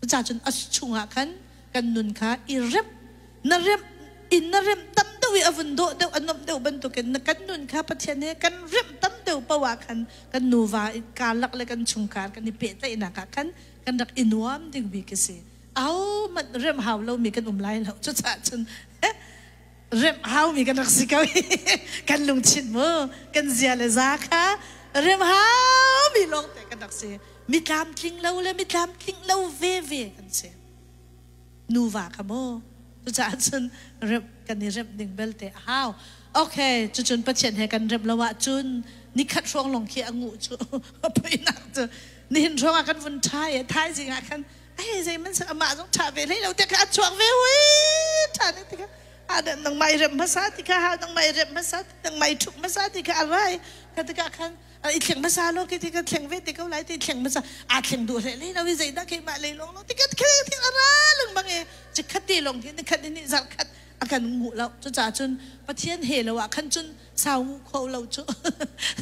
Cucaah cun a chungah khan kan nun kha i remh na remh in na remh tam deuh i a vun dawh deuh a nuamh deuh bantukin na kan nun kha Pathian he kan remh tam deuh paoh ah khan kan nuva karlak le kan chungkhar kan i pehtlaihnak ah khan kan rak i nuam dingmi khi si. Ahohmanh remh hau lomi kan um lai lo. Cucaah cun remh haumi kan rak si ko i kan lungthin mu kan zia le za kha remh haumi lawngte kan rak si. Mi tlamtling lo le mi tlamtling lo veve kan si. Nuva kha mu cucaah cun remh kan i remh ding belte a hau. Okay, cucun Pathian he kan remh lo ahcun nikhat hrawng lawng khi a nguh cu poinak cu nihin hrawng ah kan vun ṭha i thaizing ah khan ai zei man sak amah zong ṭha ve hlei lo te kha a chuak ve hui ṭha ne ti kha a nangmah i remh hmasa ti kha hau nangmah i remh hmasa nangmah i ṭhup hmasa ti kha a rai kha tikah khan i thleng hmasa lo khi ti ka thleng ve te ko lai ti thleng hmasa aa thleng duh hlei hlei lo i zeidah keimah lei lawng lo ti ka thil thil a ra lengmang i chikkhat te lawng hi nikhat ni zarh khat a kan nguh lo. Cucaah cun Pathian he lo ah khan cun sau nguh kho lo cu.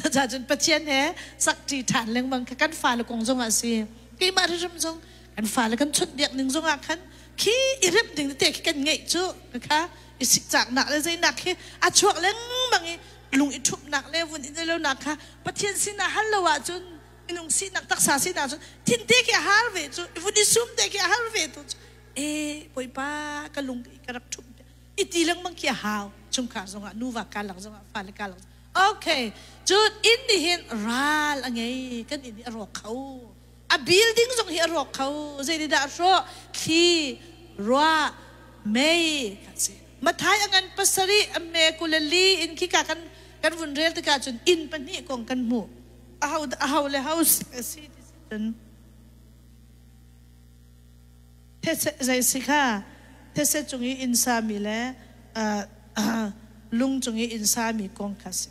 Cucaah cun Pathian he sakṭi ṭhan lengmang kha kan fale kong zong ah a si. Keimah hrimhrim zong kan fale kan chawnhbiak ning zong ah khan khi i remh ding tete khi kan ngeih cu kha i sikcaknak le zeinak khi a chuak lengmang i lung i ṭhumhnak le vun i lonak kha Pathian sinah hal lo ahcun minung sinak taksa sinak cun thinte khi a har ve cu vun i sum te khi a har ve tu cu e Bawipa ka lung i ka rak ṭhumh i ti lengmang khi a hau. Chungkhar zongah, nuva karlak zongah, fale karlak. Okay, cun inn nih hin ral a ngei. Kan inn hi a rawk kho. A building zong hi a rawk kho. Zeitindah a hrawh? Thli, ruah, mei kan si. Mathai a ngan pasarih, a me 24 in khika kan kan vun rel tikah cun inn pahnih kong kan hmuh. Aho aho le ho si ti si cun thetse zei si kha thetse cung i inn sami le lung cung i inn sami kong kha si.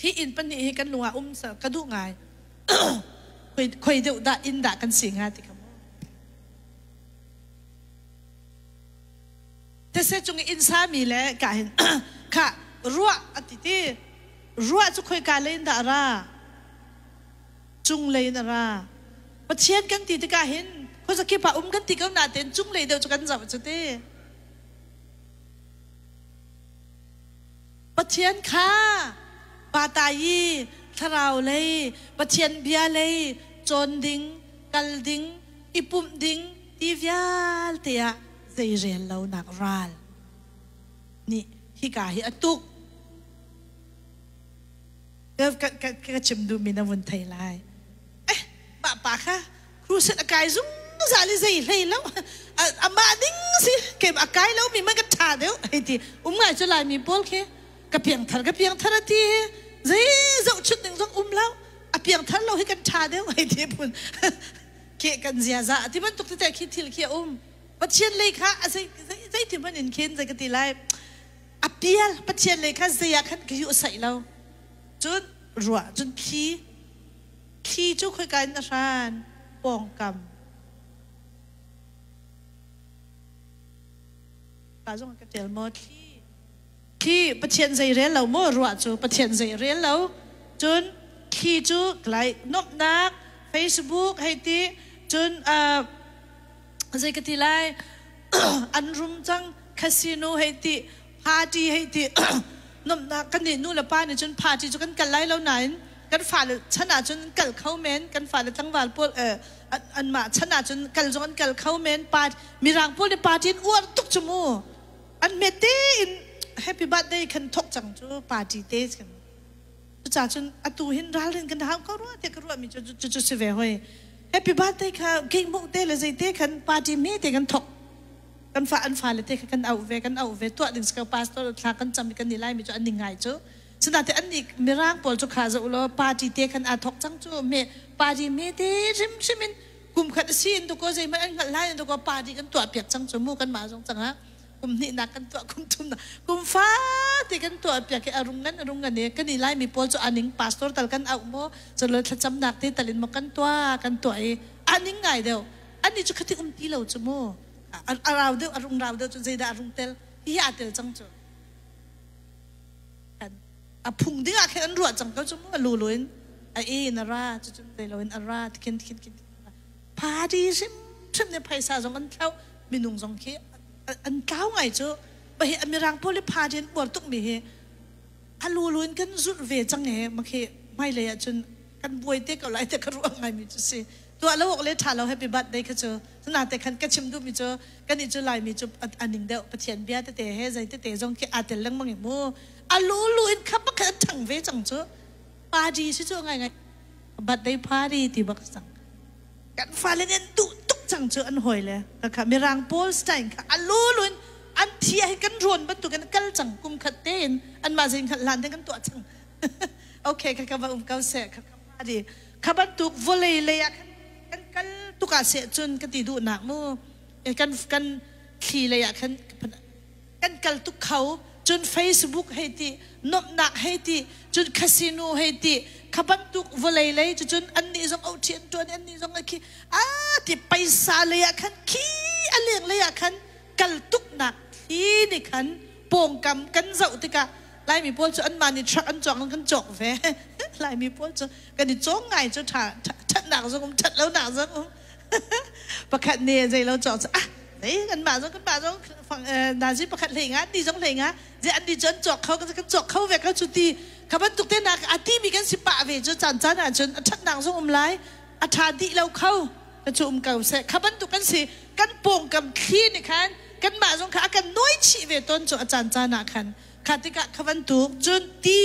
Hi inn pahnih hi kan lung ah um ka duh ngai. Khoi deuh dah inn dah kan si hnga ti kha mu. Thetse cung i inn sami le ka hin kha ruah a ti ti. Ruah cu khoika lei in dah a ra? Cunglei in a ra. Pathian kan ti tikah hin khuazakip ah um kan ti ko nain cunglei deuh cu kan zoh cu ti. Pathian kha pa ta i thlarau lei, Pathian bia lei cawn ding, kal ding, i pumh ding ti vialte ah zeirel lonak ral nih hika hi a tuk. Ka chim duhmi na vun thei lai. Eh, mah pa kha crusade a kai zungzal i zei hlei lo. Amah ding si kem a kai lomi man ka ṭha deuh hei ti. Um ngai cu Laimi pawl khi ka piangthar ka piangthar a ti hi zei zohchunh ding zong um lo. A piangthar lo hi kan ṭha deuh hei ti phun. Ke kan ziaza ti bantuk tete khi thil khi a um. Pathian lei kha a zei zei ti hmanh in khin zei ka ti lai. A pial Pathian lei kha zei ah khan ka yu saih lo. Cun ruah cun thli thli cu khoika in a hran pawngkam ka zong ka ṭial maw thli thli Pathian zei rel lo maw ruah cu Pathian zei rel lo cun thli cu lai nomhnak Facebook hei ti cun zei ka ti lai an rum cang casino hei ti party hei ti nomhnak kan nih nu le pa nih cun party cu kan kal lai lo nain kan fale chan ah cun kal kho men kan fale tlangval pawl anmah chan ah cun kal zong an kal kho men mirang pawl nih party an uar tuk cu mu an hmet tein happy birthday khan thok cang cu party te kan cucaah cun atu hin ralrin kan hau ko rua tiah ka ruahmi cu cu si ve hoi happy birthday kha cake muk te le zei te khan party me te kan thok kan fa an fale te kha kan auh ve kan auh ve tuah ding si ko pastor thla kan cam i kan i laimi cu an ni ngai cu sinain an nih mirang pawl cu kha zoh law party te khan aa thok cang cu me party me te hrimhrim in kum khat a si in ko zeihmanh an hngalh lai in ko party kan tuah piak cang cu mu kan mah zong cang ah kum hnihnak kan tuah kum thumnak kum fate kan tuah piak i a rung ngan a rung ngan i kan i laimi pawl cu aning pastor tal kan auh maw cun thlacamnak te tal in maw kan tuah kan tuah i aning ngai deuh ani cu khati um ti lo cu mu a rau deuh a rung rau deuh cu zeidah a rung tel hi aa tel cang cu a phung ding ah khin an ruah cang ko cu mu a lulu in a e in a ra cu cun zei lo in a ra khin khin khin party hrim hrim ne phaisa zong an thlau minung zong khi an tlau ngai cu bahi mirang pawl i party an uar tuk mi hi a lulu in kan zulh ve cang e makhi hmailei ah cun kan buai te ko lai te ka ruah ngai mi cu si tuah lo awk le ṭha lo happy birthday kha cu cuna te khan ka chim duhmi cu kan i cu Laimi cu a ning deuh Pathian bia tete he zei tete zong khi aa tel lengmang i mu a lu lu in kha pakhat an ṭhang ve cang cu party si cu ngai ngai birthday party ti bak cang kan fale nih an duh tuk cang cu an hawi le kha mirang pawl style kha a lu lu in an thi ah hin kan ruan bantuk in kal cang kum khat tein anmah zei hngalh hlan te kan tuah cang okay kha ka va um ko seh kha ka party kha bantuk vawlei lei ah khan kan kal tuk ah seh cun ka ti duhnak mu kan kan thli lei ah khan kan kal tuk kho cun Facebook hei ti nomhnak hei ti cun casino hei ti kha bantuk vawlei lei cu cun annih zong oh ṭhi an ṭuan annih zong khi a ti paisa lei ah khan khi a leng lei ah khan kal tuknak thli nih khan pawngkam kan zoh tikah Laimi pawl cu anmah nih truck an cawk kan cawk ve. Laimi pawl cu kan i cawng ngai cu ṭha ṭhatnak zong um ṭhat lonak zong um. Pakhat nih zei lo cawk cu ah zei kanmah zong kanmah zong nazi pakhat hlei nga ti zong hlei nga zei an ni cu an cawk kho kan cawk kho ve ko cu ti kha bantuk te nak a ti mi kan si pah ve cu caan caan ahcun a ṭhatnak zong um lai a ṭha dih lo kho ka cu um ko seh kha bantuk kan si kan pawngkam thli nih khan. Kanmah zong kha a kan nawi chih ve tawn cu a caan caan ah khan. Kha tikah kha bantuk cun ti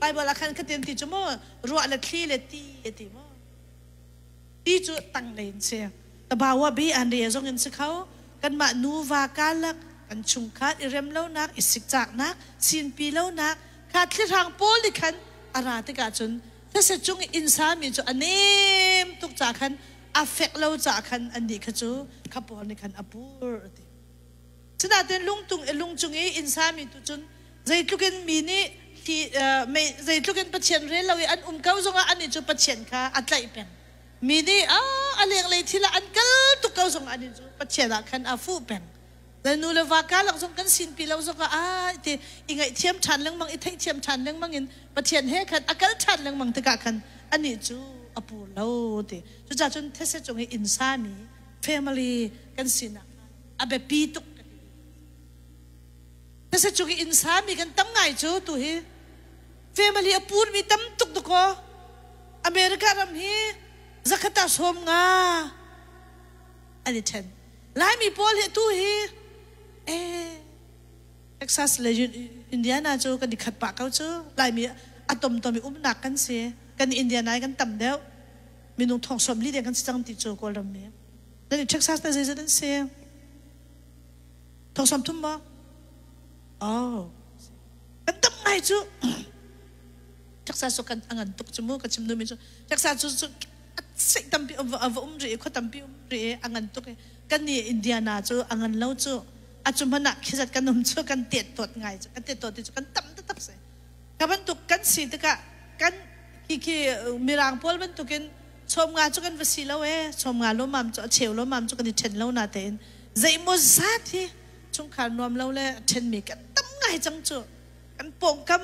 Bible ah khan khatin ti cu mu ruah le thli le ti a ti mu. Ti cu tanglei in si. Tabawa bi an re zong in si kho. Kanmah nuva kalak kan chungkhar i rem lonak, i sikcaknak, sinpi lonak kha thlihrang pawl nih khan a ra tikah cun these cung i inn sami cu a nem tuk ca khan a fek lo ca khan annih kha cu kha pawl nih khan a pur a ti. Sinain lungtung i lung cung i inn sami tu cun zeitluk in mi nih hi zeitluk in Pathian rel lo i an um ko zongah anih cu Pathian kha a tlaih peng. Mi nih a lenglei thil ah an kal tuk ko zongah anih cu Pathian ah khan a fuh peng. Le nu le va karlak zong kan sinpi lo zongah a ti i ngaihthiam ṭhan lengmang i theihthiam ṭhan lengmang in Pathian he khan a kal ṭhan lengmang tikah khan anih cu a pur lo ti. Cucaah cun these cung i inn sami family kan sinak a biapi tuk ka ti. These cung i inn sami kan tam ngai cu tu hi family a purmi tam tuk dakaw. America ram hi zakhat ah 50 an i ṭhen. Laimi pawl hi tu hi eh Texas le Indiana cu kan i khat pah ko cu. Laimi a tomtom i umnak kan si. Kan Indiana i kan tam deuh. Minung thong 40 deng kan si cang ti cu Kawlram mi. Nan i Texas na zeizat an si? Thong 30 maw? Oh. Kan tam ngai cu. Texas cu kan a ngan tuk cu mu ka chim duhmi cu Texas cu cu sei tampi a va um rih i khua tampi um rih i a ngan tuk i kan nih Indiana cu a ngan lo cu a cu hmanh ah khizat kan um cu kan tet tawt ngai cu kan tet tawt ti cu kan tam taktak si ka bantuk kan si tikah kan khi khi mirang pawl bantukin 50 cu kan va si lo e 50 lawmam cu a cheu lawmam cu kan i ṭhen lo na tein zeimaw zat hi chungkhar nuam lo le ṭhenmi kan tam ngai cang cu kan pawngkam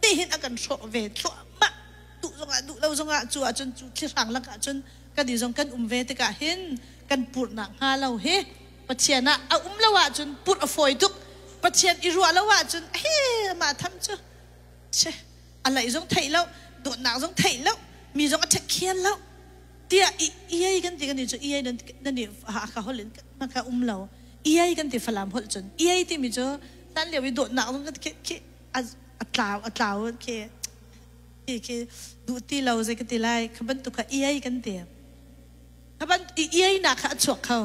te hin a kan hrawh ve thluahmah duh zongah duh lo zongah cu ahcun cu thlihrang lakah cun kan i zong kan um ve tikah hin kan purhnak hnga lo hi Pathian ah a um lo ahcun purh a fawi tuk Pathian i ruah lo ahcun he mah tham cu che a laih zong theih lo dawtnak zong theih lo mi zong a ṭhekhian lo tiah i iai kan ti kan ti cu iai nan nan i ka holh in ka um lo iai kan ti Falam holh cun iai timi cu hlan lio i dawtnak zong khi khi a tlau a tlau khi khi khi duh ti lo zei ka ti lai kha bantuk kha iai kan ti kha ban iai nak kha a chuak kho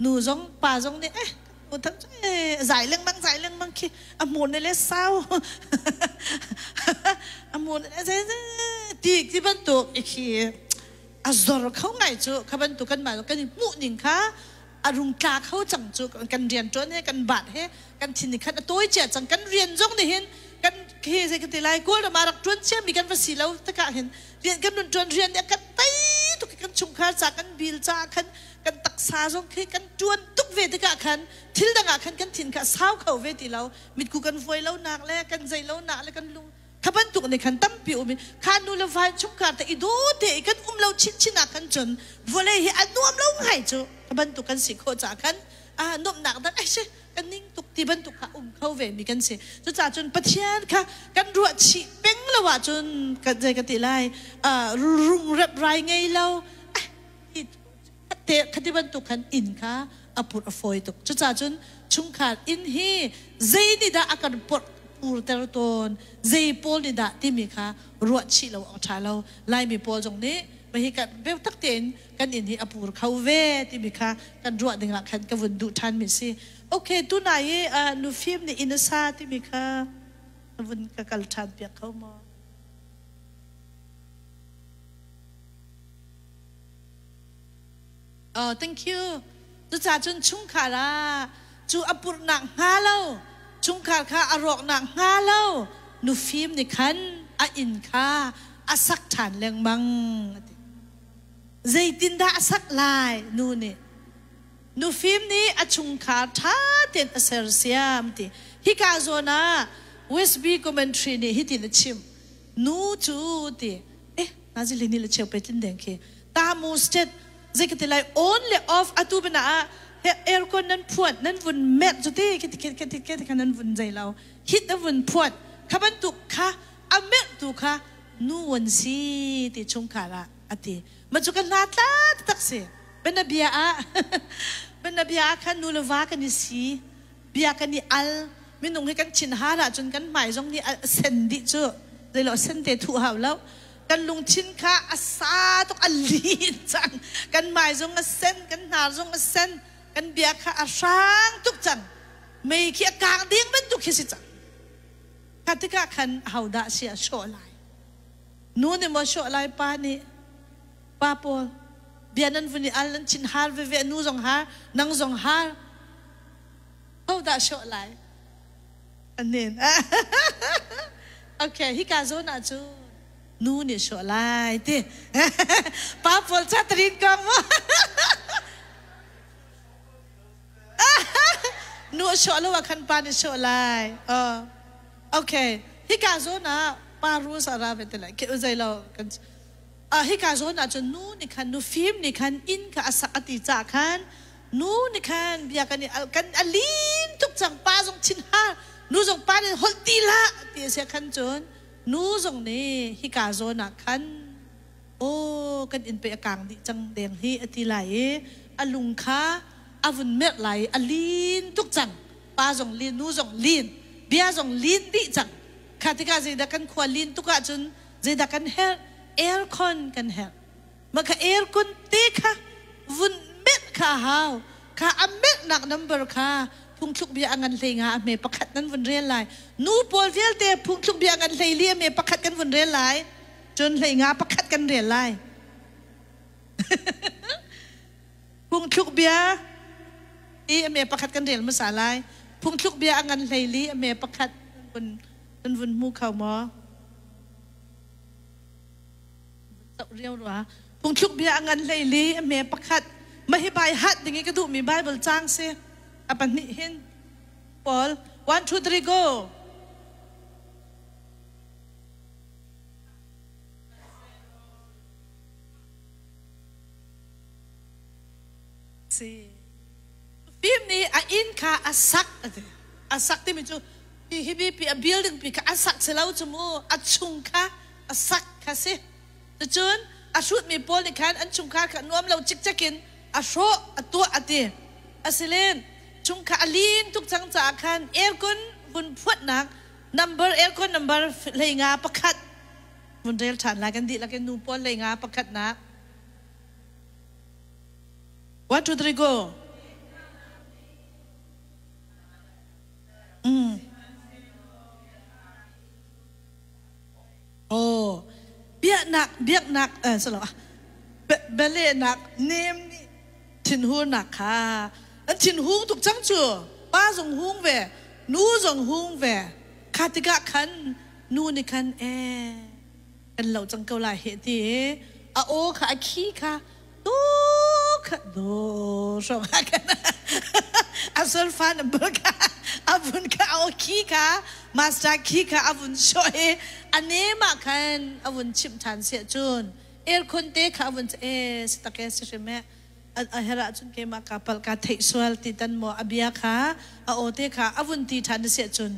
nu zong pa zong nih eh nu tham cu eh zai lengmang zai lengmang khi a hmur ne le sau a hmur ne le ti ti bantuk i khi a zor kho ngai cu kha bantuk kan mah kan i hmuh ning kha a rung tla kho cang cu kan rian ṭuan he kan bat he kan thin nih khan a tawi cia cang kan rian zong nih hin kan he zei ka ti lai Kawlram ah rak ṭuan ciami kan va si lo takah hin rian kan nun ṭuan rian nih a kan tei tuk i kan chungkhar ca kan bil ca khan kan taksa zong khi kan ṭuan tuk ve tikah khan thil dang ah khan kan thin kha a sau kho ve ti lo mitku kan vuai lo nak le kan zei lo nak le kan lung kha bantuk nih khan tampi um i kha nu le va chungkhar te i daw te i kan um lo chinchin ah khan cun vawlei hi a nuam lo ngai cu kha bantuk kan si khawh caah khan a nuamhnak dang ai si kan ning tuk ti bantuk kha um kho ve mi kan si cucaah cun Pathian kha kan ruah chih peng lo ahcun kan zei ka ti lai rung rep rai ngei lo te khati bantuk khan inn kha a purh a fawi tuk cucaah cun chungkhar inn hi zei nih dah a kan porh purter tawn zei pawl nih dah timi kha ruah chih lo awk ṭha lo Laimi pawl zong nih hi kan biatak tein kan inn hi a pur kho ve timi kha kan ruah dingah khan ka vun duh ṭhan mi si okay tunai i nufim nih inn a sa timi kha vun ka kal ṭhan piak kho maw Oh, thank you. Cucaah cun chungkhar ah cu a purhnak hnga lo, chungkhar kha a rawknak hnga lo, nufim nih khan a inn kha a sak ṭhan lengmang. A ti. Zeitindah a sak lai nu nih? Nufim nih a chungkhar ṭha tein a sersiam ti. Hika zawn ah Westby Commentary nih hitin a chim. Nu cu ti eh nazi le ni le cheu pe tlin deng khi tamu state zei ka ti lai on le off atu bana ah aircon nan phuat nan vun met cu ti khi ti khi ti khi kha nan vun zei lo hit na vun phuat kha bantuk kha a merh tu kha nu wan si ti chungkhar ah ati ma cu ka hna tla tak si. Bianabia ah bianabia ah khan nu le va kan i si, bia kan i al, minung hi kan thin har ahcun kan hmai zong nih a sen dih cu. Zeilo sen te thuh hau lo. Kan lungthin kha a sa tuk a lin cang. Kan hmai zong a sen, kan hnar zong a sen, kan bia kha a hrang tuk cang. Mei khi a kang ding bantuk khi si cang. Kha tikah khan ahodah si a sawh lai? Nu nih maw sawh lai, pa nih? Pa pawl, bia nan vun i al, nan thin har veve, nu zong har, nang zong har. Hodah sawh lai? Anin. Okay, hika zawn ah cu nu nih sawh lai ti. Pa pawl ca tarin kong maw? Nu a sawh lo ah khan pa nih sawh lai. Oh. Okay. Hika zawn ah pa rules a ra ve te lai. Zei lo kan hika zawn ah cun nu nih khan nu fim nih khan inn kha a sak a ti caah khan nu nih khan bia kan i al kan a lin tuk cang pa zong thin har nu zong pa nih holh ti hlah ti a si khan cun nu zong nih hika zawn ah khan aw kan inn pei a kang dih cang deng hi a ti lai i a lung kha a vun merh lai i a lin tuk cang pa zong lin nu zong lin bia zong lin dih cang kha tikah zeidah kan khua lin tuk ahcun zeidah kan herh aircon kan herh mah kha aircon te kha vun merh kha a hau kha a merhnak number kha phungthluk bia a ngan hlei nga a hme pakhat nan vun rel lai nu pawl vialte phungthluk bia a ngan hlei li a hme pakhat kan vun rel lai Cun hleinga pakhat kan rel lai. Phungthluk bia i a me pakhat kan rel hmasa lai. Phungthluk bia a ngan hleili a me pakhat vun nan vun hmu kho maw? Zoh riau rua. Phungthluk bia a ngan hleili a me pakhat. Mah hi bai hat ding i ka duhmi Bible caang si. A pahnih hin. Paul, 1, 2, 3, go! Si. Fim nih a inn kha a sak a ti. A sak timi cu hi hi pi a building pi kha a sak si lo cu mu a chung kha a sak kha si. Cucun a hrutmi pawl nih khan an chungkhar kha nuam lo cikcek in a hrawh a tuah a ti. Asilen chungkhar a lin tuk cang caah khan aircon vun phuatnak Number aircon number hleinga pakhat vun rel ṭhan lai kan dihlak in nu pawl hleinga pakhatnak. One, two, three, go. Mm. Oh, biaknak biaknak eh salo ah bialehnak nem nih thinhurnak kha an thinhung tuk cang cu pa zong hung ve nu zong hung ve kha tikah khan nu nih khan eh kan lo cang ko lai heh ti a aw kha a khi kha tu kha do hrawng ah khan a solfa number kha a vun kha a aw khi kha master khi kha a vun sawh i a nem ah khan a vun chimh ṭhan siah cun aircon te kha a vun e si tak e si hrim e a her ahcun keimah ka palh ka theih sual ti tan maw a bia kha a aw te kha a vun ti ṭhan na si ahcun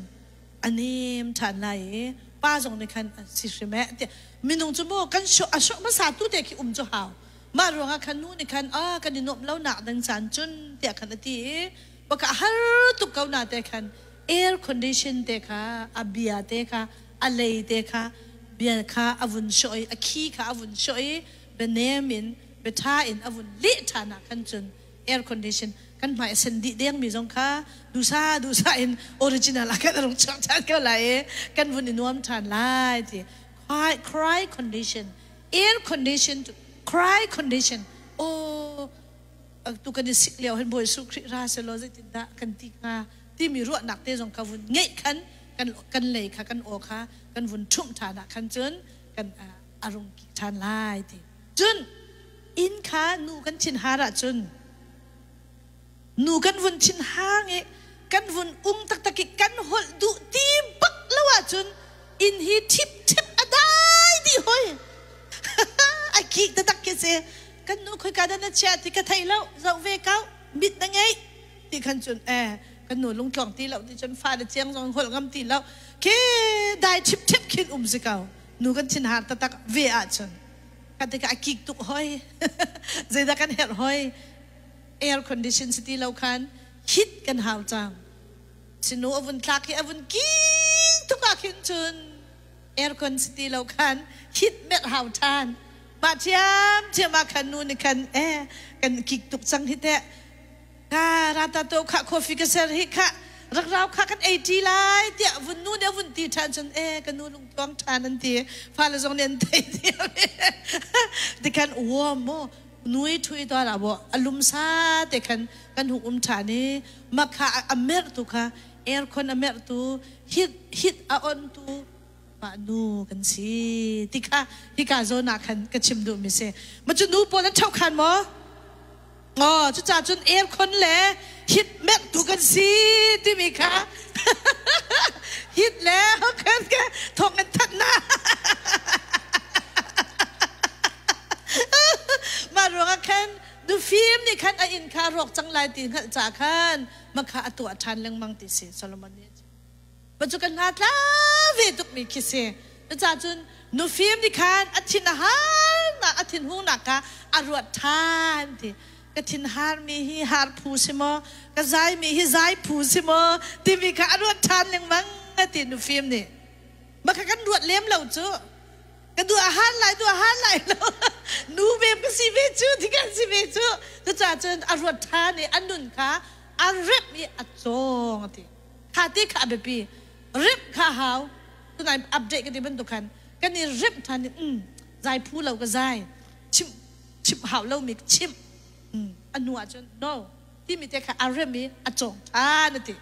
a nem ṭhan lai i pa zong nih khan si hrim e tiah minung cu mu kan a sawh hmasa tu te khi um cu hau mah ruangah khan nu nih khan a kan i nuamh lo nak ding caan cun tiah khan a ti i baka har tuk ko na te khan air condition te kha a bia te kha a lei te kha bia kha a vun sawh i a khi kha a vun sawh i bianem in biaṭha in a vun leh ṭhan ah khan cun air condition kan hmai a sen dih dengmi zong kha dusa dusa in original ah khan a rung chuak ṭhan ko lai i kan vun i nuam ṭhan lai ti cry condition air condition cry condition oh tu kan i sik lio hin Bawi Jesuh Khrih ra selaw zeitindah kan ti hnga timi ruahnak te zong kha vun ngeih khan kan kan lei kha kan aw kha kan vun ṭhumh ṭhan ah khan cun kan a rung kik ṭhan lai ti cun inn kha nu kan thin har ahcun nu kan vun thin hang i kan vun um taktak i kan holh duh ti bak lo ahcun inn hi ṭhip ṭhep a dai dih hoi a kik taktak khi si kan nu khoika dah na chiah ti ka thei lo zoh ve ko mit na ngei ti khan cun eh kan nu lungtluang ti lo ti cun fa le ciang zong holh ngam ti lo khi dai ṭhip ṭhep khin um si ko nu kan thin har taktak ve ahcun ka Ka tikah a kik tuk hoi. Zeidah kan herh hoi? Air condition si ti lo khan heat kan hau cang. Sinu a vun tlak hi a vun king tuk ah khin cun aircon si ti lo khan heat merh hau ṭhan. Mah ṭhiamṭhiam ah khan nu nih khan eh kan kik tuk cang hi teh. Ka rata to kha coffee ka ser hi kha rak rau kha kan ei ṭi lai tiah vun nu nih a vun ti ṭhan cun eh ka nu lungtluang ṭhan an ti. Fale zong nih an thei ti. Tikhan warm mu nui ṭhui to la bo a lum sa te khan kan hung um ṭhan i mah kha a merh tu kha aircon a merh tu hit hit a on tu mah nu kan si ti kha hika zawn ah khan ka chim duh mi si ma cu nu pawl an ṭho khan maw Oh, cucaah cun aircon le hit merh tu kan si timi kha hit le kan ka thawng an thanh na. Mah ruangah khan nufim nih khan a inn kha rawk cang lai ti hngalh ca khan makha a tuah ṭhan lengmang ti si Solomon nih a chim. Ma cu kan hna tla ve tukmi khi si. Cucaah cun nufim nih khan a thin a harnak a thinhungnak kha a ruat ṭhan ti. Ka thin harmi hi har phu si maw? Ka zaimi hi zai phu si maw? Timi kha a ruat ṭhan lengmang a ti nufim nih. Mah kha kan ruat lem lo cu. Ka duh a har lai, duh a har lai lo. Nu ve ka si ve cu, ti kan si ve cu. Cucaah cun a ruat ṭhan i a nun kha a remh i a cawng a ti. Kha ti kha a biapi. Remh kha a hau. Tunai update ka ti bantuk khan kan i remh ṭhan i zai phu lo ka zai. Chimh chimh hau lomi ka chimh. A hnu ah cun no timi te kha a rem i a cawng ṭhan a ti.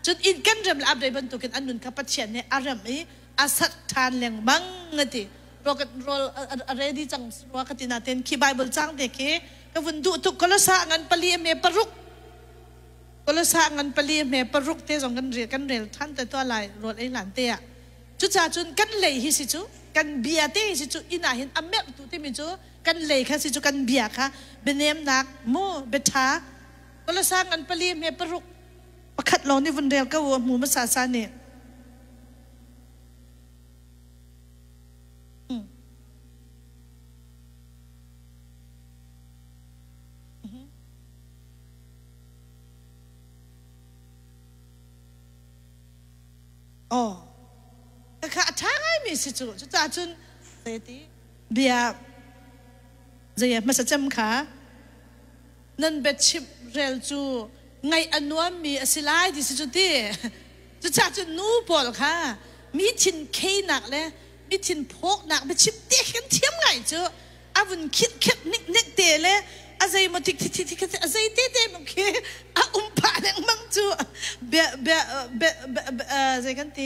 Cun inn kan rem le update bantukin an nun kha Pathian nih a rem i a sat ṭhan lengmang a ti. Rawl a ready cang rua ka ti nain khi Bible cang te khi ka vun duh tuk Kolosa ngan pali a me paruk Kolosa ngan pali hme paruk te zong kan rel kan rel than te to lai rawl ei hlan te ah cuca cun kan lei hi si cu kan bia te hi si cu inn ah hin a merh tu timi cu kan lei kha si cu kan bia kha bianemnak mu biatha Kolosa ngan pali hme paruk pakhat lawng nih vun rel ko u hmu hmasa sa nih Aw, khakha a ṭha ngaimi si cu. Cucaah cun zeiti bia zei hmasa cem kha nan biachimh rel cu ngaih a nuammi a si lai ti si cu ti. Cucaah cun nu pawl kha mi thin kheinak le mi thin phawknak biachim te khi kan thiam ngai cu. A vun khit khet nik nik te le a zei maw tik thi thi thi a zei te te maw khi a um phah lengmang cu bia bia bia zei kan ti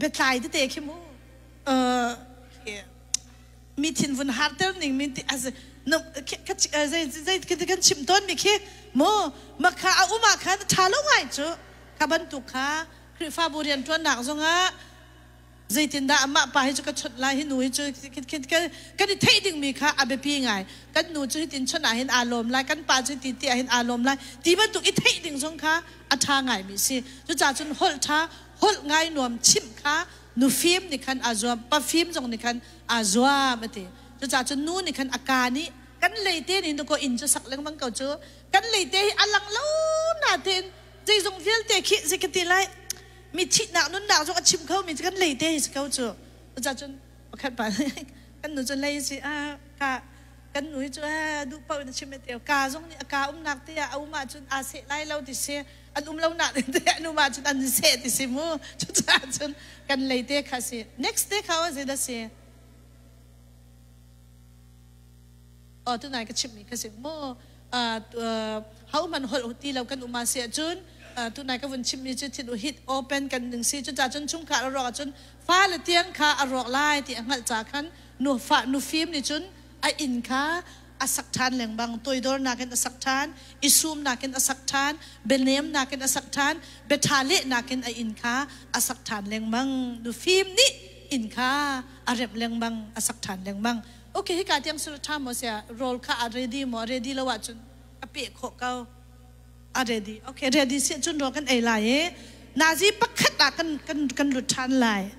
biatlai tete khi mu mi thin vun harter ning min ti zei zei kan chim tawn mi khi mu makha a um ah khan ṭha lo ngai cu kha bantuk kha Khrihfabu rianṭuannak zongah zeitindah amah pa hi cu ka chawnh lai hi nu hi cu kan i theih dingmi kha a biapi ngai kan nu cu hitin chawnh ah hin aa lawm lai kan pa cu hitin ti ah hin aa lawm lai ti bantuk i theih ding zong kha a ṭha ngaimi si cucaah cun holh ṭha holh ngai nuam chimh kha nu fim nih khan aa zuam pa fim zong nih khan aa zuam a ti cucaah cun nu nih khan a ka nih kan leite nih dakaw inn cu sak lengmang ko cu kan leite hi a lang lo natein zeizong vialte khi zei ka ti lai mi thihnak nunnak zong a chim kho mi kan lei te hi si ko cu cucaah cun pakhat pa kan nu cu lei si a ka kan nu hi cu duh paoh in a chim te ka zong nih a ka umnak te ah a um ahcun aa seh lai lo ti si an um lo nak te an um ahcun an seh ti si mu cucaah cun kan lei te kha si next te kha o zei dah si Oh tunai ka chimmi kha si mu ho man holh ti lo kan um si ahcun tunai ka vun chimmi cu thin u hit open kan ding si cucaah cun chungkhar a rawk ahcun fale tiang kha a rawk lai ti a hngalh ca khan nu fa nu fim nih cun a inn kha a sak ṭhan lengmang toidornak in a sak ṭhan i sumnak in a sak ṭhan bianemnak in a sak ṭhan biaṭha lehnak in a inn kha a sak ṭhan lengmang nu fim nih inn kha a remh lengmang a sak ṭhan lengmang Okay, hika tiang sur ṭha maw sia rawl kha a ready maw ready lo ahcun a peh khawh ko. A ready. Okay, ready si cun rawl kan ei lai i nazi pakhat ah kan kan kan lut ṭhan lai.